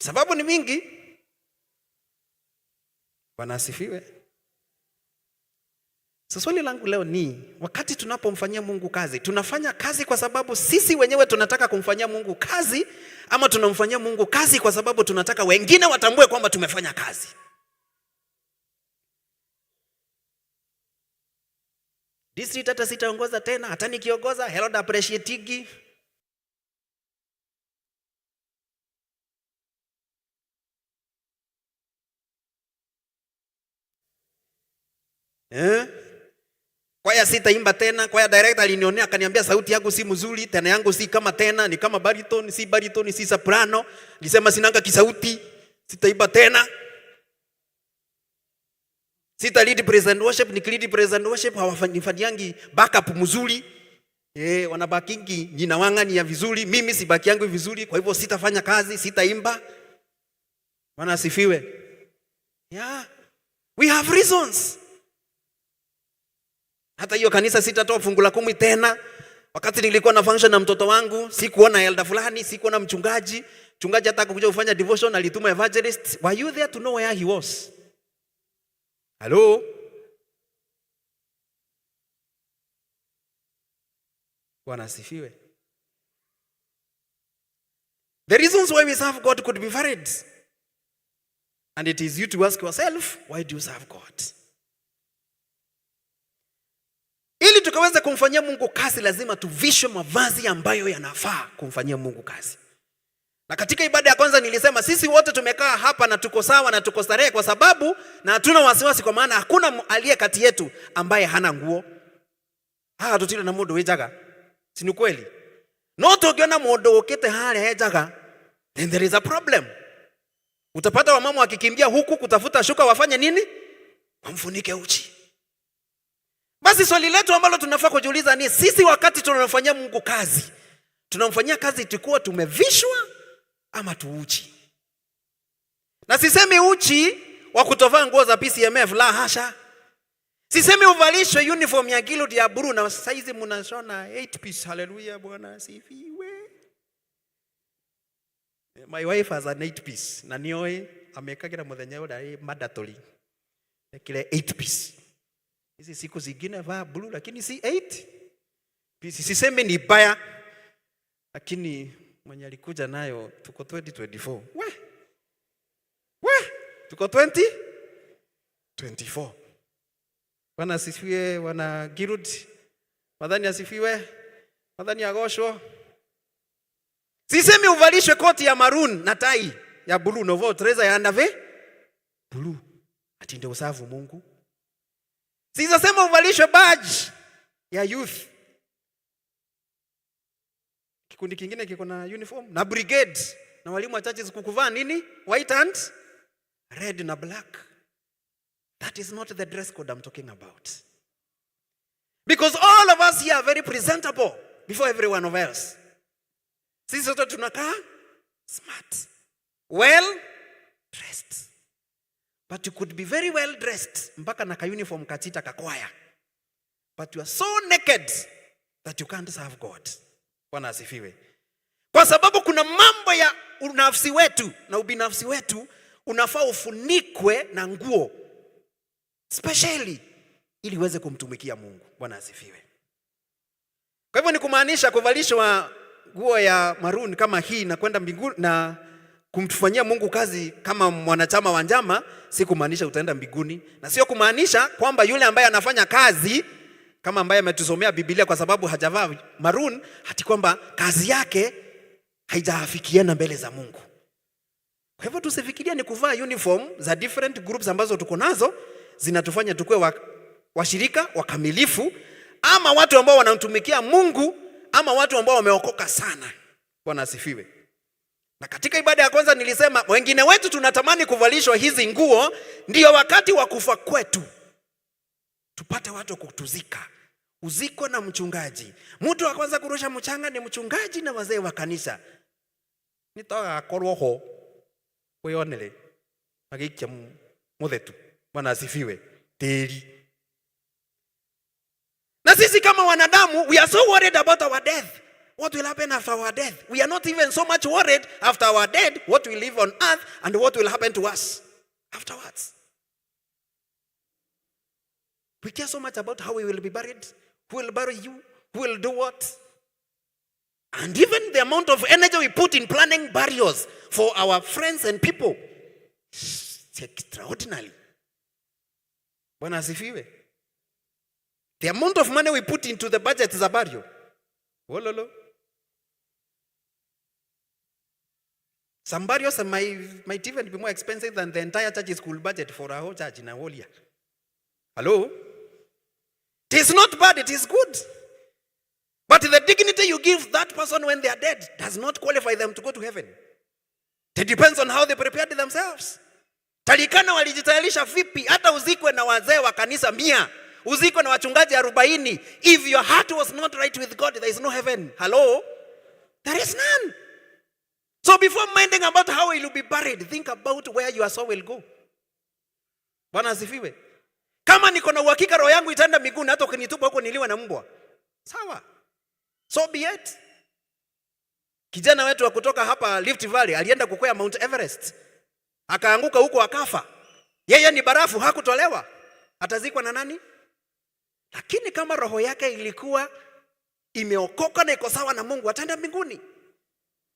Sababu ni mingi. Bwana asifiwe. So swali langu leo ni, wakati tunapomfanyia Mungu kazi, tunafanya kazi kwa sababu sisi wenyewe tunataka kumfanyia Mungu kazi, ama tunamfanyia Mungu kazi kwa sababu tunataka wengine watambue kwamba tumefanya kazi? District hata sitaongoza tena, hata nikiongoza Herod appreciate. Kwaya sitaimba tena, kwaya director alinionea akaniambia sauti yangu si mzuri, tena yangu si kama tena, ni kama baritone, si baritone, si soprano. Nilisema sinanga kisauti, sitaimba tena. Sita lead praise and worship, ni lead praise and worship hawafanifanyangi backup mzuri. Wanabakingi nyina wanga ni ya vizuri, mimi si baki yangu vizuri, kwa hivyo sitafanya kazi, sitaimba. Bwana asifiwe. Yeah. We have reasons. Hata hiyo kanisa sitatoa fungu la 10 tena. Wakati nilikuwa na function na mtoto wangu, sikuona elder fulani, sikuona mchungaji. Mchungaji hata kuja kufanya devotion alituma evangelist. Were you there to know where he was? Hello? Bwana asifiwe. The reasons why we serve God could be varied. And it is you to ask yourself, why do you serve God? Ili tukaweze kumfanyia Mungu kazi lazima tuvishwe mavazi ambayo yanafaa kumfanyia Mungu kazi. Na katika ibada ya kwanza nilisema sisi wote tumekaa hapa na tuko sawa na tuko starehe kwa sababu na hatuna wasiwasi, kwa maana hakuna aliye kati yetu ambaye hana nguo. Haha tutire na mundu wijaga. Si ni kweli? No tukiona mundu ukite haria ejaga, then there is a problem. Utapata wamama wakikimbia huku kutafuta shuka wafanye nini? Wamfunike uchi. Basi swali letu ambalo tunafaa kujiuliza ni sisi wakati tunamfanyia Mungu kazi, tunamfanyia kazi tukiwa tumevishwa ama tuuchi? Na sisemi uchi wa kutovaa nguo za PCMF, la hasha. Sisemi uvalishwe uniform ya guild ya blue na saizi mnashona 8 piece. Haleluya, Bwana asifiwe. My wife has an 8 piece na nioĩ amekagira muthenya ũrĩa ĩ mandatory ekire 8 piece. Hizi siku zingine vaa blue lakini si 8 piece. Sisemi ni baya, lakini mwenye alikuja nayo tuko 2024. We we tuko 2024. Bwana asifiwe, wana guild. Mwathani asifiwe. Mwathani agocwo. Sisemi uvalishwe koti ya maroon na tai ya blue novo trouser ya navy blue. Ati ndio userve Mungu. Sisasema uvalishwe badge ya youth. Kikundi kingine kiko na uniform na brigade na walimu wa churches kukuvaa nini? White and red na black. That is not the dress code I'm talking about. Because all of us here are very presentable before every one of us. Sisi sote tunakaa smart, well dressed. But you could be very well dressed mpaka na ka uniform kachita kakwaya. But you are so naked that you can't serve God. Bwana asifiwe. Kwa sababu kuna mambo ya unafsi wetu na ubinafsi wetu unafaa ufunikwe na nguo specially ili uweze kumtumikia Mungu. Bwana asifiwe. Kwa hivyo ni kumaanisha kuvalishwa nguo ya maroon kama hii na kwenda mbinguni na kumtufanyia Mungu kazi kama mwanachama wa njama, si kumaanisha utaenda mbinguni, na sio kumaanisha kwamba yule ambaye anafanya kazi kama ambaye ametusomea Biblia kwa sababu hajavaa maroon, hati kwamba kazi yake haijaafikiana mbele za Mungu. Kwa hivyo tusifikirie ni kuvaa uniform za different groups ambazo tuko nazo zinatufanya tukue washirika wakamilifu ama watu ambao wanamtumikia Mungu ama watu ambao wameokoka sana. Bwana asifiwe. Na katika ibada ya kwanza nilisema wengine wetu tunatamani kuvalishwa hizi nguo ndio wakati wa kufa kwetu tupate watu wa kutuzika. Uzikwe na mchungaji. Mtu wa kwanza kurusha mchanga ni mchungaji na wazee wa kanisa. Nitogakorwo ho wiyonere magiikia muthetu. Bwana asifiwe. Tĩri. Na sisi kama wanadamu we are so worried about our death. What will happen after our death? We are not even so much worried after our death, what will live on earth and what will happen to us afterwards. We care so much about how we will be buried, who will bury you, who will do what. And even the amount of energy we put in planning burials for our friends and people, it's extraordinary. Bwana asifiwe. The amount of money we put into the budget is a burial. Wololo. Some burials might even be more expensive than the entire church school budget for a whole church in a whole year. Hello? It is not bad, it is good. But the dignity you give that person when they are dead does not qualify them to go to heaven. It depends on how they prepared themselves. Talikana walijitayarisha vipi? Hata uzikwe na wazee wa kanisa 100, uzikwe na wachungaji 40. If your heart was not right with God, there is no heaven. Hello? There is none. So before minding about how you will be buried, think about where your soul will go. Bwana asifiwe. Kama niko na uhakika roho yangu itaenda mbinguni, hata ukinitupa huko niliwe na mbwa. Sawa. So be it. Kijana wetu wa kutoka hapa Rift Valley alienda kukwea Mount Everest. Akaanguka huko akafa. Yeye ni barafu, hakutolewa. Atazikwa na nani? Lakini kama roho yake ilikuwa imeokoka na iko sawa na Mungu, ataenda mbinguni.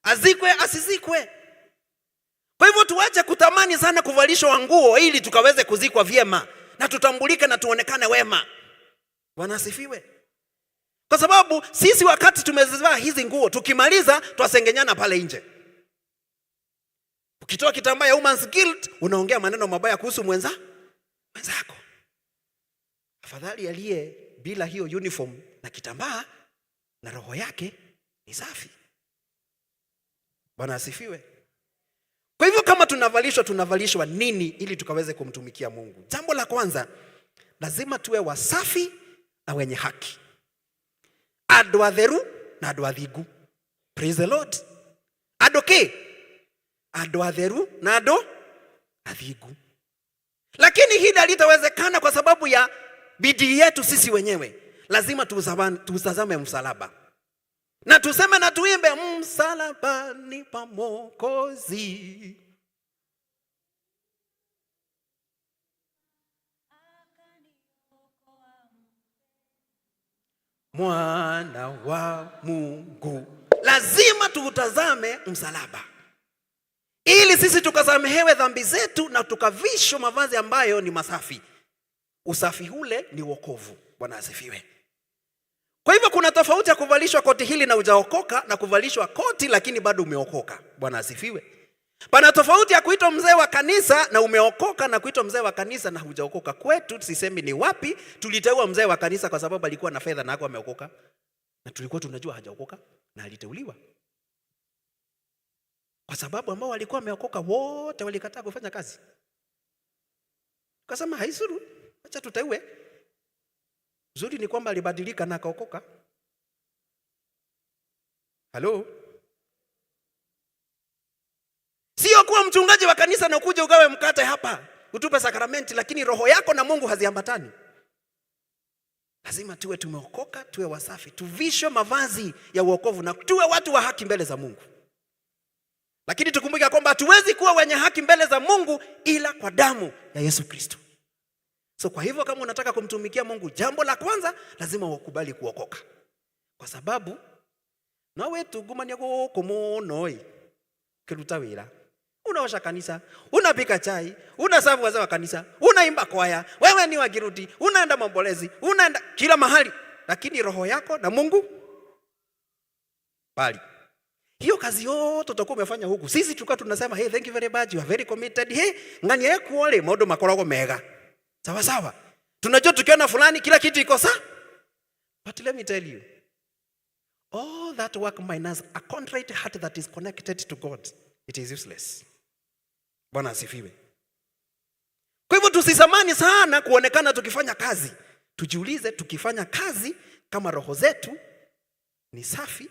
Azikwe asizikwe. Kwa hivyo tuache kutamani sana kuvalishwa nguo ili tukaweze kuzikwa vyema na tutambulike na tuonekane wema. Bwana asifiwe. Kwa sababu sisi wakati tumezivaa hizi nguo, tukimaliza twasengenyana pale nje. Ukitoa kitambaa ya Women's Guild unaongea maneno mabaya kuhusu mwenzako. Afadhali aliye bila hiyo uniform na kitambaa na roho yake ni safi. Bwana asifiwe. Kwa hivyo kama tunavalishwa, tunavalishwa nini ili tukaweze kumtumikia Mungu? Jambo la kwanza, lazima tuwe wasafi na wenye haki. Andũ atheru na andũ athingu. Praise the Lord. Andũ kĩ? Andũ atheru na andũ athingu. Lakini hili halitawezekana kwa sababu ya bidii yetu sisi wenyewe. Lazima tuutazame msalaba na tuseme na tuimbe, msalabani pa Mwokozi. Mwana wa Mungu. Lazima tuutazame msalaba ili sisi tukasamehewe dhambi zetu na tukavishwe mavazi ambayo ni masafi. Usafi ule ni wokovu. Bwana asifiwe. Kwa hivyo kuna tofauti ya kuvalishwa koti hili na hujaokoka na kuvalishwa koti lakini bado umeokoka. Bwana asifiwe. Pana tofauti ya kuitwa mzee wa kanisa na umeokoka na kuitwa mzee wa kanisa na hujaokoka. Kwetu sisemi ni wapi tuliteua mzee wa kanisa kwa sababu alikuwa na fedha na hakuwa ameokoka, na tulikuwa tunajua hajaokoka na aliteuliwa. Kwa sababu ambao walikuwa wameokoka wote walikataa kufanya kazi. Tukasema haisuru, acha tuteue. Uzuri ni kwamba alibadilika na akaokoka. Halo? Sio kuwa mchungaji wa kanisa na ukuje ugawe mkate hapa, utupe sakramenti, lakini roho yako na Mungu haziambatani. Lazima tuwe tumeokoka, tuwe wasafi, tuvishwe mavazi ya wokovu na tuwe watu wa haki mbele za Mungu. Lakini tukumbuke kwamba hatuwezi kuwa wenye haki mbele za Mungu ila kwa damu ya Yesu Kristo. So kwa hivyo kama unataka kumtumikia Mungu, jambo la kwanza lazima ukubali kuokoka. Kwa sababu nawe tugumania guku muno ĩ, ukiruta wira, unaosha kanisa, unapika chai, unasafu wazee wa kanisa, unaimba kwaya, wewe ni wagiruti, unaenda maombolezi, unaenda kila mahali, lakini roho yako na Mungu bali. Hiyo kazi yote utakuwa umefanya huku. Sisi tulikuwa tunasema, hey, thank you very much, you are very committed. Hey, ngani yekuole maundu makoragwo mega. Sawa sawa. Tunajua tukiona fulani kila kitu iko sawa. But let me tell you, all that work minus a contrite heart that is connected to God, it is useless. Bwana asifiwe. Kwa hivyo tusisamani sana kuonekana tukifanya kazi. Tujiulize tukifanya kazi kama roho zetu ni safi,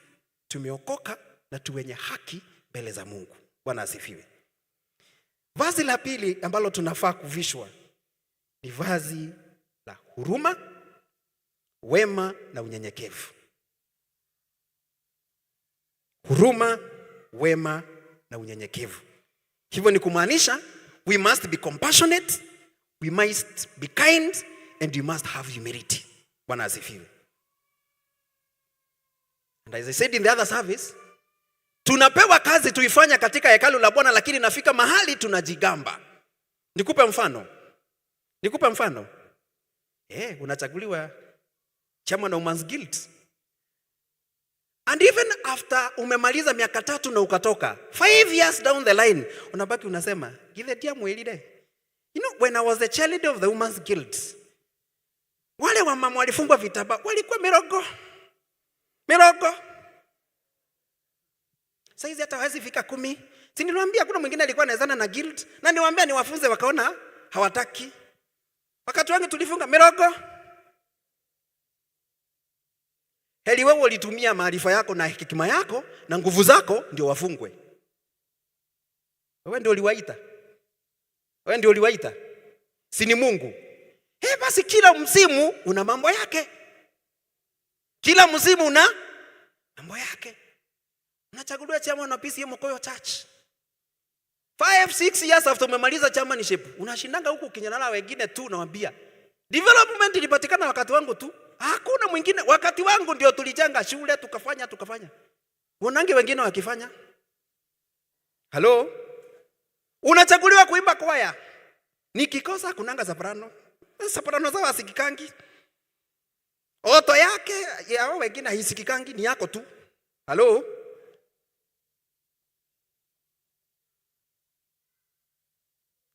tumeokoka na tu wenye haki mbele za Mungu. Bwana asifiwe. Vazi la pili ambalo tunafaa kuvishwa ni vazi la huruma, wema na unyenyekevu. Huruma, wema na unyenyekevu. Hivyo ni kumaanisha we must be compassionate, we must be kind and we must have humility. Bwana asifiwe. And as I said in the other service, tunapewa kazi tuifanya katika hekalu la Bwana, lakini nafika mahali tunajigamba. Nikupe mfano. Nikupe mfano. Unachaguliwa chairman wa Women's Guild. And even after umemaliza miaka 3 na ukatoka, 5 years down the line, unabaki unasema, githe tia mwilire. When I was the chair leader of the Women's Guild, wale wamama walifungwa vitaba, walikuwa mirogo. Mirogo. Saizi hata hawezi fika 10. Si niliwaambia kuna mwingine alikuwa anawezana na guild, na niwaambia niwafunze wakaona hawataki. Wakati wangu tulifunga mirogo. Heri wewe ulitumia maarifa yako na hekima yako na nguvu zako ndio wafungwe. Wewe ndio uliwaita. Wewe ndio uliwaita. Si ni Mungu. Basi kila msimu una mambo yake. Kila msimu una mambo yake. Unachaguliwa chairman wa PCEA Mukuyu Church. 5-6 years after umemaliza chairmanship, unashindanga huku ukinyalala wengine tu, nawaambia. Development ilipatikana wakati wangu tu. Hakuna mwingine. Wakati wangu ndio tulijenga shule, tukafanya. Unaange wengine wakifanya? Hello? Unachaguliwa kuimba kwaya. Nikikosa kunanga soprano. Soprano zao hasikikangi. Oto yake ya wengine haisikikangi, ni yako tu. Hello?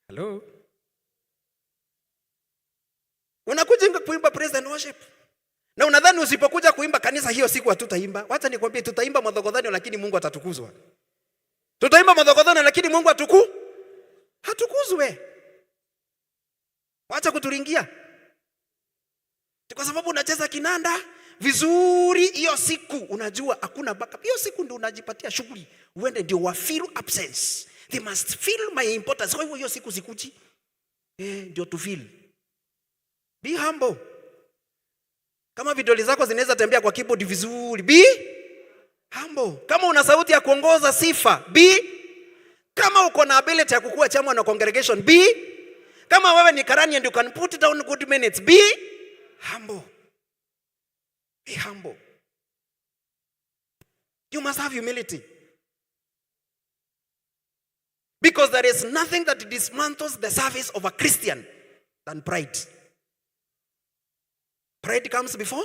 Hello? Unakuja kuimba praise and worship. Na unadhani usipokuja kuimba kanisa hiyo siku hatutaimba. Wacha nikwambie, tutaimba madhogodhanyo lakini Mungu atatukuzwa. Tutaimba madhogodhanyo lakini Mungu hatukuzwe. Wacha kuturingia. Ni kwa sababu unacheza kinanda vizuri hiyo siku, unajua hakuna backup. Hiyo siku ndio unajipatia shughuli. Uende ndio wa feel absence. They must feel my importance. Kwa hivyo hiyo siku sikuji. Ndio to feel. Be humble. Kama vidole zako zinaweza tembea kwa keyboard vizuri, be humble. Kama una sauti ya kuongoza sifa, be. Kama uko na ability ya kukuwa chairman wa congregation, be. Kama wewe ni karani and you can put down good minutes, be humble. Be humble. You must have humility. Because there is nothing that dismantles the service of a Christian than pride. Pride comes before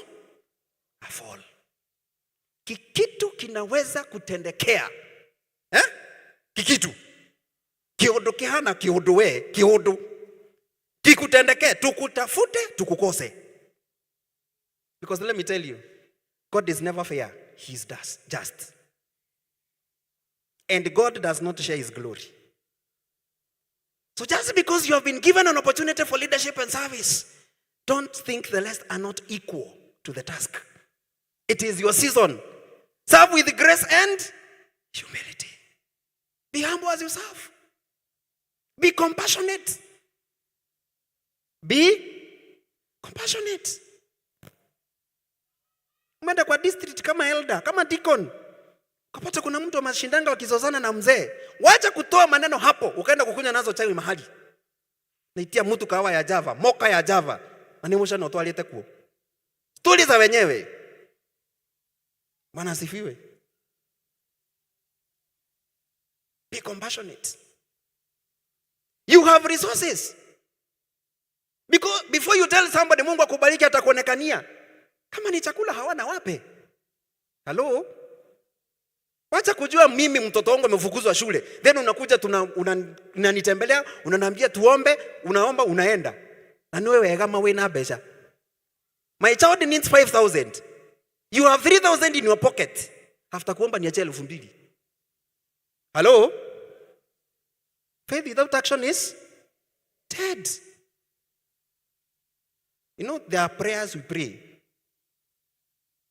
a fall. Kikitu kinaweza kutendekea, eh? Kikitu kiundu kihana kiundu, we kiundu kikutendekee, tukutafute tukukose. Because let me tell you, God is never fair. He is just. And God does not share his glory. So just because you have been given an opportunity for leadership and service, don't think the rest are not equal to the task. It is your season. Serve with grace and humility. Be humble as you serve. Be compassionate. Be compassionate. Umeenda kwa district kama elder, kama deacon, ukapata kuna mtu ameshindanga wakizozana na mzee. Wacha kutoa maneno hapo, ukaenda kukunywa nazo chai mahali. Naitia mtu kahawa ya Java, moka ya Java. Na nĩ utwarĩte kuo. Stori za wenyewe. Bwana asifiwe. Be compassionate. You have resources. Because before you tell somebody Mungu akubariki atakuonekania. Kama ni chakula hawana, wape. Hello? Wacha kujua mimi mtoto wangu amefukuzwa shule. Then unakuja unanitembelea, unaniambia tuombe, unaomba unaenda. Na ni wewe kama wewe na pesa. My child needs 5000. You have 3000 in your pocket. After kuomba niachie 2000. Hello? Faith without action is dead. You know, there are prayers we pray.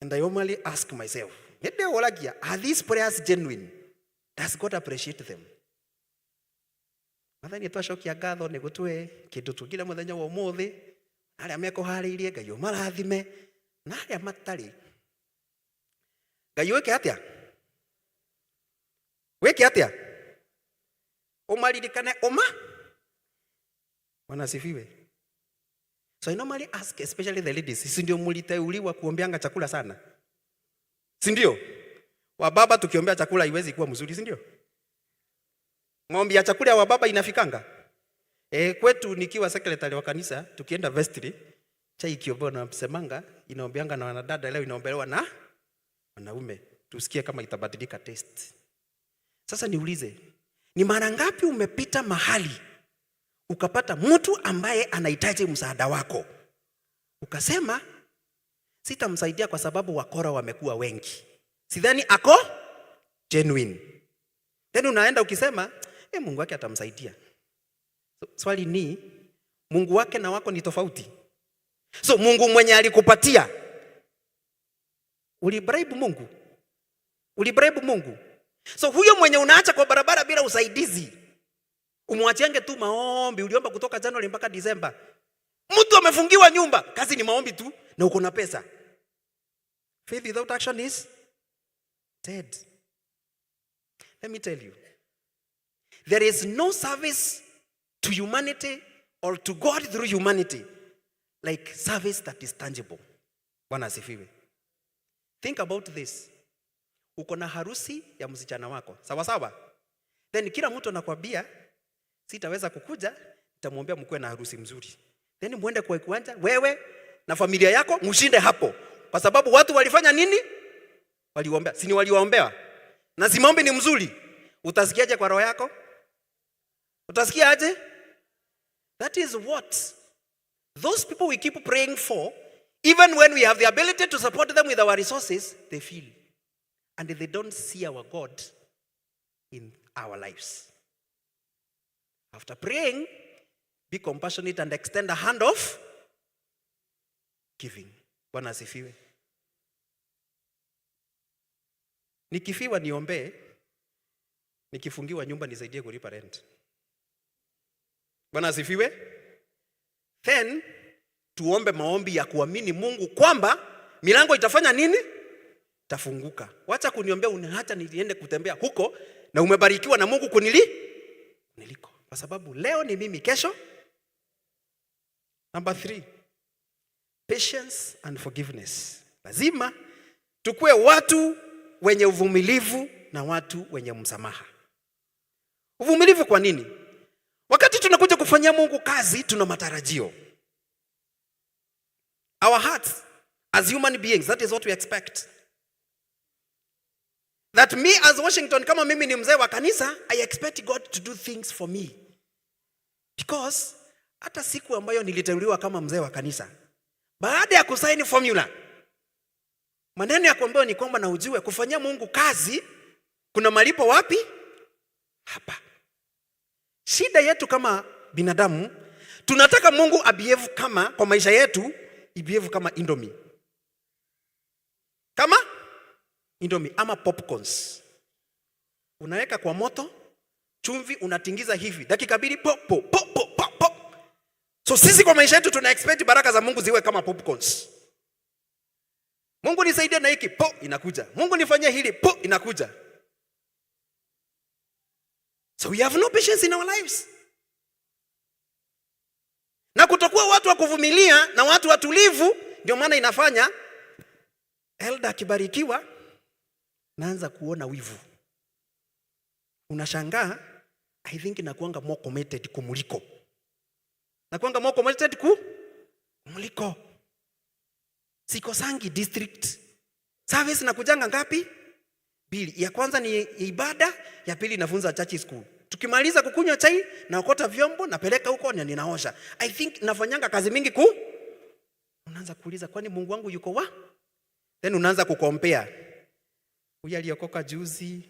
And I normally ask myself, are these prayers genuine? Does God appreciate them? Mwathani twacokia ngatho nĩ gũtwe kĩndũ tũngire mũthenya wa ũmũthĩ, arĩa mekũharĩirie Ngai ũmarathime, na arĩa matarĩ Ngai wĩke atĩa? Wĩke atĩa? Ũmaririkane ũma. Bwana asifiwe. So I normally ask, especially the ladies, si ndio mliteuliwa kuombeanga chakula sana? Si ndio? Wababa tukiombea chakula haiwezi kuwa mzuri, si ndio? Maombi ya chakula ya wababa inafikanga? Kwetu nikiwa secretary wa kanisa, tukienda vestry, chai ikiombewa na msemanga, inaombeanga na wanadada, leo inaombelewa na wanaume. Tusikie kama itabadilika taste. Sasa niulize, ni mara ngapi umepita mahali ukapata mtu ambaye anahitaji msaada wako, ukasema sitamsaidia kwa sababu wakora wamekuwa wengi, sidhani ako genuine. Then unaenda ukisema Mungu wake atamsaidia. So, swali ni Mungu wake na wako ni tofauti. So Mungu mwenye alikupatia, ulibribe Mungu? Ulibribe Mungu? So huyo mwenye unaacha kwa barabara bila usaidizi, umwachiange tu maombi, uliomba kutoka January mpaka December. Mtu amefungiwa nyumba, kazi ni maombi tu na uko na pesa. Faith without action is dead. Let me tell you, there is no service to humanity or to God through humanity like service that is tangible. Bwana asifiwe. Think about this. Uko na harusi ya msichana wako, sawa sawa? Then kila mtu anakwambia sitaweza kukuja, nitamwambia mkuwe na harusi mzuri. Then muende kwa kiwanja, wewe na familia yako mshinde hapo. Kwa sababu watu walifanya nini? Waliombea. Si ni waliombea? Na si maombi ni mzuri. Utasikiaje kwa roho yako? Utasikia aje? That is what those people we keep praying for, even when we have the ability to support them with our resources, they feel. And they don't see our God in our lives. After praying, be compassionate and extend a hand of giving. Bwana asifiwe. Nikifiwa niombee, nikifungiwa nyumba nisaidie kulipa rent. Bwana asifiwe. Then tuombe maombi ya kuamini Mungu kwamba Milango itafanya nini? Itafunguka. Wacha kuniombea unaacha niende kutembea huko na umebarikiwa na Mungu kuniliko. Kwa sababu leo ni mimi, kesho. Number 3, patience and forgiveness. Lazima tukue watu wenye uvumilivu na watu wenye msamaha. Uvumilivu kwa nini? Wakati tunakuja kufanyia Mungu kazi, tuna matarajio. Our hearts as human beings, that is what we expect. That me as Washington, kama mimi ni mzee wa kanisa, I expect God to do things for me. Because hata siku ambayo niliteuliwa kama mzee wa kanisa, baada ya kusaini formula, maneno ya kuambiwa ni kwamba na ujue kufanyia Mungu kazi kuna malipo wapi? Hapa. Shida yetu kama binadamu, tunataka Mungu abehave kama kwa maisha yetu, ibehave kama Indomie. Kama Indomie ama popcorns. Unaweka kwa moto, chumvi unatingiza hivi, dakika 2 pop pop pop pop pop pop. So sisi kwa maisha yetu tuna expect baraka za Mungu ziwe kama popcorns. Mungu nisaidie na hiki, pop inakuja. Mungu nifanyie hili, pop inakuja. So we have no patience in our lives. Na kutokuwa watu wa kuvumilia na watu watulivu, ndio maana inafanya elder akibarikiwa naanza kuona wivu. Unashangaa, I think nakuanga more committed kumuliko. Nakuanga more committed kumuliko. Sikosangi district service nakujanga ngapi? 2. Ya kwanza ni ibada, ya pili nafunza church school. Tukimaliza kukunywa chai, naokota vyombo, napeleka huko na ninaosha. I think nafanyanga kazi mingi ku. Unaanza kuuliza kwani Mungu wangu yuko wa? Then unaanza kucompare. Huyu aliokoka juzi,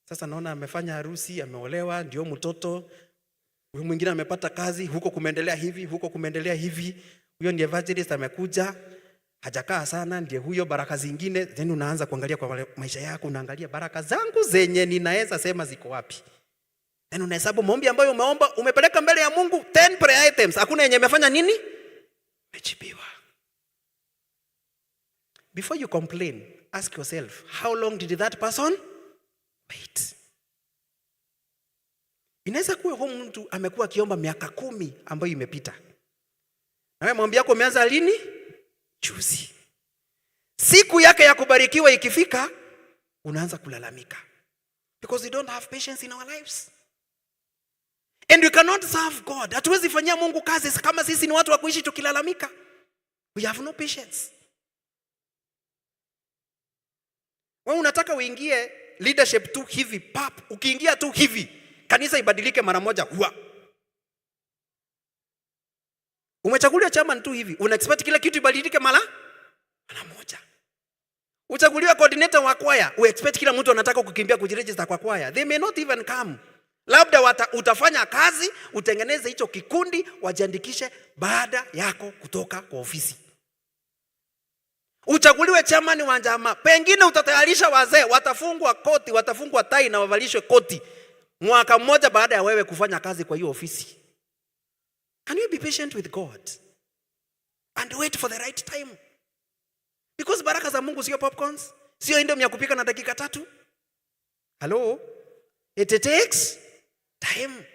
sasa naona amefanya harusi, ameolewa, ndio mtoto. Huyu mwingine amepata kazi, huko kumeendelea hivi, huko kumeendelea hivi. Huyo ndiye evangelist amekuja, hajakaa sana, ndiye huyo, baraka zingine. Then unaanza kuangalia kwa maisha yako, unaangalia baraka zangu zenye ninaweza sema ziko wapi. Then unahesabu maombi ambayo umeomba, umepeleka mbele ya Mungu 10 prayer items. Hakuna yenye imefanya nini? Imejibiwa. Before you complain, ask yourself, how long did that person wait? Inaweza kuwa huyu mtu amekuwa akiomba miaka 10 ambayo imepita. Na wewe maombi yako umeanza lini? Juzi. Siku yake ya kubarikiwa ikifika, unaanza kulalamika. Because we don't have patience in our lives. And we cannot serve God. Hatuwezi fanyia Mungu kazi kama sisi ni watu wa kuishi tukilalamika. We have no patience. Wewe unataka uingie leadership tu hivi, pap, ukiingia tu hivi, kanisa ibadilike mara moja, huwa. Umechaguliwa chairman tu hivi, una expect kila kitu ibadilike mara moja. Uchaguliwa coordinator wa choir, u expect kila mtu anataka kukimbia kujiregister kwa choir. They may not even come. Labda utafanya kazi, utengeneze hicho kikundi, wajiandikishe baada yako kutoka kwa ofisi. Uchaguliwe chairman wa njama, pengine utatayarisha wazee, watafungwa koti, watafungwa tai na wavalishwe koti mwaka mmoja baada ya wewe kufanya kazi kwa hiyo ofisi. Can you be patient with God and wait for the right time? Because baraka za Mungu sio popcorns, sio indomie ya kupika na dakika 3. Hello? It takes time.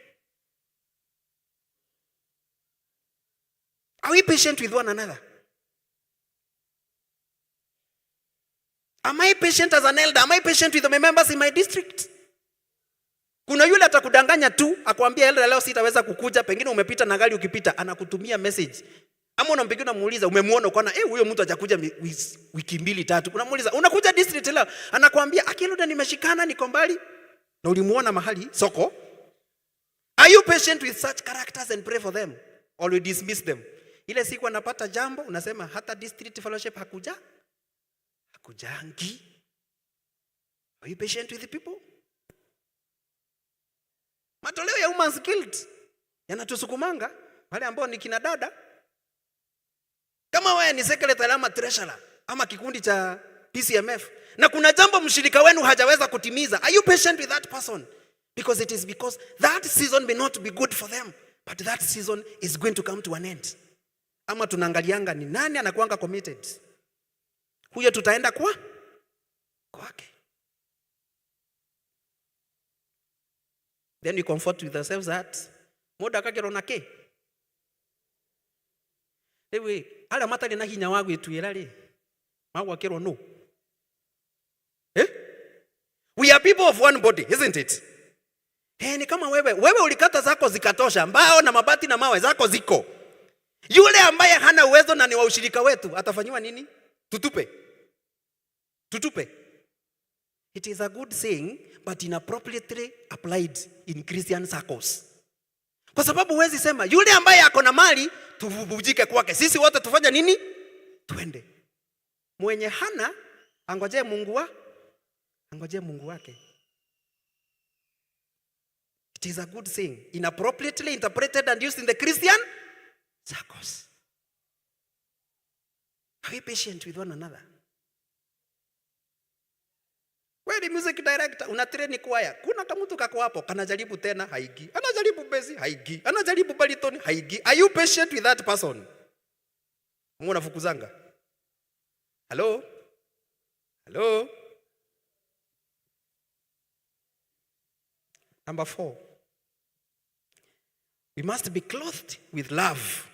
Are we patient with one another? Am I patient as an elder? Am I patient with my members in my district? Kuna yule atakudanganya tu, akwambia elder leo sitaweza kukuja, pengine umepita na gari ukipita, anakutumia message. Ama unampigia unamuuliza, umemuona ukaona, huyo mtu hajakuja wiki 2 3. Unamuuliza, unakuja district leo? Anakuambia, akiruda nimeshikana, niko mbali. Na ulimuona mahali soko. Are you patient with such characters and pray for them? Or you dismiss them? Ile siku anapata jambo, unasema hata district fellowship hakuja? Hakujangi. Are you patient with the people? Matoleo ya Women's Guild yanatusukumanga wale ambao ni kina dada. Kama wewe ni secretary ama treasurer ama kikundi cha PCMF na kuna jambo mshirika wenu hajaweza kutimiza, are you patient with that person? Because it is because that season may not be good for them, but that season is going to come to an end. Ama tunaangalianga ni nani anakuanga committed. Huyo tutaenda kwa kwake. Then we comfort with ourselves that mundu akagĩrwo na kĩ rĩu ĩ arĩa matarĩ na hinya wa gwĩtuĩra rĩ magwakĩrwo nũ? Eh? We are people of one body, isn't it? Ni kama wewe ulikata zako zikatosha, mbao na mabati na mawe zako ziko. Yule ambaye hana uwezo na ni wa ushirika wetu atafanyiwa nini? Tutupe. Tutupe. It is a good saying but inappropriately applied in Christian circles. Kwa sababu huwezi sema yule ambaye ako na mali tuvubujike kwake. Sisi wote tufanye nini? Twende. Mwenye hana angojee Mungu wa angojee Mungu wake. It is a good saying, inappropriately interpreted and used in the Christian circles. Are we patient with one another? Wewe ni music director, una train choir. Kuna kamutu kako hapo, kanajaribu tena haigi. Anajaribu bass haigi. Anajaribu baritone haigi. Are you patient with that person? Mungu anafukuzanga. Hello? Hello? Number 4. We must be clothed with love.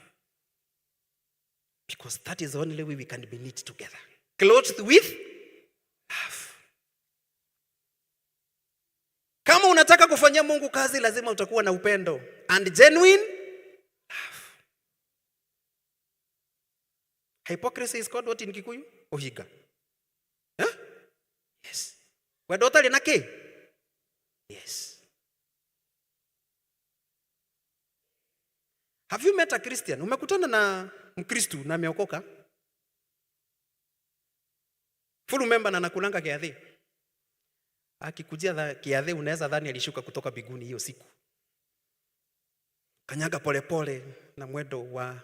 Because that is the only way we can be knit together. Clothed with love. Kama unataka kufanyia Mungu kazi, lazima utakuwa na upendo and genuine love. Hypocrisy is called what in Kikuyu? Ohiga. Huh? Yes. Wendo ũtarĩ na kĩ? Yes. Have you met a Christian? Umekutana na Mkristu na ameokoka? Full member na anakulanga kiathi. Akikujia kiathi unaweza dhani alishuka kutoka mbinguni hiyo siku. Kanyaga polepole pole na mwendo wa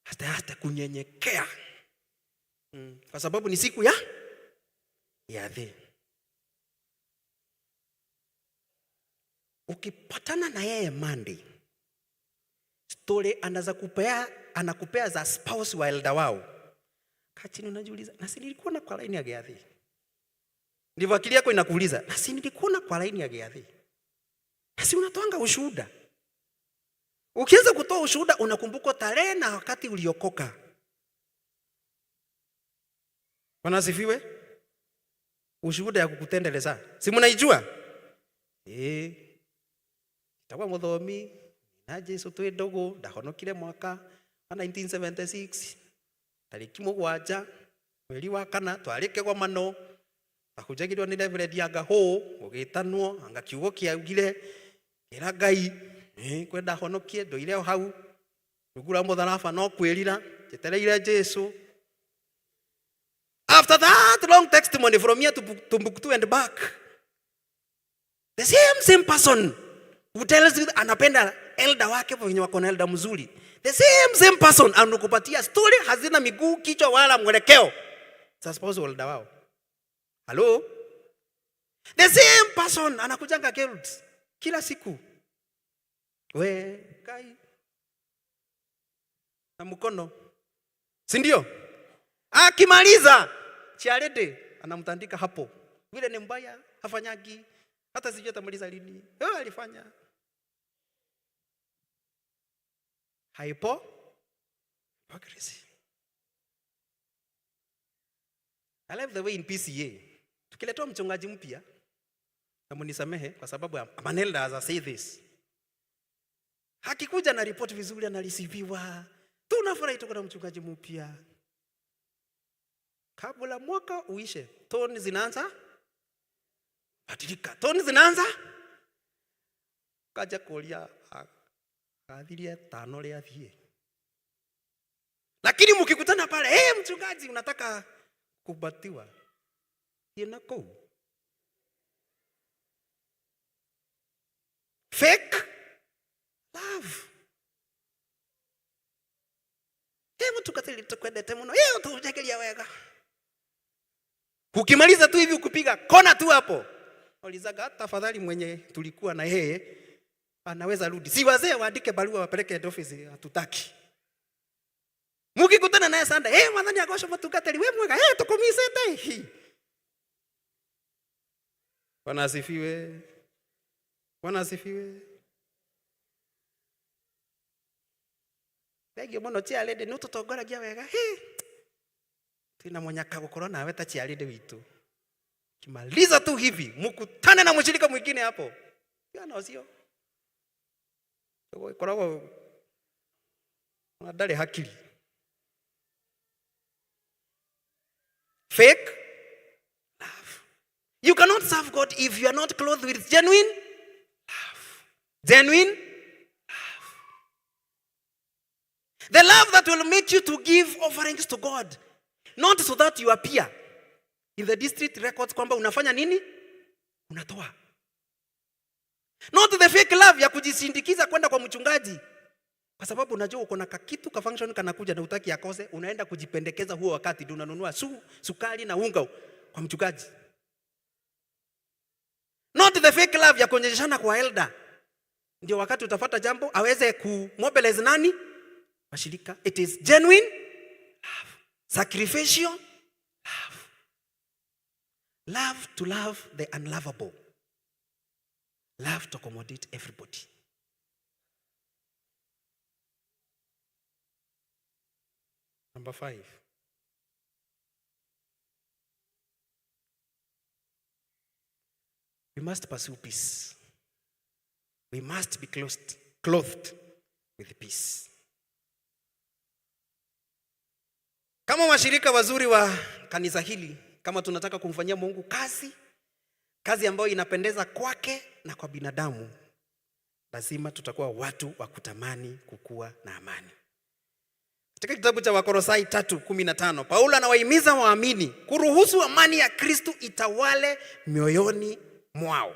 hata hata kunyenyekea. Kwa sababu ni siku ya kiathi. Ukipatana na yeye Monday, story anaza kupea, anakupea za spouse wa elder wao. Kachini unajiuliza, na si nilikuona kwa line ya Geathi? Ndivyo akili yako inakuuliza, na si nilikuona kwa line ya Geathi? Na si unatoanga ushuhuda? Ukianza kutoa ushuhuda unakumbuka tarehe na wakati uliokoka. Bwana asifiwe. Ushuhuda ya kukutendeleza. Si mnaijua? Itakuwa muthomi na Jesu twi ndugu, ndahonokire mwaka wa 1976 tariki 7 mweri wa 4 twari kigomano, tahunjagirwo ni Reverend anga hũ gũgĩtanwo anga kiugo kĩaugire kĩra Ngai kwenda honokie ndoire o hau rungu rwa mũtharaba no kwĩrira njetereire Jesu. After that long testimony from here to Timbuktu and back, the same person who tells you anapenda elder wake wenye wako na elder mzuri, the same person anakupatia story hazina miguu kichwa wala mwelekeo. Suppose elder wao. Hello? The same person anakujanga guilt kila siku. We kai na mkono. Si ndio? Akimaliza charity anamtandika hapo. Vile ni mbaya, hafanyagi, hata sijui atamaliza lini. Yeye alifanya. Hypocrisy. I love the way in PCA. Tukiletewa mchungaji mpya, na munisamehe kwa sababu I'm an elder as I say this. Akikuja na report vizuri analisifiwa. Tunafurahi tuko na mchungaji mpya. Kabla mwaka uishe, toni zinaanza badilika. Toni zinaanza kaja kulia athirie tano ria thie. Lakini mkikutana pale, hey, mchungaji unataka kubatiwa. Ina kou. Fake love. Hey, mtu katili tukwendete muno. Hey, utujekelia wega. Ukimaliza tu hivi ukupiga kona tu hapo. Ulizaga tafadhali mwenye tulikuwa na yeye anaweza rudi. Si wazee waandike barua wapeleke head office, hatutaki. Mukikutana naye Sunday, hey, mwathani agocwo mutungatĩri we mwega, hey, tukumisete. Hi. Bwana asifiwe. Bwana asifiwe. Thengio muno chiarĩndĩ nĩ ũtũtongoragia wega. Hey. Twina mũnyaka gũkorwo nawe ta chiarĩndĩ witũ. Kimaliza tu hivi, mkutane na mshirika mwingine hapo. Yana ũcio. Ĩkoragwo ona ndarĩ hakiri. Fake love. You cannot serve God if you are not clothed with genuine love. Genuine love. The love that will make you to give offerings to God. Not so that you appear in the district records kwamba unafanya nini? Unatoa. Not the fake love ya kujisindikiza kwenda kwa mchungaji. Kwa sababu unajua uko na kakitu ka function kanakuja na utaki akose, unaenda kujipendekeza huo wakati ndio unanunua sukari na unga kwa mchungaji. Not the fake love ya kuonyeshana kwa elder. Ndio wakati utapata jambo aweze kumobilize nani? Washirika. It is genuine love. Sacrificial love. Love to love the unlovable. Love to accommodate everybody. Number 5. We must pursue peace. We must be clothed with peace. Kama washirika wazuri wa kanisa hili, kama tunataka kumfanyia Mungu kazi, kazi ambayo inapendeza kwake na kwa binadamu, lazima tutakuwa watu wa kutamani kukua na amani. Katika kitabu cha Wakolosai 3:15, Paulo anawahimiza waamini kuruhusu amani ya Kristo itawale mioyoni mwao.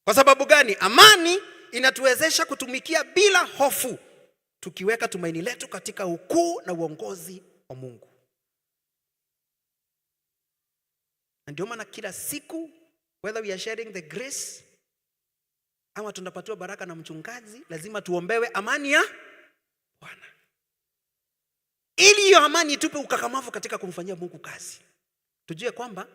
Kwa sababu gani? Amani inatuwezesha kutumikia bila hofu, tukiweka tumaini letu katika ukuu na uongozi wa Mungu. Na ndio maana kila siku, whether we are sharing the grace ama tunapatiwa baraka na mchungaji, lazima tuombewe amani ya Bwana, ili hiyo amani itupe ukakamavu katika kumfanyia Mungu kazi. Tujue kwamba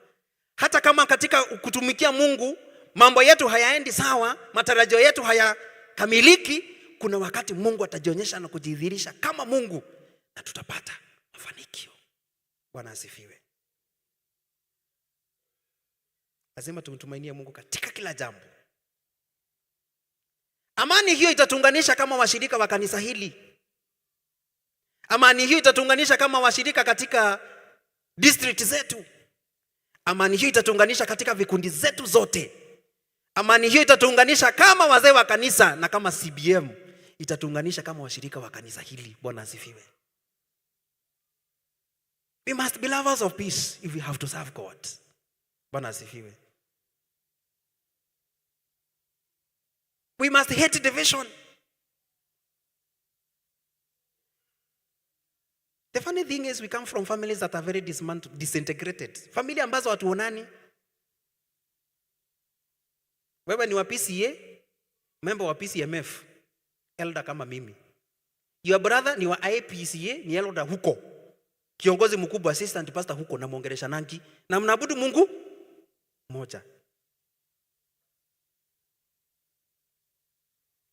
hata kama katika kutumikia Mungu mambo yetu hayaendi sawa, matarajio yetu hayakamiliki, kuna wakati Mungu atajionyesha na kujidhihirisha kama Mungu na tutapata mafanikio. Bwana asifiwe. Lazima tumtumainie Mungu katika kila jambo. Amani hiyo itatuunganisha kama washirika wa kanisa hili. Amani hiyo itatuunganisha kama washirika katika district zetu. Amani hiyo itatuunganisha katika vikundi zetu zote. Amani hiyo itatuunganisha kama wazee wa kanisa na kama CBM. Itatuunganisha kama washirika wa kanisa hili. Bwana asifiwe. We must be lovers of peace if we have to serve God. Bwana asifiwe. We must hate division. The funny thing is we come from families that are very disintegrated. Familia ambazo hatuonani. Wewe ni wa PCA, member wa PCMF, elder kama mimi. Your brother ni wa IPCA, ni elder huko. Kiongozi mkubwa, assistant pastor huko, na muongelesha nangi. Na mnaabudu Mungu mmoja.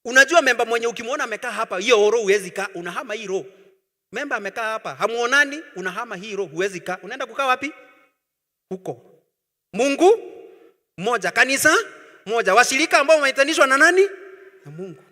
Unajua member mwenye ukimuona amekaa hapa, hiyo row huwezi kaa, unahama hii row. Member amekaa hapa, hamuonani, unahama hii row, huwezi kaa. Unaenda kukaa wapi? Huko. Mungu mmoja, kanisa moja, washirika ambao wameitanishwa na nani? Na Mungu.